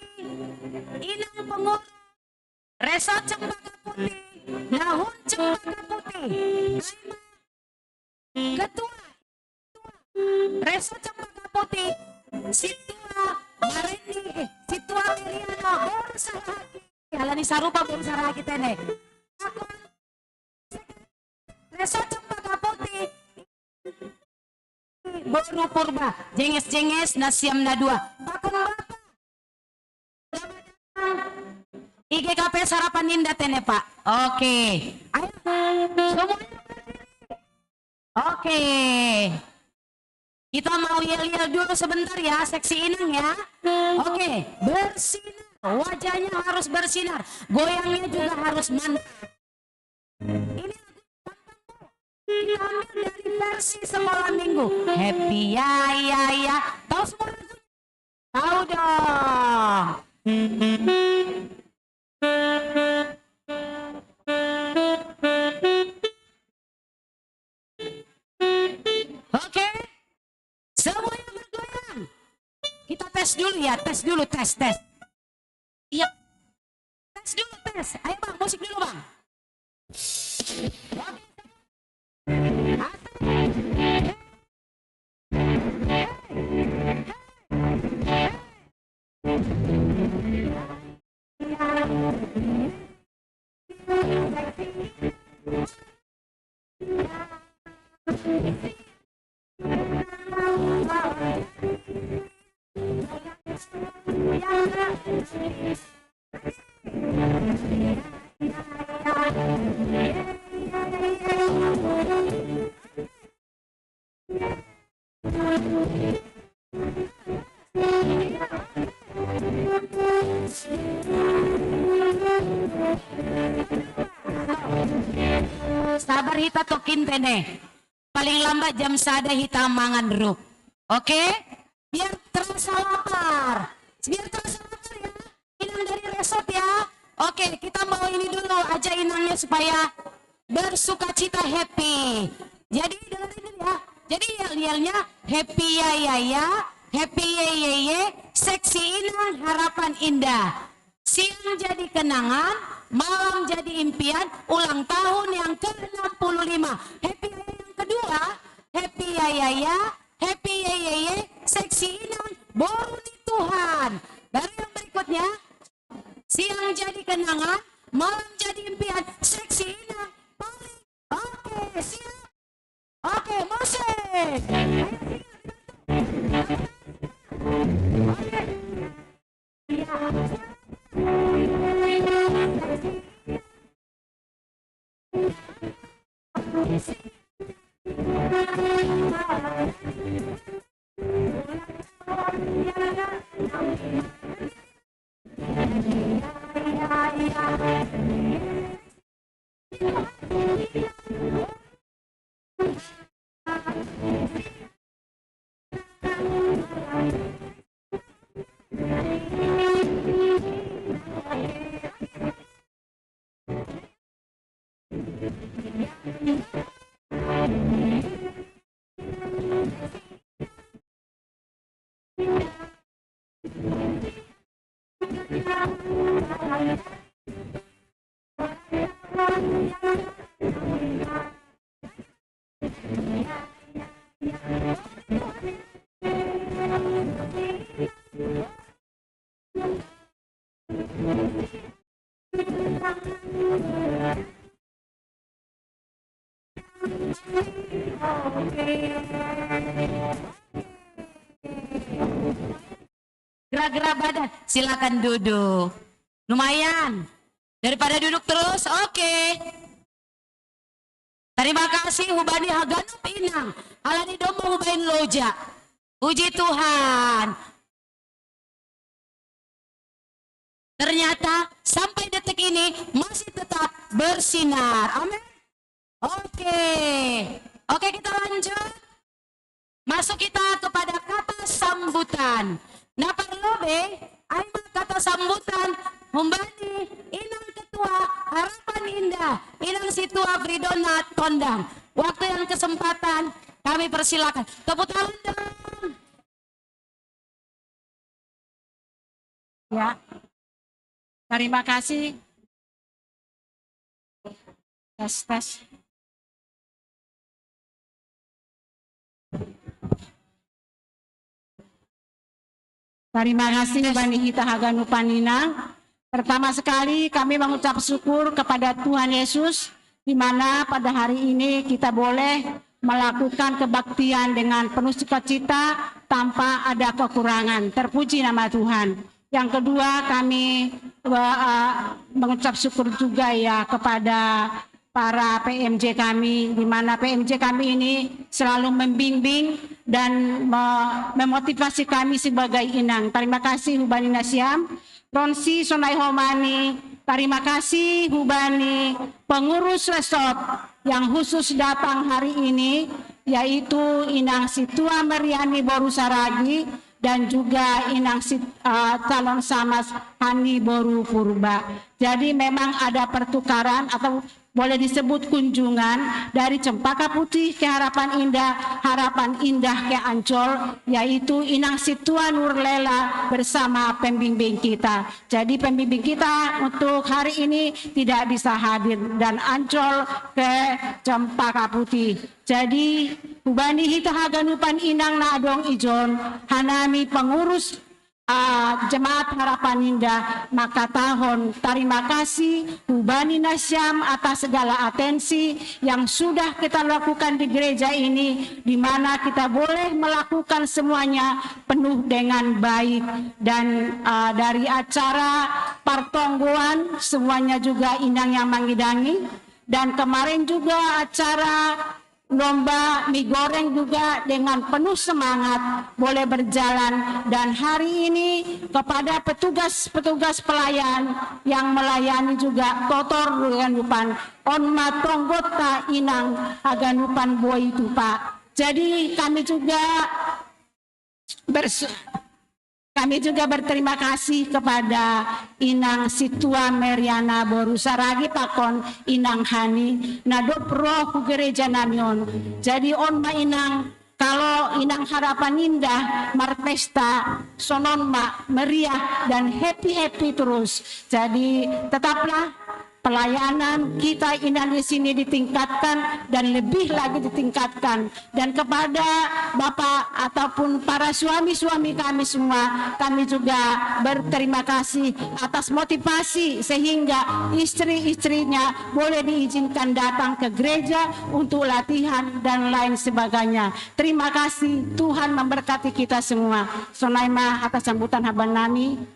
inang pengurus Resort Cempaka Putih, na hun Cempaka Putih. Ketua, ketua Resort Cempaka Putih, Sintua Marendi, eh, Sintua Meriana, boru Sarahagi. Halani sarupa boru Sarahagi tene. Resort Cempaka Putih. Boru Purba, jenges-jenges, na siam na dua. Pakon Bapa. Selamat datang. I G K P S Harapan Indah tene, Pak. Oke. Ayo. Semuanya berdiri. Oke. Kita mau yel-yel dulu sebentar ya, seksi inang ya. Oke, bersinar. Wajahnya harus bersinar. Goyangnya juga harus mantap. Ini lagu gampang, Bu. Kita ambil dari versi sekolah minggu. Happy ya, ya, ya. Tahu semua lagu? Tahu dong. Oke. Semuanya bergoyang. Kita tes dulu ya, tes dulu, tes, tes. Iya. Tes dulu, tes. Ayo, Bang, musik dulu, Bang. Asik. Sabar hita tokin tene. Paling lambat jam sada hita mangan rup. Oke? Biar terasa lapar. Biar terasa lapar ya. Inang dari resort ya. Oke, kita mau ini dulu aja inangnya supaya bersuka cita, happy. Jadi dengerin dulu ya. Jadi yel-yelnya happy ya ya ya, happy ye ye ye, seksi inang harapan indah. Siang jadi kenangan, malam jadi impian, ulang tahun yang ke enam puluh lima. Happy ya ya yang kedua, happy ya ya ya, happy ye ye ye, seksi inang, boru ni Tuhan. Baru yang berikutnya, siang jadi kenangan, malam jadi impian, seksi inang, paling oke, siap. Oke, musik. Ayo, siap, dibantu. Oke. Iya. Gerak-gerak badan, silakan duduk. Lumayan. Daripada duduk terus, oke. Terima kasih hubani haganup inang. Alani domba hubain loja. Puji Tuhan. Ternyata sampai detik ini masih tetap bersinar. Amin. Oke. Oke, kita lanjut. Masuk kita kepada kata sambutan. Nah, parlo be, ai ma kata sambutan, humbani, inang ketua, harapan indah, inang situa Fridona Tondang. Waktu dan kesempatan kami persilakan. Tepuk tangan dong. Ya. Terima kasih. Tes, tes. Terima kasih Bani Hita Haganupan Inang. Pertama sekali kami mengucap syukur kepada Tuhan Yesus, di mana pada hari ini kita boleh melakukan kebaktian dengan penuh sukacita tanpa ada kekurangan. Terpuji nama Tuhan. Yang kedua, kami uh, mengucap syukur juga ya kepada para P M J kami, di mana P M J kami ini selalu membimbing dan memotivasi kami sebagai inang. Terima kasih hubani nasiam. Ronsi sonai homani, terima kasih hubani pengurus resort yang khusus datang hari ini, yaitu Inang Situa Meriani Boru Saragi dan juga Inang Sit, uh, calon samas Hani Boru Purba. Jadi memang ada pertukaran atau boleh disebut kunjungan dari Cempaka Putih ke Harapan Indah, Harapan Indah ke Ancol, yaitu Inang Situa Nurlela bersama pembimbing kita. Jadi pembimbing kita untuk hari ini tidak bisa hadir dan Ancol ke Cempaka Putih. Jadi hubani hita haganupan inang nadong ijon, hanami pengurus uh, Jemaat Harapan Indah, maka tahun terima kasih hubani nasiam atas segala atensi yang sudah kita lakukan di gereja ini, di mana kita boleh melakukan semuanya penuh dengan baik. Dan uh, dari acara partonggoan, semuanya juga inang yang mengidangi. Dan kemarin juga acara lomba mie goreng juga dengan penuh semangat boleh berjalan, dan hari ini kepada petugas-petugas pelayan yang melayani juga totor haganupan, on ma tonggotta inang haganupan boi tu, Pak. Jadi kami juga bersu- kami juga berterima kasih kepada Inang Situa Meriana Boru Saragi pakon Inang Hani, na dob ro hu gereja nami on. Jadi on ma Inang, kalau Inang Harapan Indah marpesta, sonon ma meriah dan happy-happy terus. Jadi tetaplah pelayanan kita ini di sini ditingkatkan dan lebih lagi ditingkatkan. Dan kepada Bapak ataupun para suami-suami kami semua, kami juga berterima kasih atas motivasi sehingga istri-istrinya boleh diizinkan datang ke gereja untuk latihan dan lain sebagainya. Terima kasih, Tuhan memberkati kita semua. Sonai ma hata sambutan haba nami.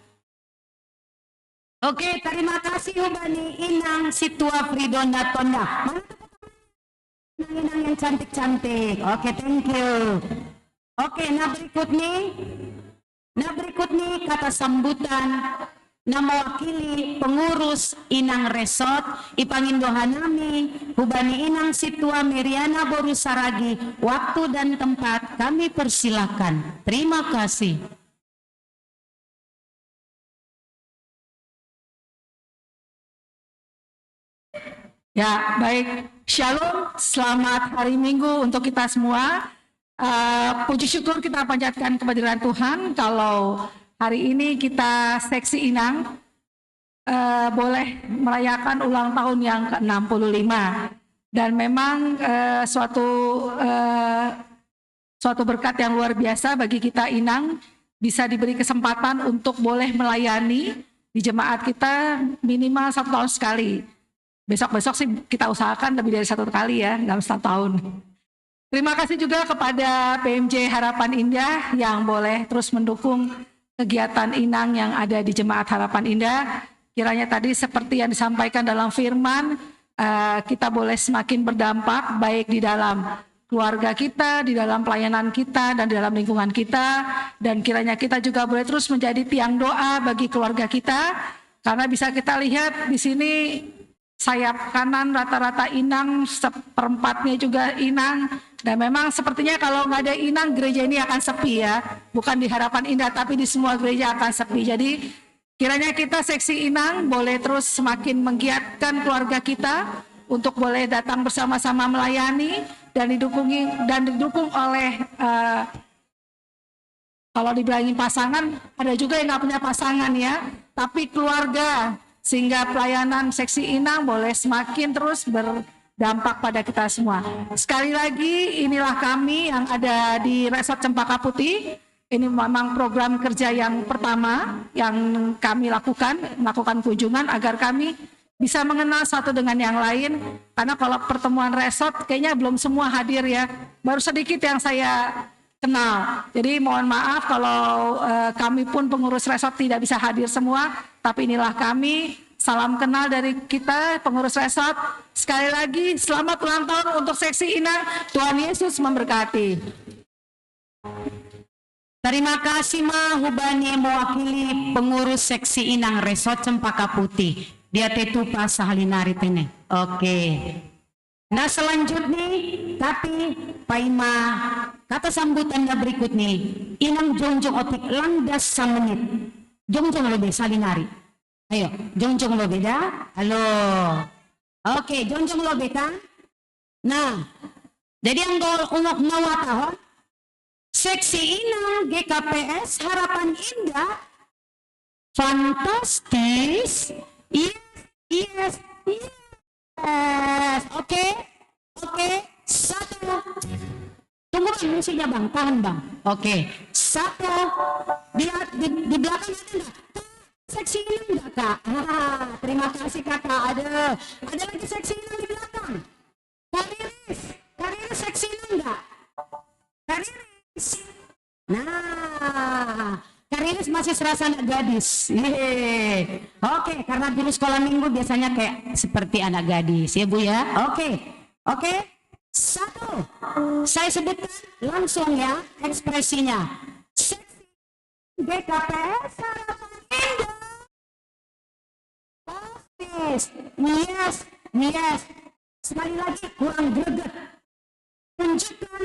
Oke, terima kasih hubani Inang Situa Fridona Tonda. Mana tepuk tangan Inang-inang yang cantik-cantik? Oke, thank you. Oke, na berikut ni, na berikut ni kata sambutan na mewakili pengurus Inang Resort, ipangindo hanami hubani Inang Situa Meriana Boru Saragi. Waktu dan tempat kami persilakan. Terima kasih. Ya, baik. Shalom, selamat hari Minggu untuk kita semua. Eh, puji syukur kita panjatkan kepada Tuhan kalau hari ini kita seksi Inang eh, boleh merayakan ulang tahun yang ke enam puluh lima. Dan memang eh, suatu eh, suatu berkat yang luar biasa bagi kita Inang, bisa diberi kesempatan untuk boleh melayani di jemaat kita minimal satu tahun sekali. Besok-besok sih kita usahakan lebih dari satu kali ya dalam satu tahun. Terima kasih juga kepada P M J Harapan Indah yang boleh terus mendukung kegiatan Inang yang ada di Jemaat Harapan Indah. Kiranya tadi seperti yang disampaikan dalam firman, eh, kita boleh semakin berdampak baik di dalam keluarga kita, di dalam pelayanan kita, dan di dalam lingkungan kita. Dan kiranya kita juga boleh terus menjadi tiang doa bagi keluarga kita. Karena bisa kita lihat di sini sayap kanan rata-rata Inang, seperempatnya juga Inang. Dan memang sepertinya kalau nggak ada Inang, gereja ini akan sepi ya. Bukan di Harapan Indah, tapi di semua gereja akan sepi. Jadi kiranya kita seksi Inang boleh terus semakin menggiatkan keluarga kita untuk boleh datang bersama-sama melayani dan didukungi dan didukung oleh eh, kalau dibilangin pasangan, ada juga yang nggak punya pasangan ya, tapi keluarga, sehingga pelayanan seksi Inang boleh semakin terus berdampak pada kita semua. Sekali lagi, inilah kami yang ada di Resort Cempaka Putih. Ini memang program kerja yang pertama yang kami lakukan, melakukan kunjungan agar kami bisa mengenal satu dengan yang lain. Karena kalau pertemuan resort, kayaknya belum semua hadir ya. Baru sedikit yang saya kenal. Jadi mohon maaf kalau eh, kami pun pengurus resort tidak bisa hadir semua, tapi inilah kami. Salam kenal dari kita pengurus resort. Sekali lagi selamat ulang tahun untuk seksi Inang. Tuhan Yesus memberkati. Terima kasih ma hubani mewakili pengurus seksi Inang Resort Cempaka Putih. Dia tetu pas sahali nari tene. Oke. Nah selanjutnya, tapi paima kata sambutan na berikut ni, Inang jongjong otik lang das samenit. Jongjong lo be sahali nari. Ayo, jongjong lo be da. Halo. Oke, jongjong lo be ka. Nah, jadi anggo unok na huhatahon, seksi Inang G K P S Harapan Indah. Fantastis. Yes, yes, yes. Oke, oke. Satu. Tunggu bang, musiknya bang, tahan bang. Oke, satu. Di, di, di belakang ada nggak? Seksi Inang nggak kak? Ah, terima kasih kakak. Ada, ada lagi seksi Inang di belakang. Kak Riris, Kak Riris seksi Inang nggak? Kak Riris. Nah, Kak Riris masih serasa anak gadis. Yeay. Oke, karena guru sekolah minggu biasanya kayak seperti anak gadis ya Bu ya. Oke, oke. Satu. Saya sebutkan langsung ya ekspresinya. Seksi G K P S Harapan Indah. Bagus. Yes, yes. Sekali lagi, kurang greget. Tunjukkan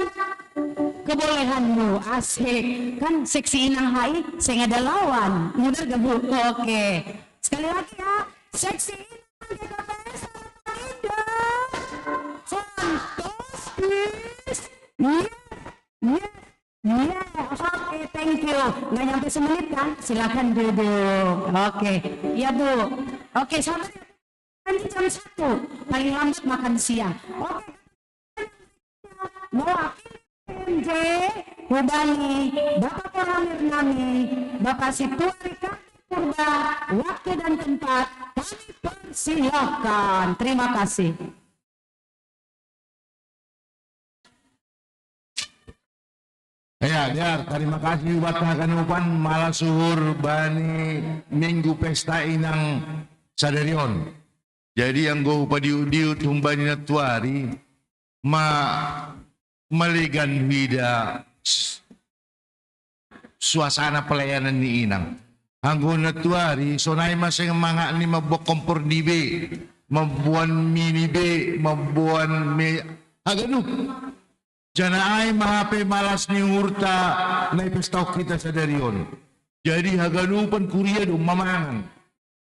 kebolehanmu. Asik. Kan seksi Inang Hai, saya ada lawan. Mudah gak, Bu? Oke. Sekali lagi ya. Seksi Inang G K P S Harapan Indah. Fantastis. Yes, yes. Iya, oke, thank you. Nggak nyampe semenit kan? Silakan duduk. Oke, iya, Bu. Oke, sabar ya. Nanti jam satu, paling lambat makan siang. Oke, mewakili P M J, Hubani, Bapak Koramil Nami, Bapak Situari Kami Purba, waktu dan tempat kami persilakan. Terima kasih. Ya, Diar, terima kasih buat haganupan malas uhur bani minggu pesta inang sadarion. Jadi anggo hupadiut-diut humbani natuari ma malegan huida s-, suasana pelayanan ni inang. Anggo natuari sonai ma seng mangat ni mambuat kompor ni be, mambuat mie ni be, mambuat me haganup. Jana ai ma hape malas ni uhurta na ipestahon hita sadarion. Jadi haganupan kuria do mamangan.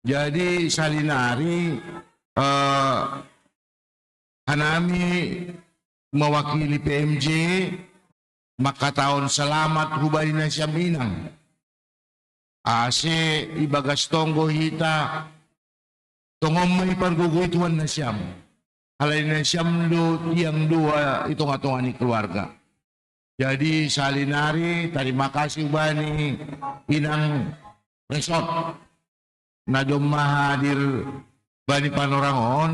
Jadi salinari, eh, hanami mewakili P M J mangkatahon selamat hubani nasiam inang. Ase ibagas tonggo hita tongon ma ipargogoi Tuhan nasiam. Halani nasiam do tiang dua i tonga-tonga ni keluarga. Jadi salinari tarima kasih bani inang Resot na domma hadir bani panorang on.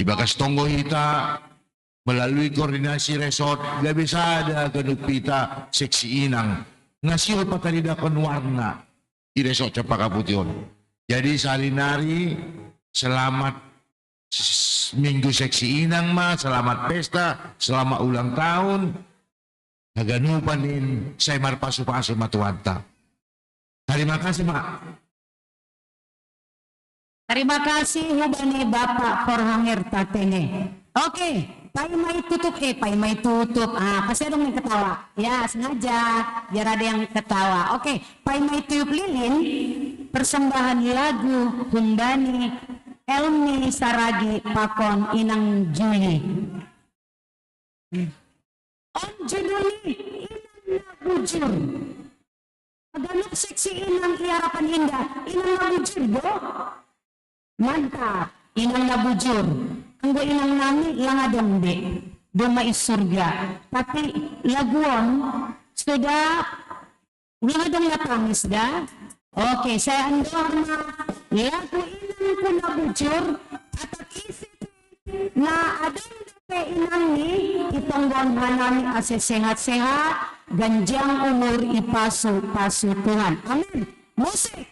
Ibagas tonggo hita melalui koordinasi resot gabe sada ganup hita seksi inang na sihol pataridahon warna i resot Cempaka Putih on. Jadi salinari selamat s-, minggu seksi inang ma, selamat pesta, selamat ulang tahun. Haganupan in sai marpasu-pasu ma Tuhanta. Terima kasih, Mak. Terima kasih hubani Bapak Forhanger Tatene. Oke, paima itutup, eh, paima itutup. Ah, pasti ada yang ketawa. Ya, sengaja biar ada yang ketawa. Oke, paima itutup lilin, persembahan lagu humbani Elmi Saragi pakon Inang Juli. On judul ni Inang na Bujur. Haganup seksi inang i Harapan Indah, inang na bujur do. Mantap, inang na bujur. Anggo inang nami lang adong be, domma i surga. Tapi lagu on sudah Ulang adong na tangis da. Oke, sai andor ma lagu Inangku na Bujur, atak isi na adong dope inangni, itonggohon hanami ase sehat-sehat, ganjang umur, ipasu-pasu Tuhan. Amin. Musik.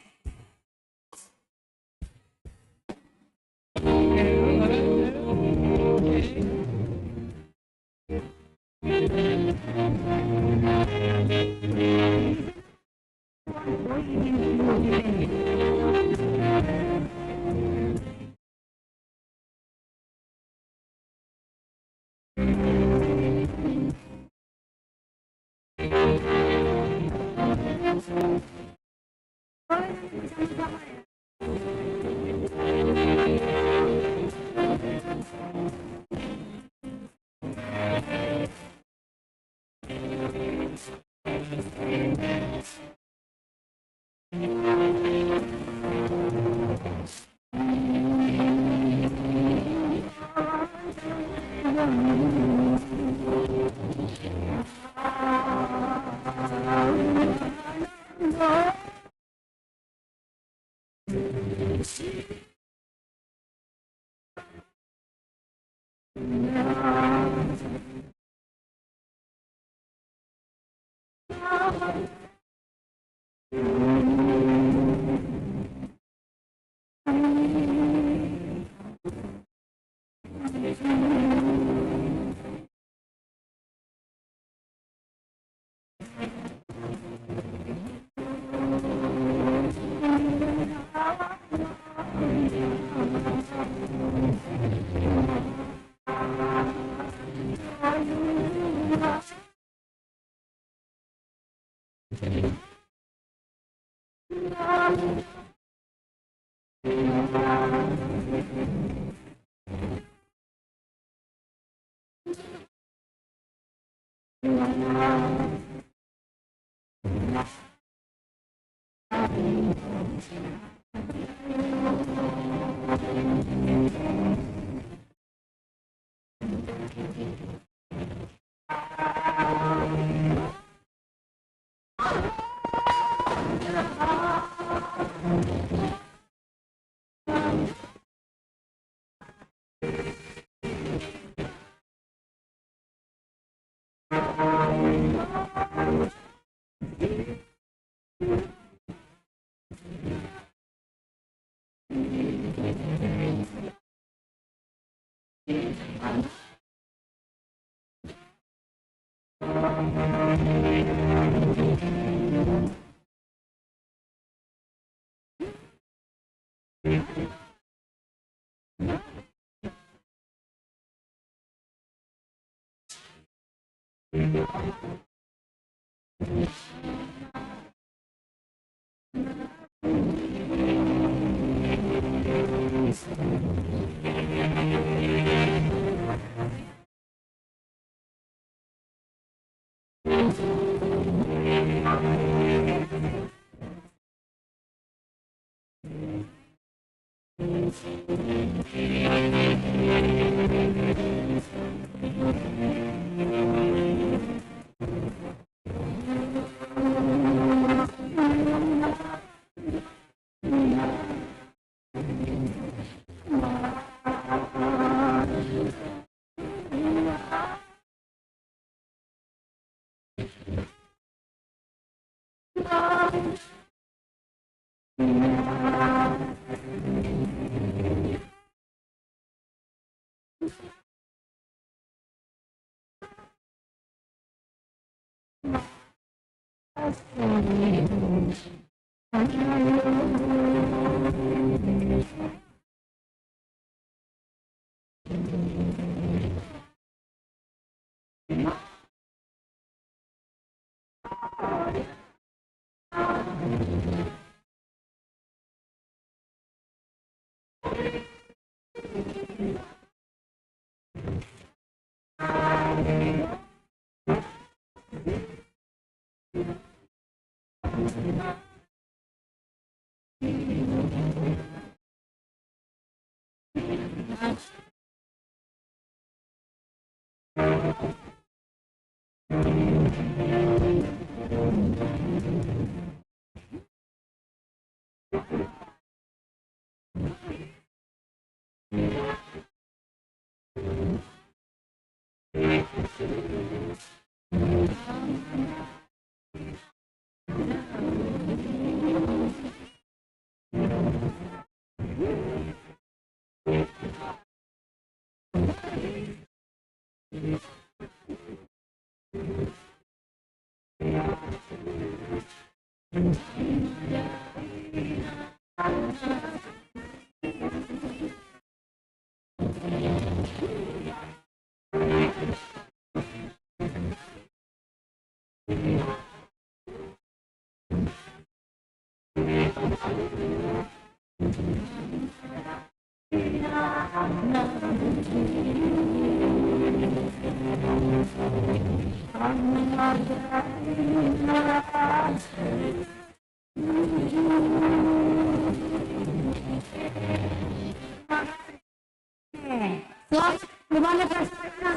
Selamat, gimana perasaannya?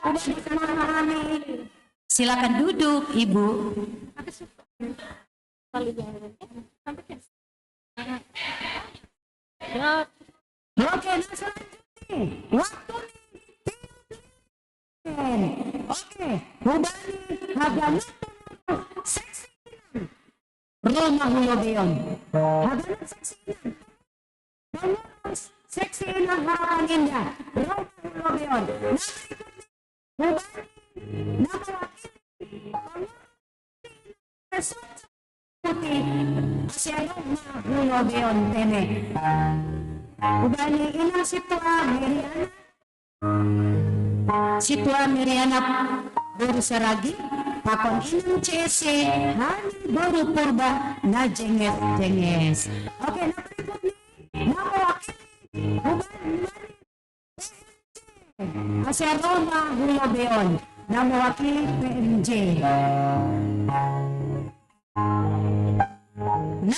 Udah bisa memahami. Silakan duduk, Ibu. Oke, nah, selanjutnya. Waktu nih. Oke, Hubani, Haganut, seksi Roma Hulobeon. Haganut seksi Pengurus seksi enam Harapan Indah, Roma Hulobeon. Nama berikutnya, Hubani, nama wakil, pengurus Putih, Asia Roma Hulobeon Tene. Hubani, inang situa Meriana, situa Meriana boru Saragi, pakon inang C S C, hani boru Purba, na jenges-jenges. Oke, nah berikutnya, nah Uban mari P M J. Asa Roma Hulobeon. Na mawakili P M J. Na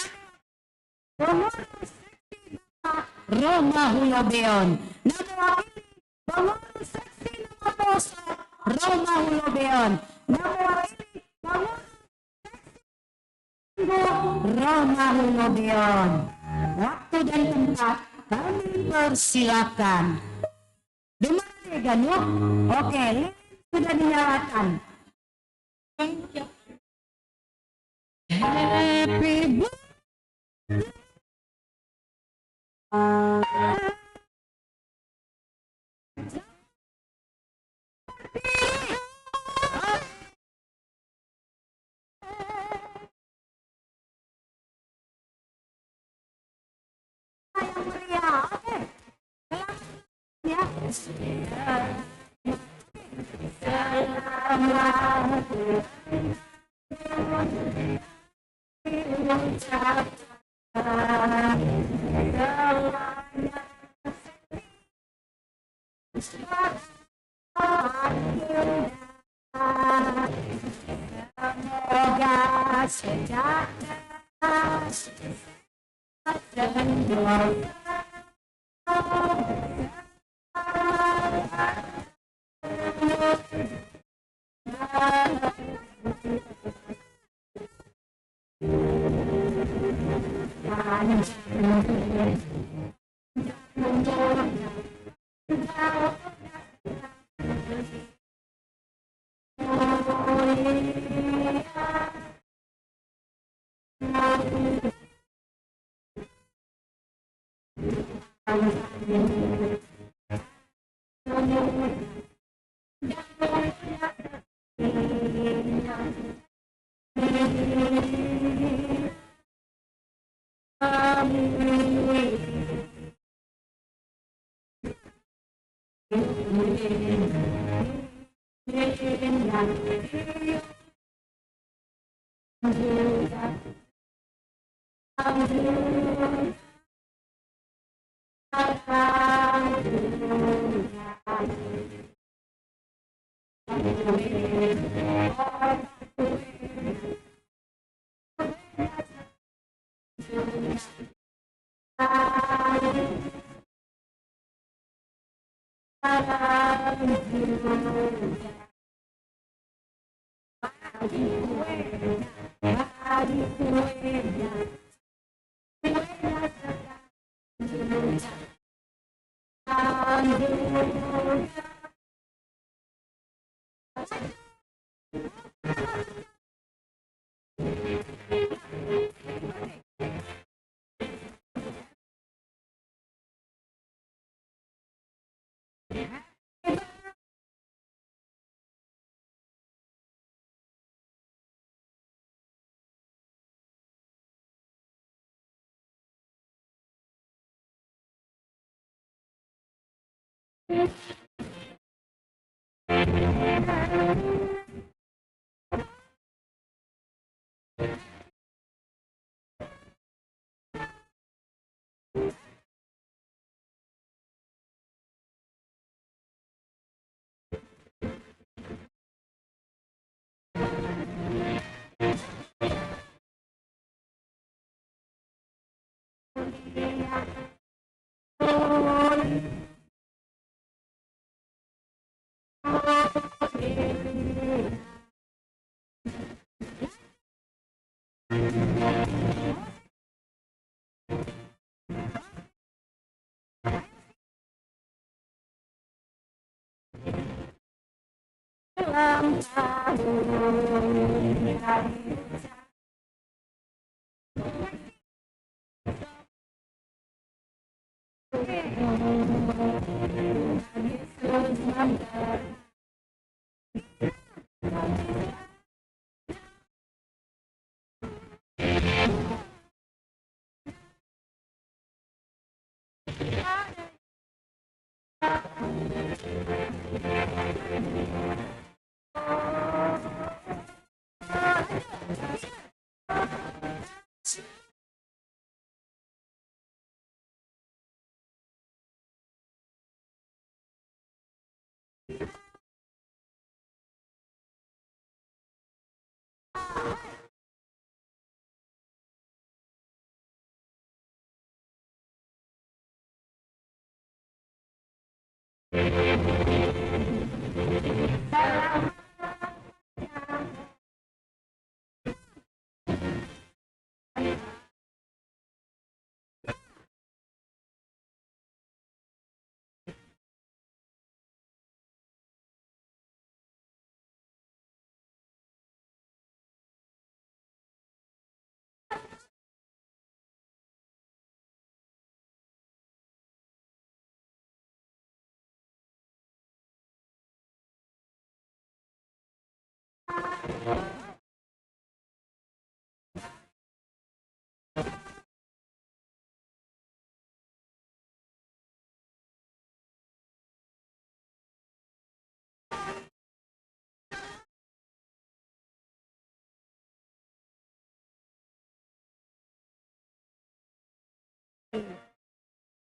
Pangulu Sexy Baba Roma Hulobeon. Na mawakili Pangulu Sexy Namaposo Roma Hulobeon. Na mawakili Pangulu Sexy Roma Hulobeon. Waktu dan tempat kami persilakan. Di mana nih, Ganu? Oke, lilin sudah dinyalakan. Happy birthday. Yang meriah. Oke. Ya. Semoga sejahtera dan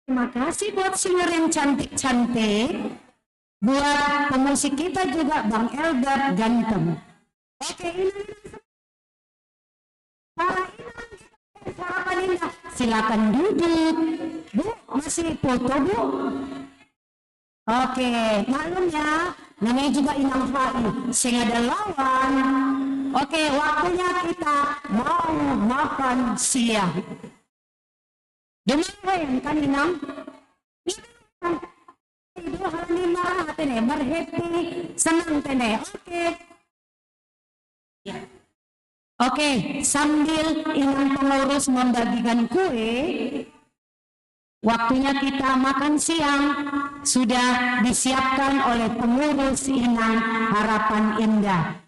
Terima kasih buat singer yang cantik-cantik. Buat pemusik kita juga, Bang Elbert ganteng. Oke, ini para inang, sarapan indah. Silakan duduk. Bu, masih foto, Bu? Oke, maklum ya, namanya juga inang H I. Sing ada lawan. Oke, waktunya kita mau makan siang. Dengar kan, inang? Itu hal ini marah, tene, berhappy, senang, tene. Oke. Ya. Oke, sambil inang pengurus membagikan kue, waktunya kita makan siang sudah disiapkan oleh pengurus Inang Harapan Indah.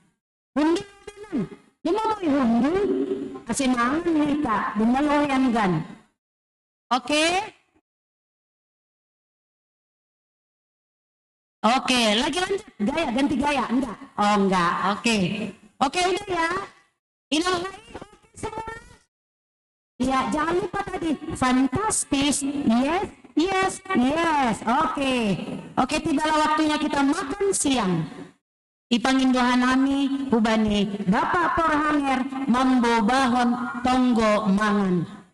Hundul, Inang. Dia mau beli hundul? Kasih mangan nih, Kak. Dia mau loyang, kan? Oke? Oke, lagi lanjut. Gaya, ganti gaya. Enggak. Oh, enggak. Oke. Oke, udah ya. Inang Hai, oke semua. Iya, jangan lupa tadi. Fantastis. Yes, yes, yes. Oke. Oke, tibalah waktunya kita makan siang. Ipangindohan nami, hubani Bapak Porhanger, mambo bahon tonggo mangan.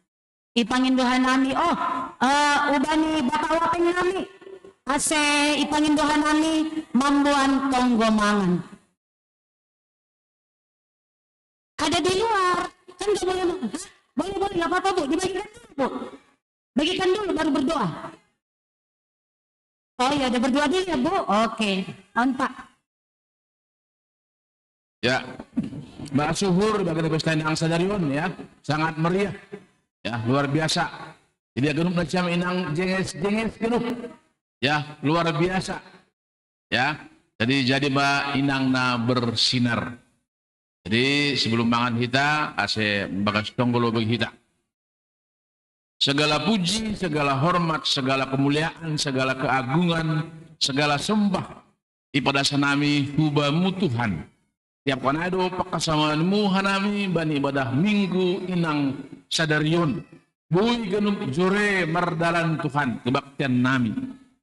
Ipangindohan nami, oh, eh, hubani Bapak Wapeng nami. Ase ipangindohan nami, mamboan tonggo mangan. Ada di luar, kan nggak boleh, hah? Boleh, boleh, nggak apa-apa, Bu. Dibagikan dulu, Bu. Bagikan dulu, baru berdoa. Oh iya, udah berdoa dulu ya, Bu. Oke, on, Pak. Ya, Mbak Suhur, bagi pesta inang sadarion ya, sangat meriah. Ya, luar biasa. Jadi, genep macam inang jenges-jenges genep. Ya, luar biasa. Ya, jadi, jadi Mbak Inang na bersinar. Jadi, sebelum mangan hita, ase bagas tonggolo bagi hita. Segala puji, segala hormat, segala kemuliaan, segala keagungan, segala sembah ipadasan nami hubamu Tuhan. Tiap kanai do pakasamoanmu hanami bani ibadah Minggu inang sadarion. Boi ganup jore mardalan Tuhan kebaktian nami.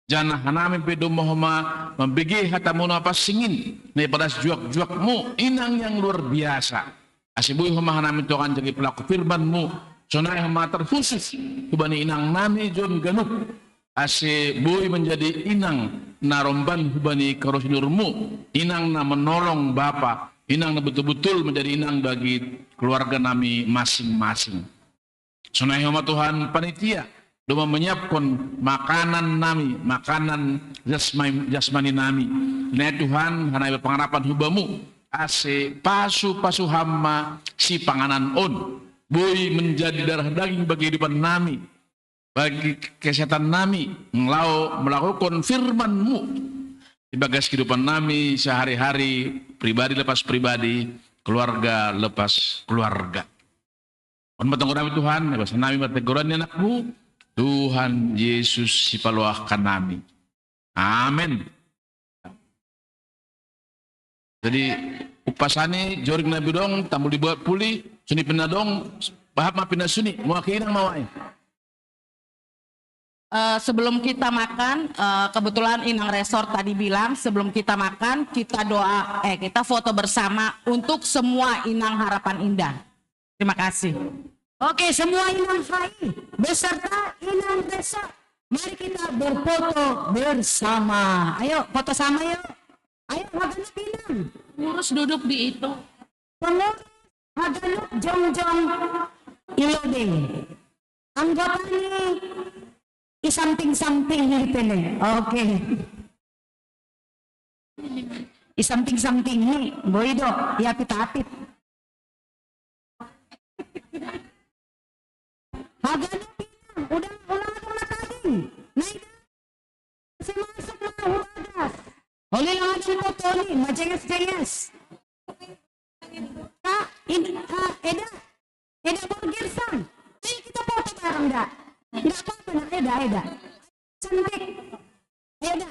Janah hanami pe domma homa mambege hatamu na pansing in, na ipadas juak-juakmu, inang yang luar biasa. Ase boi homa hanami tongan jadi pelaku firmanmu, sonai homa terkhusus hubani inang nami John ganup. Ase boi menjadi inang na romban hubani karosi ni uhurmu, inang na menolong bapa, inang na betul-betul menjadi inang bagi keluarga nami masing-masing. Sonai homa Tuhan panitia, domma menyiapkan makanan nami, makanan jasmani, jasmani nami. Nai Tuhan, hanami berpengharapan hubamu, ase pasu-pasu ham ma sipanganan on. Boi menjadi darah daging bagi kehidupan nami, bagi kesehatan nami, laho melakukan firmanmu di bagas kehidupan nami sehari-hari, pribadi lepas pribadi, keluarga lepas keluarga. On ma tonggo nami Tuhan, ibasan nami ma tegoran ni anakmu, Tuhan Yesus sipaloahkan nami. Amen. Jadi, umpasa ni joring na bidong, tambul dibuat puli, suni pinadong, bahap ma pinasuni, mua keinang mawai. Uh, sebelum kita makan, uh, kebetulan Inang Resort tadi bilang sebelum kita makan kita doa, eh kita foto bersama untuk semua Inang Harapan Indah. Terima kasih. Oke, semua Inang Hai beserta Inang Resort. Mari kita berfoto bersama. Ayo, foto sama yuk. Ayo, ha ganup inang. Ngurus duduk di itu. Pengurus ha ganup jongjong ilodey. Anggota ni isamping-samping ni ite ne. Oke. Isamping-samping ni, boy do, ya pita apit. Ha ganup inang, ulang, ulang akang matading. Naida, si masuk ma hu bagas. Oli lang akang foto ni, majenges-jenges. Kak, in, ah, Eda, Eda Burgersan. Ayo kita foto bareng, Da. Nggak apa-apa, nak, Eda, Eda. Cantik. Eda.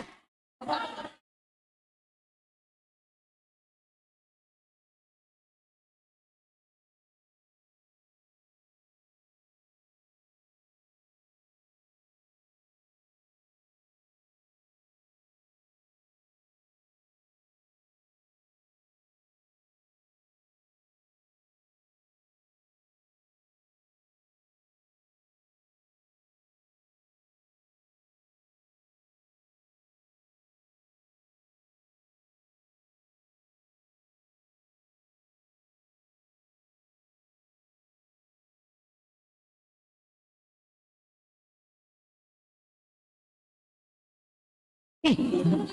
Eh,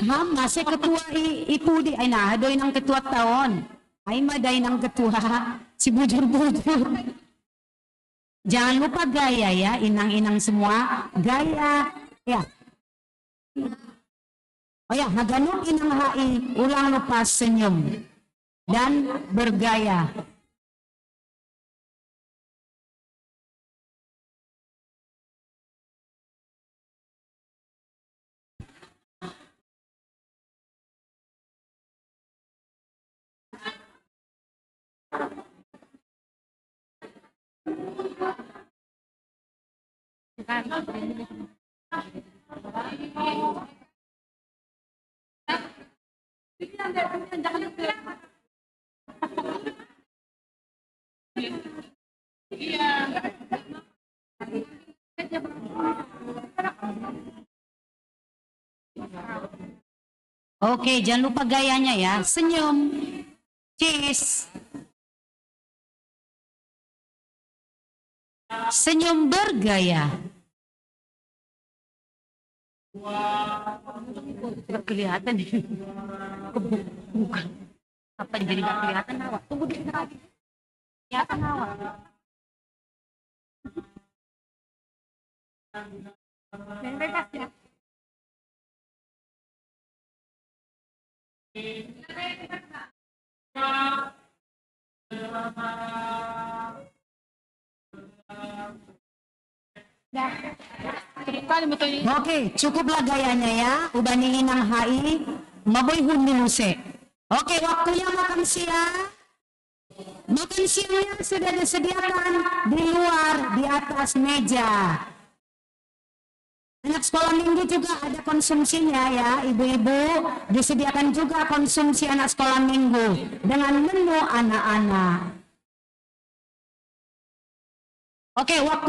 ham, masi ketua i, i pudi, ai nah, doy nang ketua taon. Ai ma doy nang ketua, si bujur-bujur. Jangan lupa gaya ya, inang-inang semua. Gaya. Ya. Oh ya, ha ganup inang ha i, ulang lupa senyum dan bergaya. Oke, jangan lupa gayanya ya. Senyum. Cheese. Senyum bergaya. Nggak kelihatan. Bukan. Apa jadi nggak kelihatan awak? Tunggu dulu lagi. Kelihatan awak. Yang bebas ya. Oke, cukuplah gayanya ya. Ubani inang ha i, maboy hun ni muse. Oke, waktunya makan siang. Makan siangnya sudah disediakan di luar, di atas meja. Anak sekolah minggu juga ada konsumsinya ya, ibu-ibu. Disediakan juga konsumsi anak sekolah minggu dengan menu anak-anak. Oke, waktu